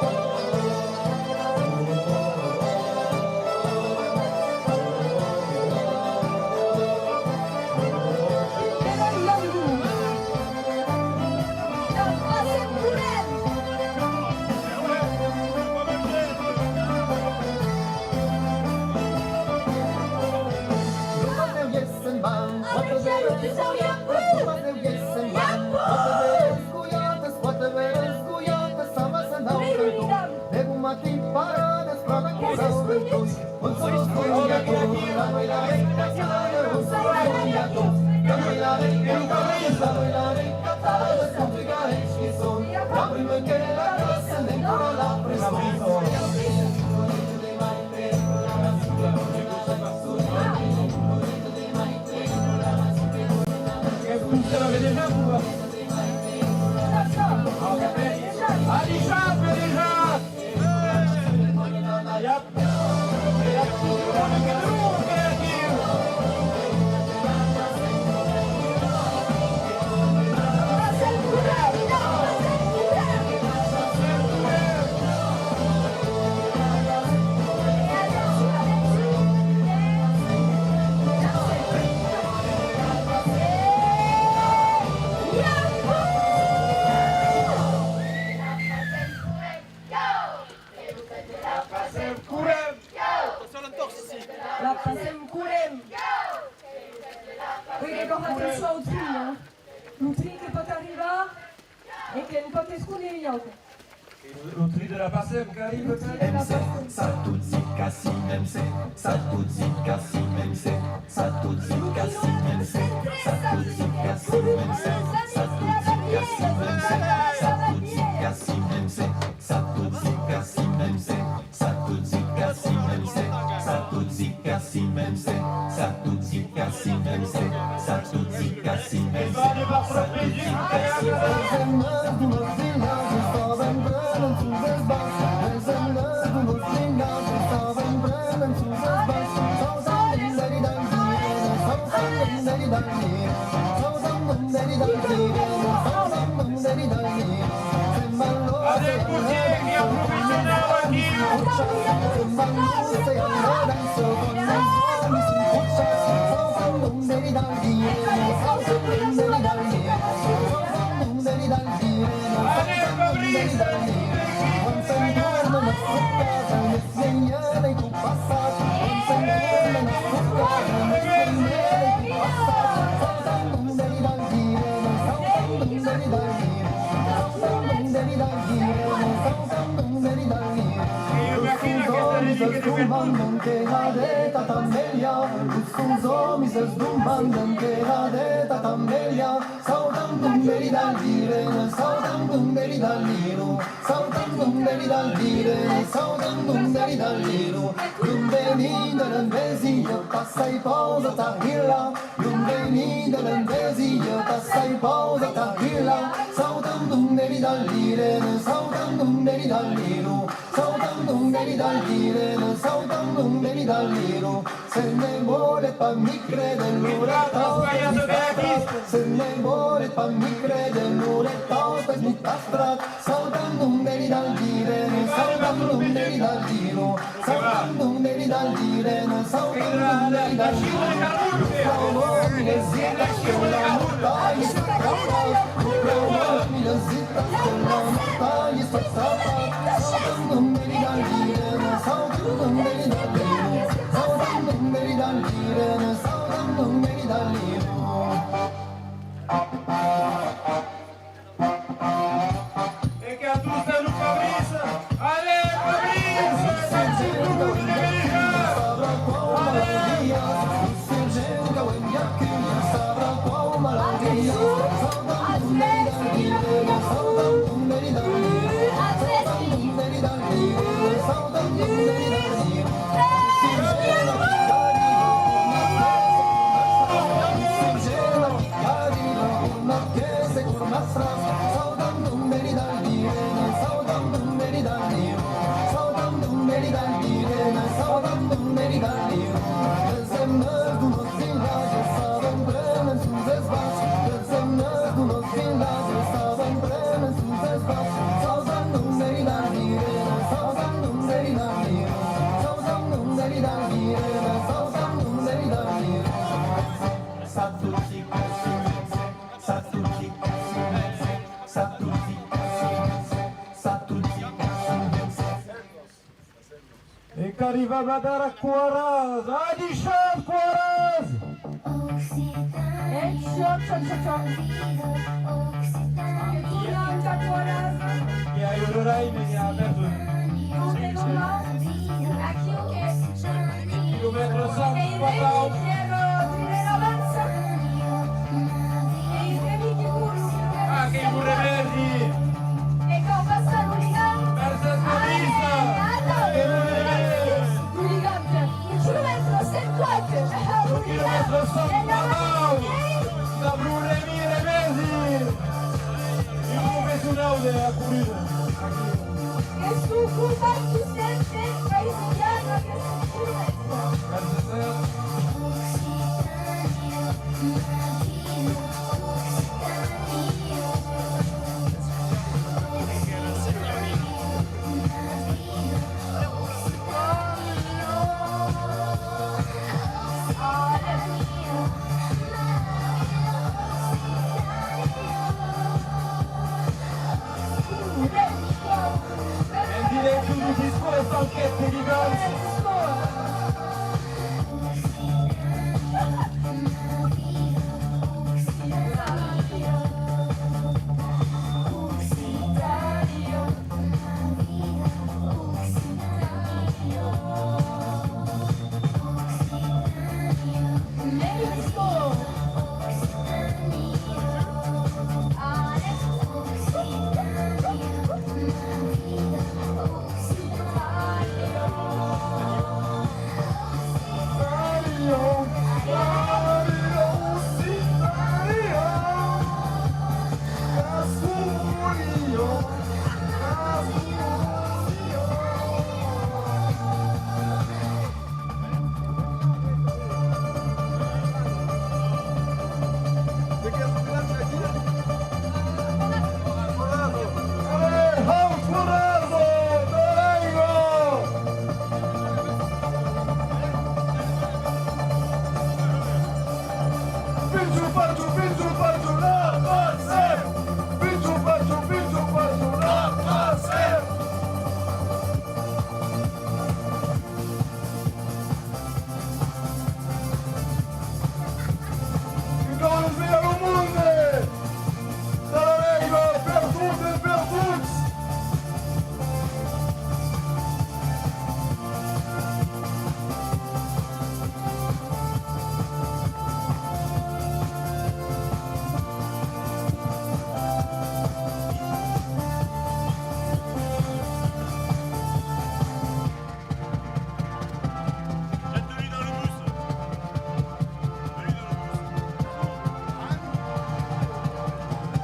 E que en totes coneis, autres. Lo, lo tri de la Passem qu'arriba, qu'arriba. M C, Sarkozy, Cassim, M C, Sarkozy, Cassim, M C, Sarkozy, Cassim, M C, Sarkozy, Cassim, M C, Sarkozy, Cassim, M C, Sarkozy, Cassim, M C, Sarkozy, Cassim, M C, Sarkozy, Cassim, M C, Sarkozy, Cassim, M C, Sarkozy, Cassim, M C, Sarkozy, Cassim, M C. Adèu, Gautier, que i a professionau aquiu! Adèu, Fabrice! Sautam d'un deri dal liro, sautam d'un deri dal liro, l'un venin de l'envesia, passa e pausa ta hila, l'un venin de l'envesia, passa e pausa ta hila, sautam d'un deri dal liro, sautam d'un deri dal liro, sautam d'un deri dal liro, sautam d'un deri dal liro. Se ne vòle pas mi crede, lo retòrt es mi pèstra. Se ne vòle pas mi crede, lo retòrt es mi pèstra. Sautam d'un deri dal dire, sautam d'un deri dal dire, sautam d'un deri dal dire, sautam d'un deri dal dire. Prova mi les zitas que la montanha s'atrapa, prova mi les zitas que la montanha s'atrapa. Sautam d'un deri dal dire, sautam d'un deri dal dire. E que a tots lo Fabrice! Allez, Fabrice! Merci beaucoup de l'Amérique! Allez! E qu'arribam adara Coaràs! Adishatz, Coaràs! Occitània, Occitània, Coaràs! Que ajudarai, me, a perdut. Aquí, ok. Quilomètre cent, patau. Ah, que vos remerci! E cau passar lo ligam! Mercés, Marisa! Que vos remerci! Lo ligam, quilomètre cent quatre! Lo quilomètre cent, patau! Dab lo Remi Remesi! Un professionau de la corrida, aquí. Que soi copat, Josep, per païsian, aquesta quilomètre. En directe du disco de San Queterí.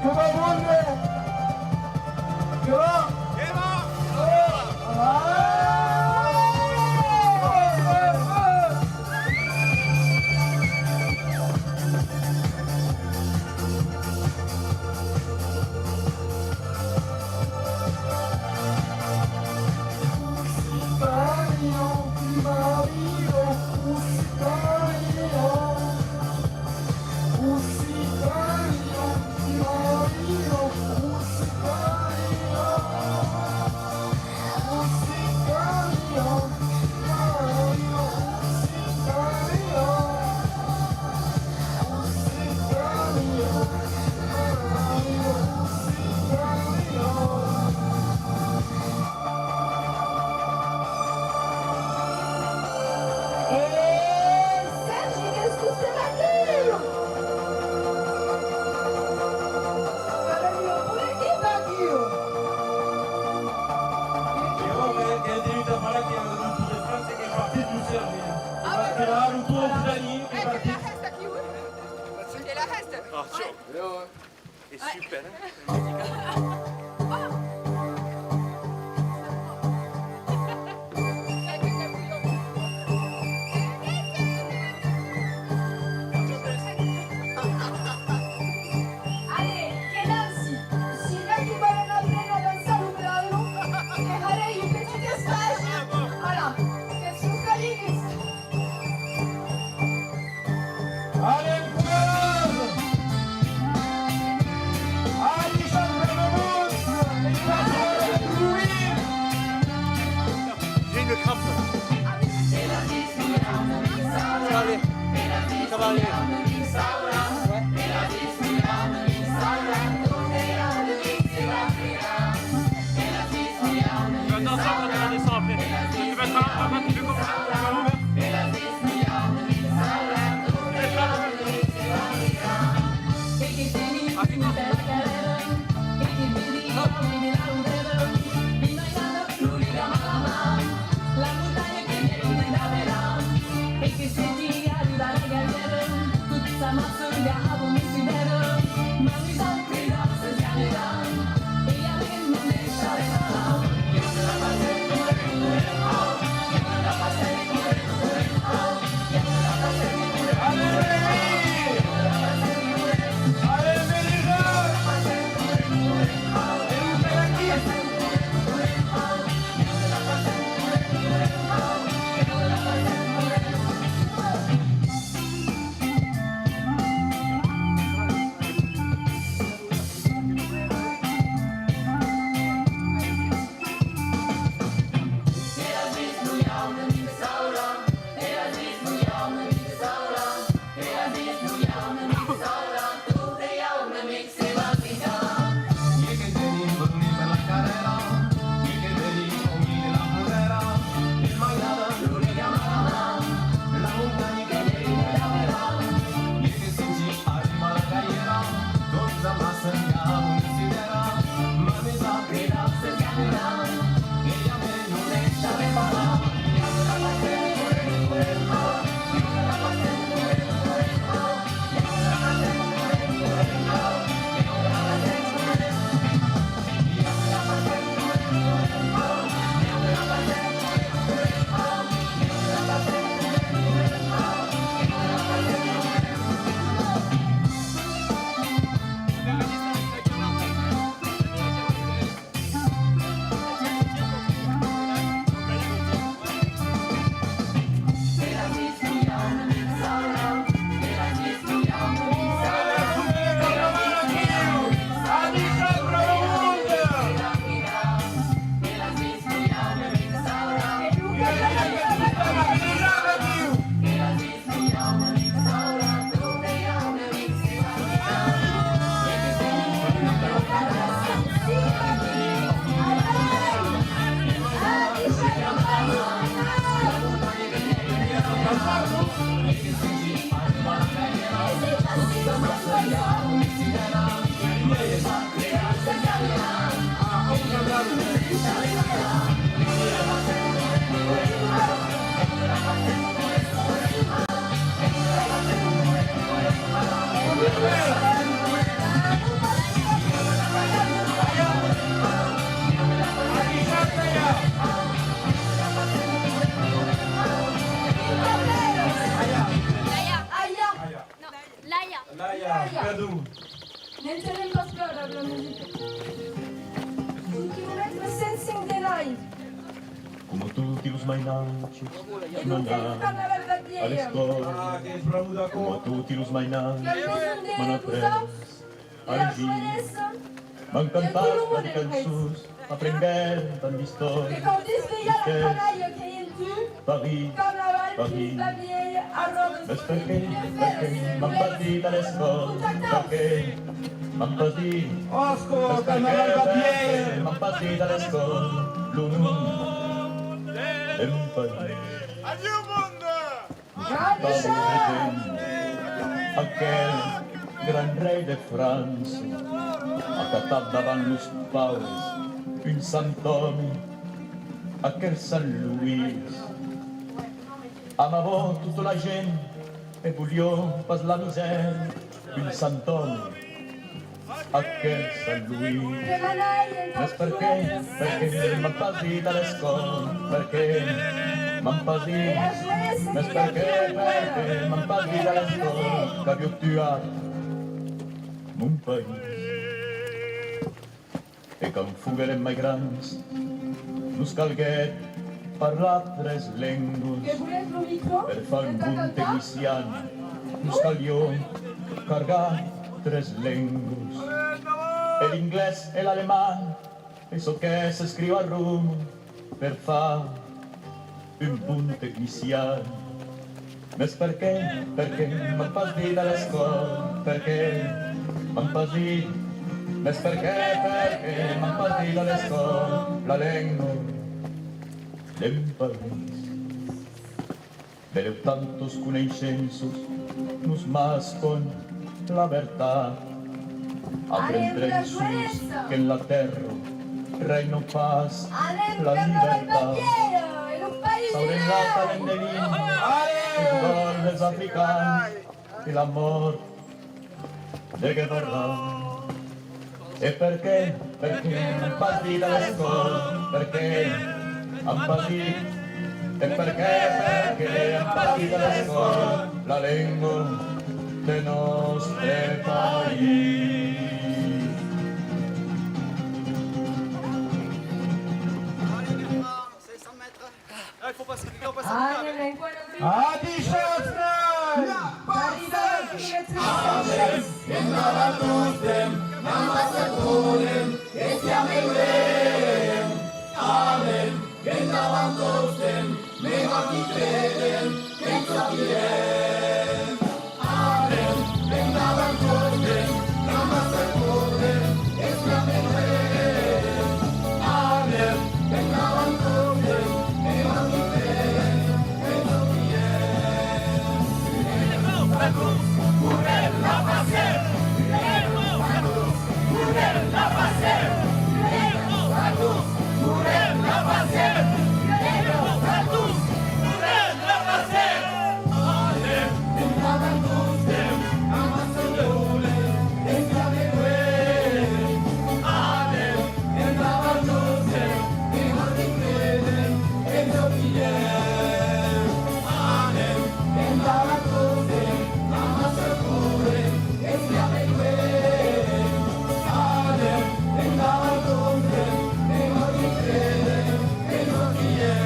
Viva Bonde! Viva! Viva! E Sergi, qu'es tostemp aquiu! Qu'es una bona equipa aquiu! E òc, eh, qu'èi tengut a parlar que lo Tour de France qu'ei partit deu Sergi, eh. Ah, ben, que va lo Tour de Dani, qu'ei partit. E la hèsta aquiu, eh? E la hèsta. Ah, tiò. E super, eh? Allez, que danci! Si i a qui vòlen aprene a dançar lo bravo, que harèi un petit estagi. Voilà, qu'ètz los caliguts. Allez, courage! Allez, Jean-Claude Mousse, il va se retrouver. J'ai une crampe. Ça va aller. Ça va aller. Ouais. Attends, ça, on va descendre après. Tu vas être là, là-bas, tu fais comme ça, tu vas ouvert. Toti los mainatges son anats a l'escòla, coma toti los mainatges m'an aprés a legir. M'an cantat de cançons, m'aprenguèron tant d'istòrias. Paris, Paris. Mès perqué, perqué m'an pas dit a l'escòla? Perqué m'an pas dit? Mès perqué, perqué m'an pas dit a l'escòla lo nom de mon país? Aquel gran rei de França, acatat davant los paures, un sant òme, aquel Sant Loís. Amava tota la gent e voliá pas la misèra, un sant òme, aquel Sant Loís. Mès perqué, perqué m'an pas dit a l'escòla? Perqué m'an pas dit? Mès perqué, perqué m'an pas dit a l'escòla qu'aviá tuat mon país? E quand foguèrem mai grands, nos calguèt parlar tres lengas. Per far un bon tecnician, nos caliá cargar tres lengas. E l'inglés e l'alemand, e çò que s'escriu a Roma, per far un bon tecnician. Mès perqué, perqué m'an pas dit a l'escòla? Perqué m'an pas dit? Mès perqué, perqué m'an pas dit a l'escòla la lenga de mon país? Belèu tantas coneissenças nos mascan la vertat. Aprendrem sols qu'en la tèrra reina pas la libertat. Saurem la talent de vin, el còr dels africans e la mòrt de Guevara. E perqué, perqué m'an pas dit a l'escòla? Perqué m'an pas dit? E perqué, perqué m'an pas dit a l'escòla la lenga de nòstre país? Ah, il faut passer, il faut passer. Adishatz-ne! Anem, endavant tostemps, amassa correm, que siam e luèm. Anem, endavant tostemps, mès qui creden, que çò qui es. Anem, endavant tostemps, amassa correm, que siam e luèm. Anem, endavant tostemps, mès qui creden, que çò qui es. Correm la Passem! Correm la Passem! Correm la Passem! Correm la Passem! Anem, endavant tostemps, amassa correm, que siam e luèm. Anem, endavant tostemps, mès qui creden, que çò qui es. Anem, endavant tostemps, amassa correm, que siam e luèm. Anem, endavant tostemps, mès qui creden, que çò qui es.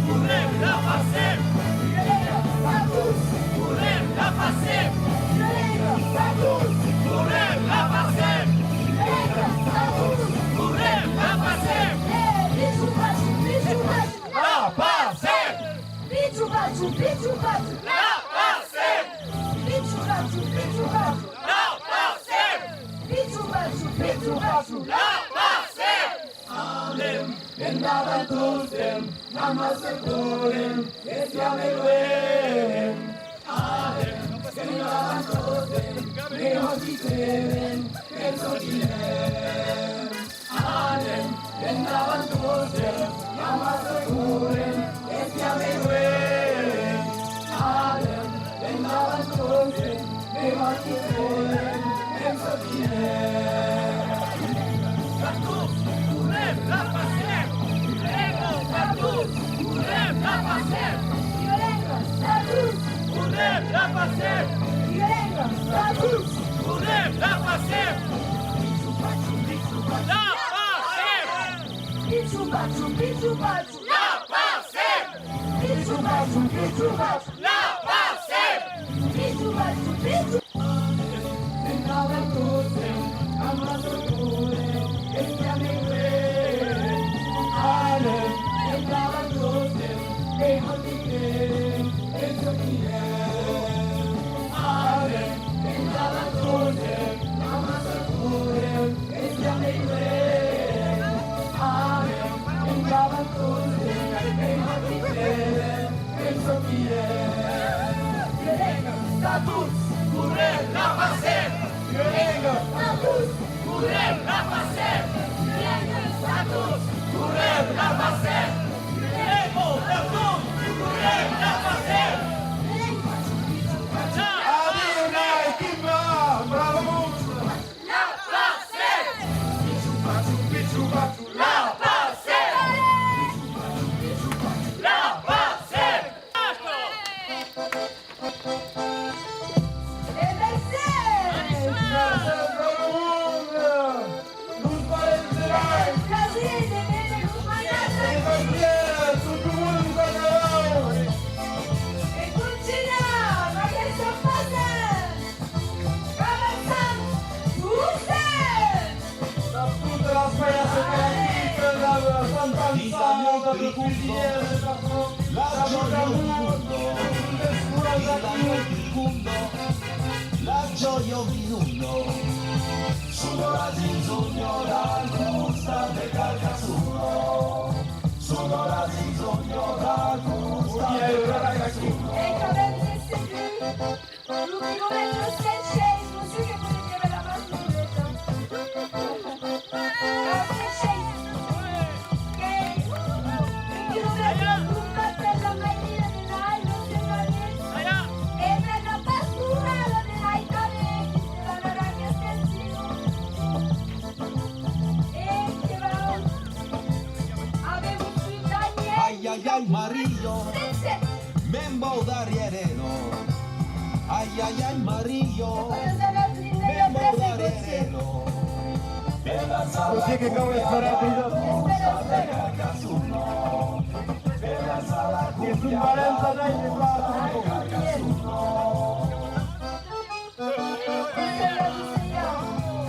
Correm la Passem! Correm la Passem! Correm la Passem! Correm la Passem! La Passem! Pichu pachu, pichu pachu! La Passem! Pichu pachu, pichu pachu! La Passem! Pichu pachu, pichu pachu! La Passem! Pichu pachu, pichu pachu! La Passem! Anem, endavant tostemps, amassa correm, que siam e luèm. Anem, endavant tostemps, mès qui creden, que çò qui es. Anem, endavant tostemps, amassa correm, que siam e luèm. Anem, endavant tostemps, mès qui creden, que çò qui es. Correm la Passem! Correm la Passem! Correm la Passem! Correm la Passem! La Passem! Pichu Pachu, pichu, pachu, la Passem! Pichu, pachu, pichu, pachu, la Passem! Pichu, pachu, pichu. La Passem! Pichu pachu, pichu pachu, la Passem! La Passem! E ben se! Los parents de l'any! Brasil, de Belle, los manats! E ben bien, tot lo monde lo carnaval! E contunha, la que se passa! Avançam! Totes! Dab totas las palhas que aquí, dab Santa Anselm, dab los cuisinièrs, dab la Jòia Vinundo, dab los escolans aquí. La Jòia Vinundo, sona la zinzonha dal costat de Carcassona. Sona la zinzonha dal costat de Carcassona. E qu'avem de segur. Lo quilomètre cent sheis, lo sieu que podem dire la marca de beta. Lo cent sheis. Que lo quilomètre crompat per la mairina de Nai, lo Servanèt, e per la pastorala de Nai tanben, que se va anar aqueste estiu. E que va aver un Daniel. Ai, ai, ai, Maria. Sense. Me'n vau darrièr ela. Ai, ai, ai, Maria. Me'n vau darrièr ela. Cossí que cau esperar, Crisa? Espera, espera. Que son valents, Nai, de Blas.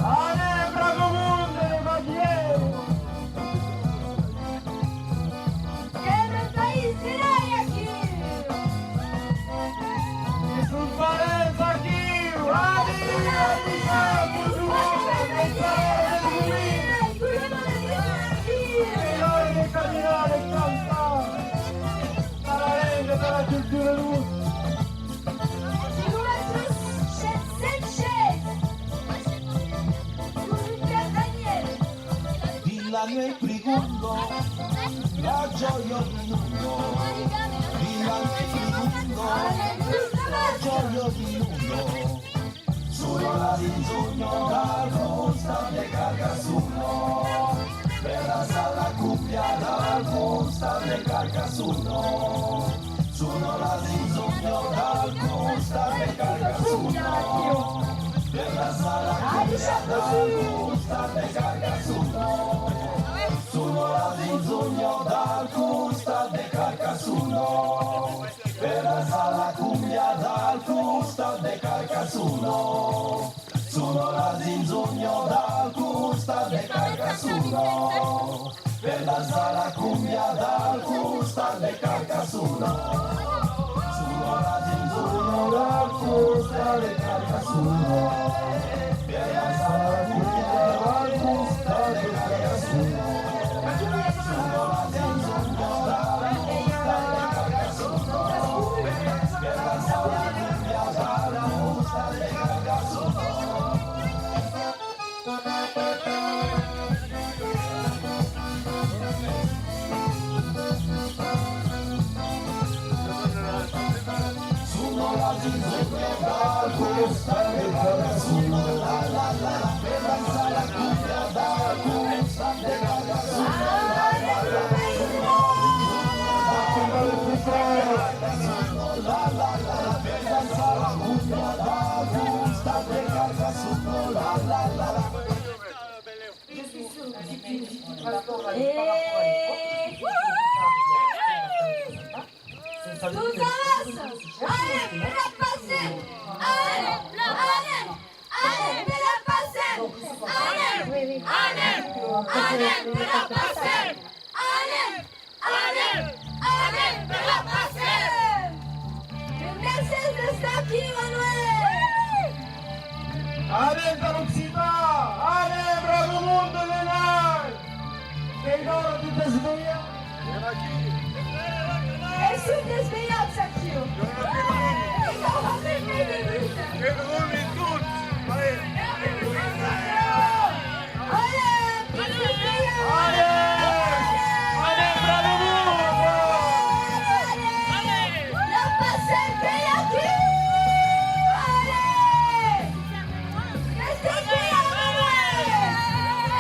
Allez, bravo monde de Bavièr! Qu'èm en país de Nai aquiu! Que son parents aquiu! Allez, allez, allez, bonjour, bonsoir, bonjour! E allez, caminar, e cantar! Tà la lenga, tà la cultura, nos! Quilomètre cent sheis. Dins la nuèit prigonda, la Jòia Vinundo. Dins la nuèit prigonda, la Jòia Vinundo. Sona la zinzonha dal costat de Carcassona. Per dansar la cumbia dal costat de Carcassona. Sona la zinzonha dal costat de Carcassona. Per dansar la cumbia dal costat de Carcassona. Sona la zinzonha dal costat de Carcassona. Per dansar la cumbia dal costat de Carcassona. Sona la zinzonha dal costat de Carcassona. Per dansar la cumbia dal costat de Carcassona. Sona la zinzonha dal costat de Carcassona. Per dansar la cumbia dal costat de Carcassona. Sona la zinzonha dal costat de Carcassona. Per dansar la cumbia dal costat de Carcassona. Je suis sûre E... Totas! Anem per la Passem! Anem! Anem! Anem per la Passem! Anem! Anem! Anem per la Passem! Anem! Anem! Anem per la Passem! E mercés d'estar aquí, Manuel! Anem per l'occitan! Anem, bravo monde de Nai! Qu'ei l'ora de desvelhar! Qu'ei l'ora de desvelhar, Sergio! Que dròlli tots! Allez! Allez! Allez! Allez, bravo monde! Allez! La Passem qu'ei aquí! Allez! Qu'ei aquí, Manuel!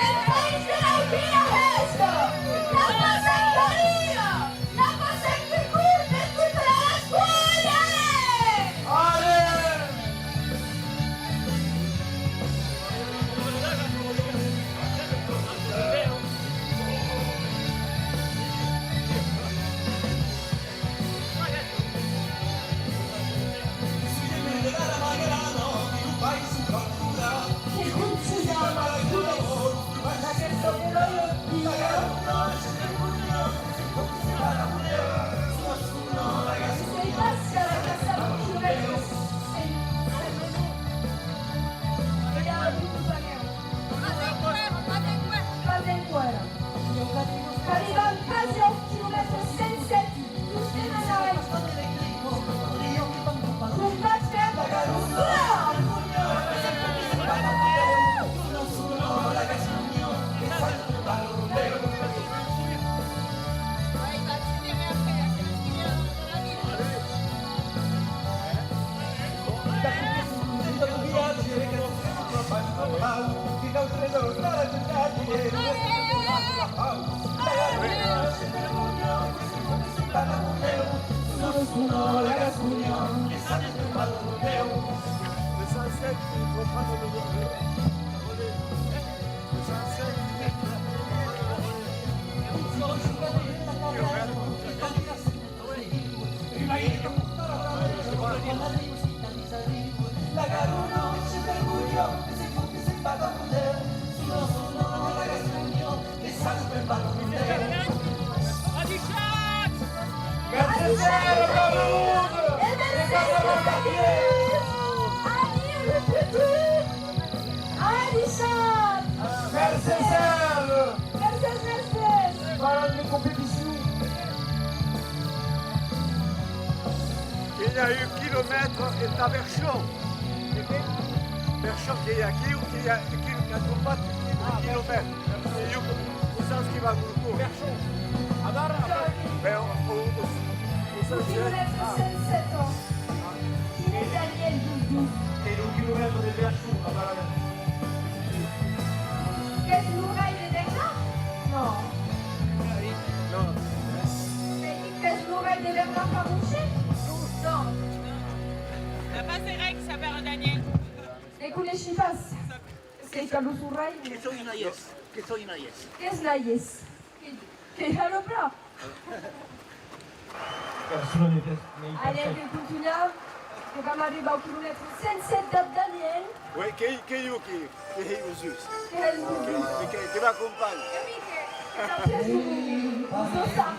En país de la Via Hèsta! La Passem qu'arriba! La Passem que cor per tota la Gasconha! Allez! Allez! Pas enqüèra. Qu'arribam quasi au quilomètre cent sèt. Tostemp en arrèst. Combat per la Garona! Mercés, bravo monde! Adishatz! Mercés! Mercés, mercés! Parlant de competicion! Que i a un quilomètre entà Verchon. Verchon, que i a aquiu, que i a un quil-, qu'a trompat un quilomètre. E jo, o saps qui va lo córrer? Verchon. Adara. Ben, o, o, o, o saps, eh? Quilomètre cent sèt ans. Quin es Daniel Doudou? Qu'ei lo quilomètre de Verchon, aparament. Qu'es lo rei de Bernard? Non. Non. Qu'es lo rei de Bernard Farouche? Non. N'a pas de rei qui s'apèra Daniel. Ne coneishi pas. Qu'ei qu'a lo sorrei. Que soi Naies. Que soi Naies. Qu'es Naies. Que, que i a lo pla. Personne n'est... Allez, que contunham. Que vam arribar au quilomètre cent sèt dab Daniel. Oui, que, que jo, que, que hei lo sus. Que hei lo sus. Que, que, que m'acompanha. Que, que, que t'apias lo, lo dossard.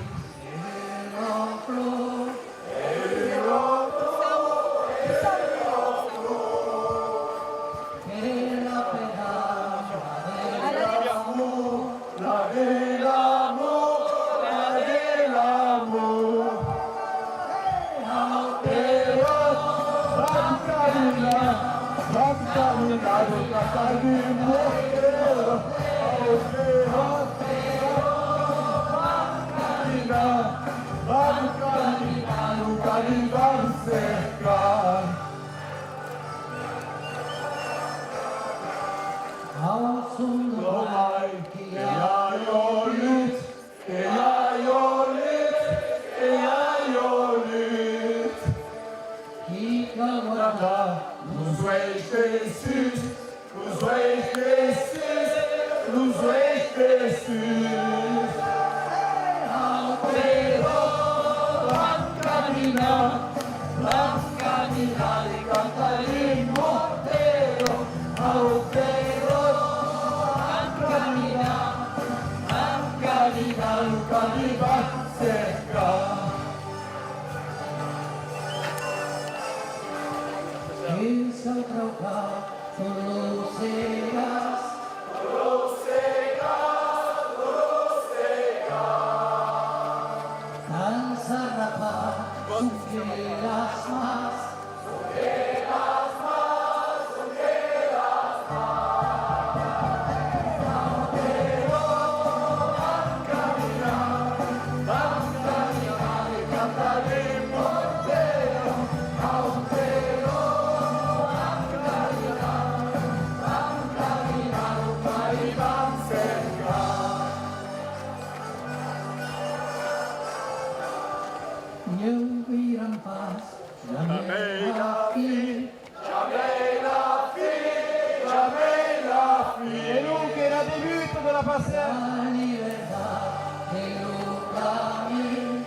Ieu viram pas jamei la fin. Jamei la fin, jamei la fin. E donc, era debut de la Passem. La libertat e lo camin.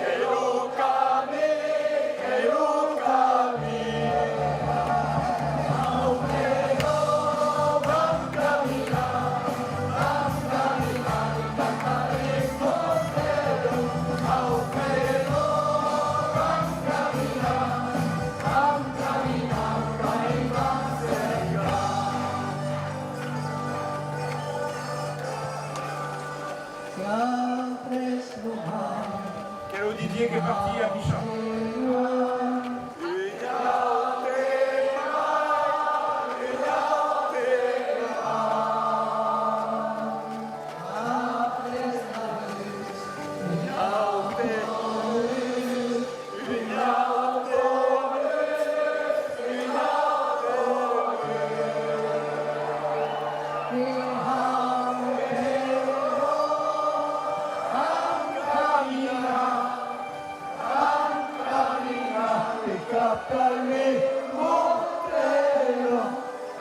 E lo camin, e lo camin. Au Però vam caminar, vam caminar, cantarem au Però, au Però vam caminar. Qu'èra Didier que partia, Michel.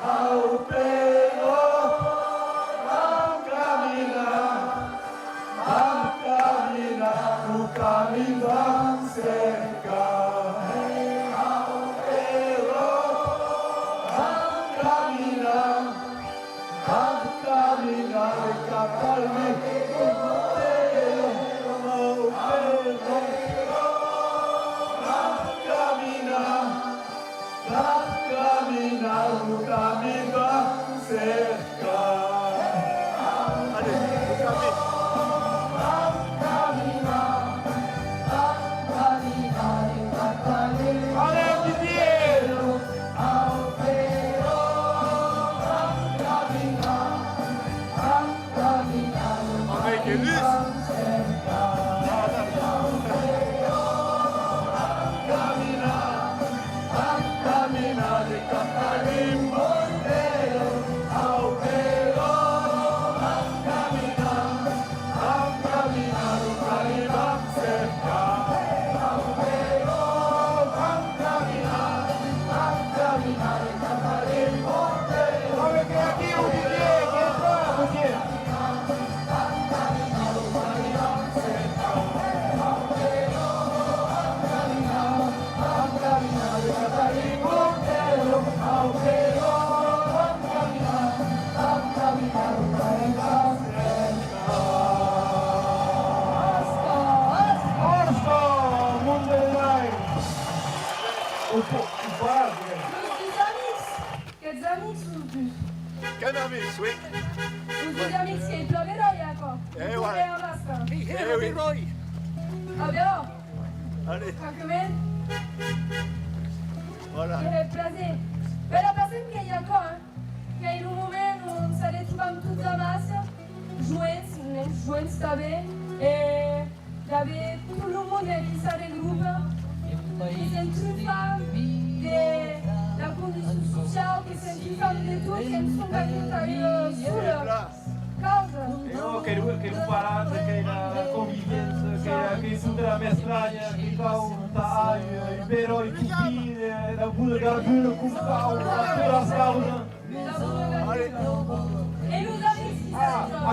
Au Però vam caminar, vam caminar, lo camin vam cercar. Au Però vam caminar, vam caminar cap al Però, au Però vam caminar. Vam caminar, lo camin vam cercar. Allez, lo camin. Vam caminar, vam caminar, lo camin. Allez, Didier. Avec Luce. Òrça, monde de mai! O po-, o pas, eh. Los dus amics, qu'ètz amics, los dus? Qu'èm amics, oui. Los dus amics qu'ei plan beròi, aquò. Eh, ouais. Tot e a basta. Eh, oui. Ah, però. Allez. Francament. Voilà. Que plaser. Bèla Passem qu'ei aquò, eh. Qu'ei lo moment on se retrobam tots amassa, joens, mens joens tanben, e d'aver tot lo monde qui se regrupa, que se'n trufam de la condicion sociau, que se'n trufam de tot, que'm sonca tota ua sola causa. E ò, que lo, que lo parlatge, que la conviviéncia, que, que tota la mestranha, que cau tà, eh, un beròi topin, eh, dab una garbuna com cau, dab totas las causas. E los amics qui s'ajudan.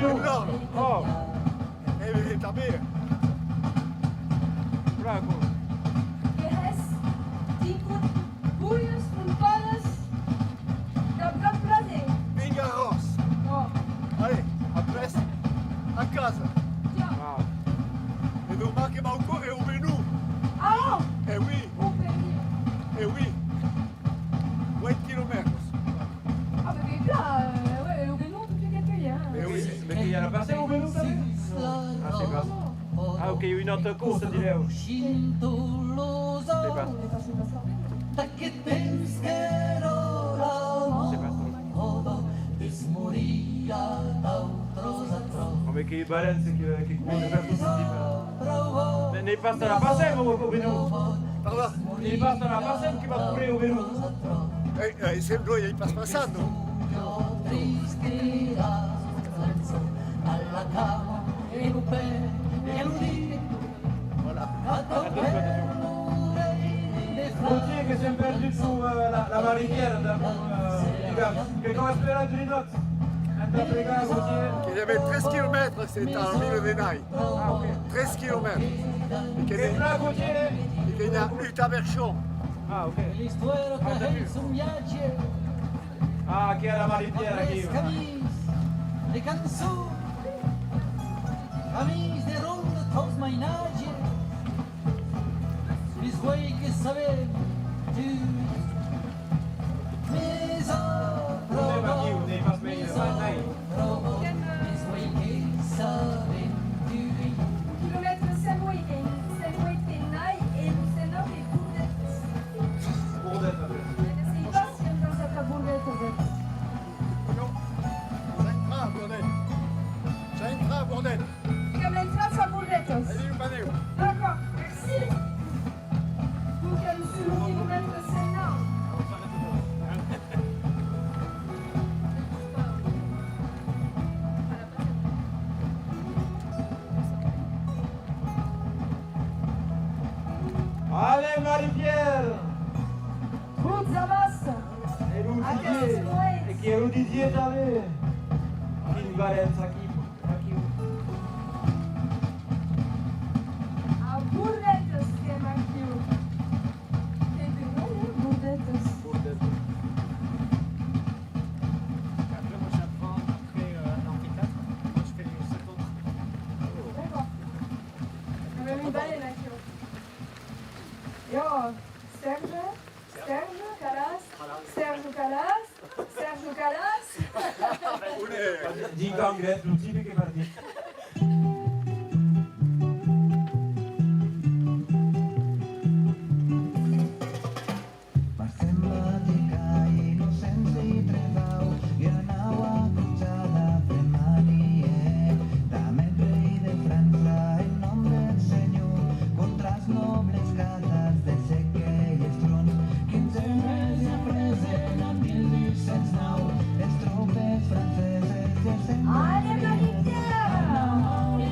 Benlòc. Oh. E ben, tanben. Bravo. Que hès tingut bulhas pompadas dab cap plaser. Vinga, Ros. Oh. Allez, après, a casa. Tiens. E doman que m'ac córrer Aubenon. Ah! E oui. Aubenon. E oui. Ueit quilomètres. Ah, ben, ben, plan, euh, ouais, Aubenon, tu fais quelques liens, hein. E oui. Mès que i a la passem Aubenon tanben? Ah, sèi pas. Ah, ok, ua auta corsa, dilhèu. Sèi pas. Sèi pas. Òme, qu'ei Valence que, que cours de pertot possible. N'ei pas tà la passem, Aubenon. Pardon? N'ei pas tà la passem que va córrer Aubenon. Eh, eh, sembla, ei pas passat, non? Voilà. Atencion, atencion. Gautier, que sèm perduts sus, euh, la, la Marie-Pierre, dab, euh, ligam. Que cau esperar un minut entà pregar, Gautier. Que i a tres quilomètres entà la vila de Nai. Ah, ok. Tres quilomètres. E que... Qu'ei plan, Gautier? E que i a un taberchon. Ah, ok. L'istòria que hèt son viatge. Ah, qu'ei la Marie-Pierre aquí. Après camins de cançons, camins de rondes taus mainatges, mès uei que sabem tu, mès a pròva, mès a pròva, mès uei que sabem tu. Quilomètre cent ueit, cent ueit en Nai e lo cent nòu en Bordetas. Bordetas, ok. Sèi pas si èm passats a Bordetas, eh. Non. Sèm entrats a Bordetas. Sèm entrats a Bordetas. Qu'èm entrats a Bordetas. Adiu, adiu. D'acòrd, merci. Tocam sus lo quilomètre cent nòu. Allez, Marie-Pierre! Fortza amassa! E lo Didier, e que lo Didier tanben! Quin valent aquí, aquí. A Bordetas qu'èm aquiu. Qu'ei ben, eh, Bordetas. Bordetas. Après, moi, j'apprends après, euh, l'amphithéâtre. Moi, je fais les sept autres. D'accord. Avem un valent aquiu. Jo, Serge, Serge Calas, Serge Calas, Serge Calas. Dins anglés, lo tipic que partit. Allez, Marie-Pierre!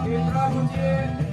E bravo, Dieu.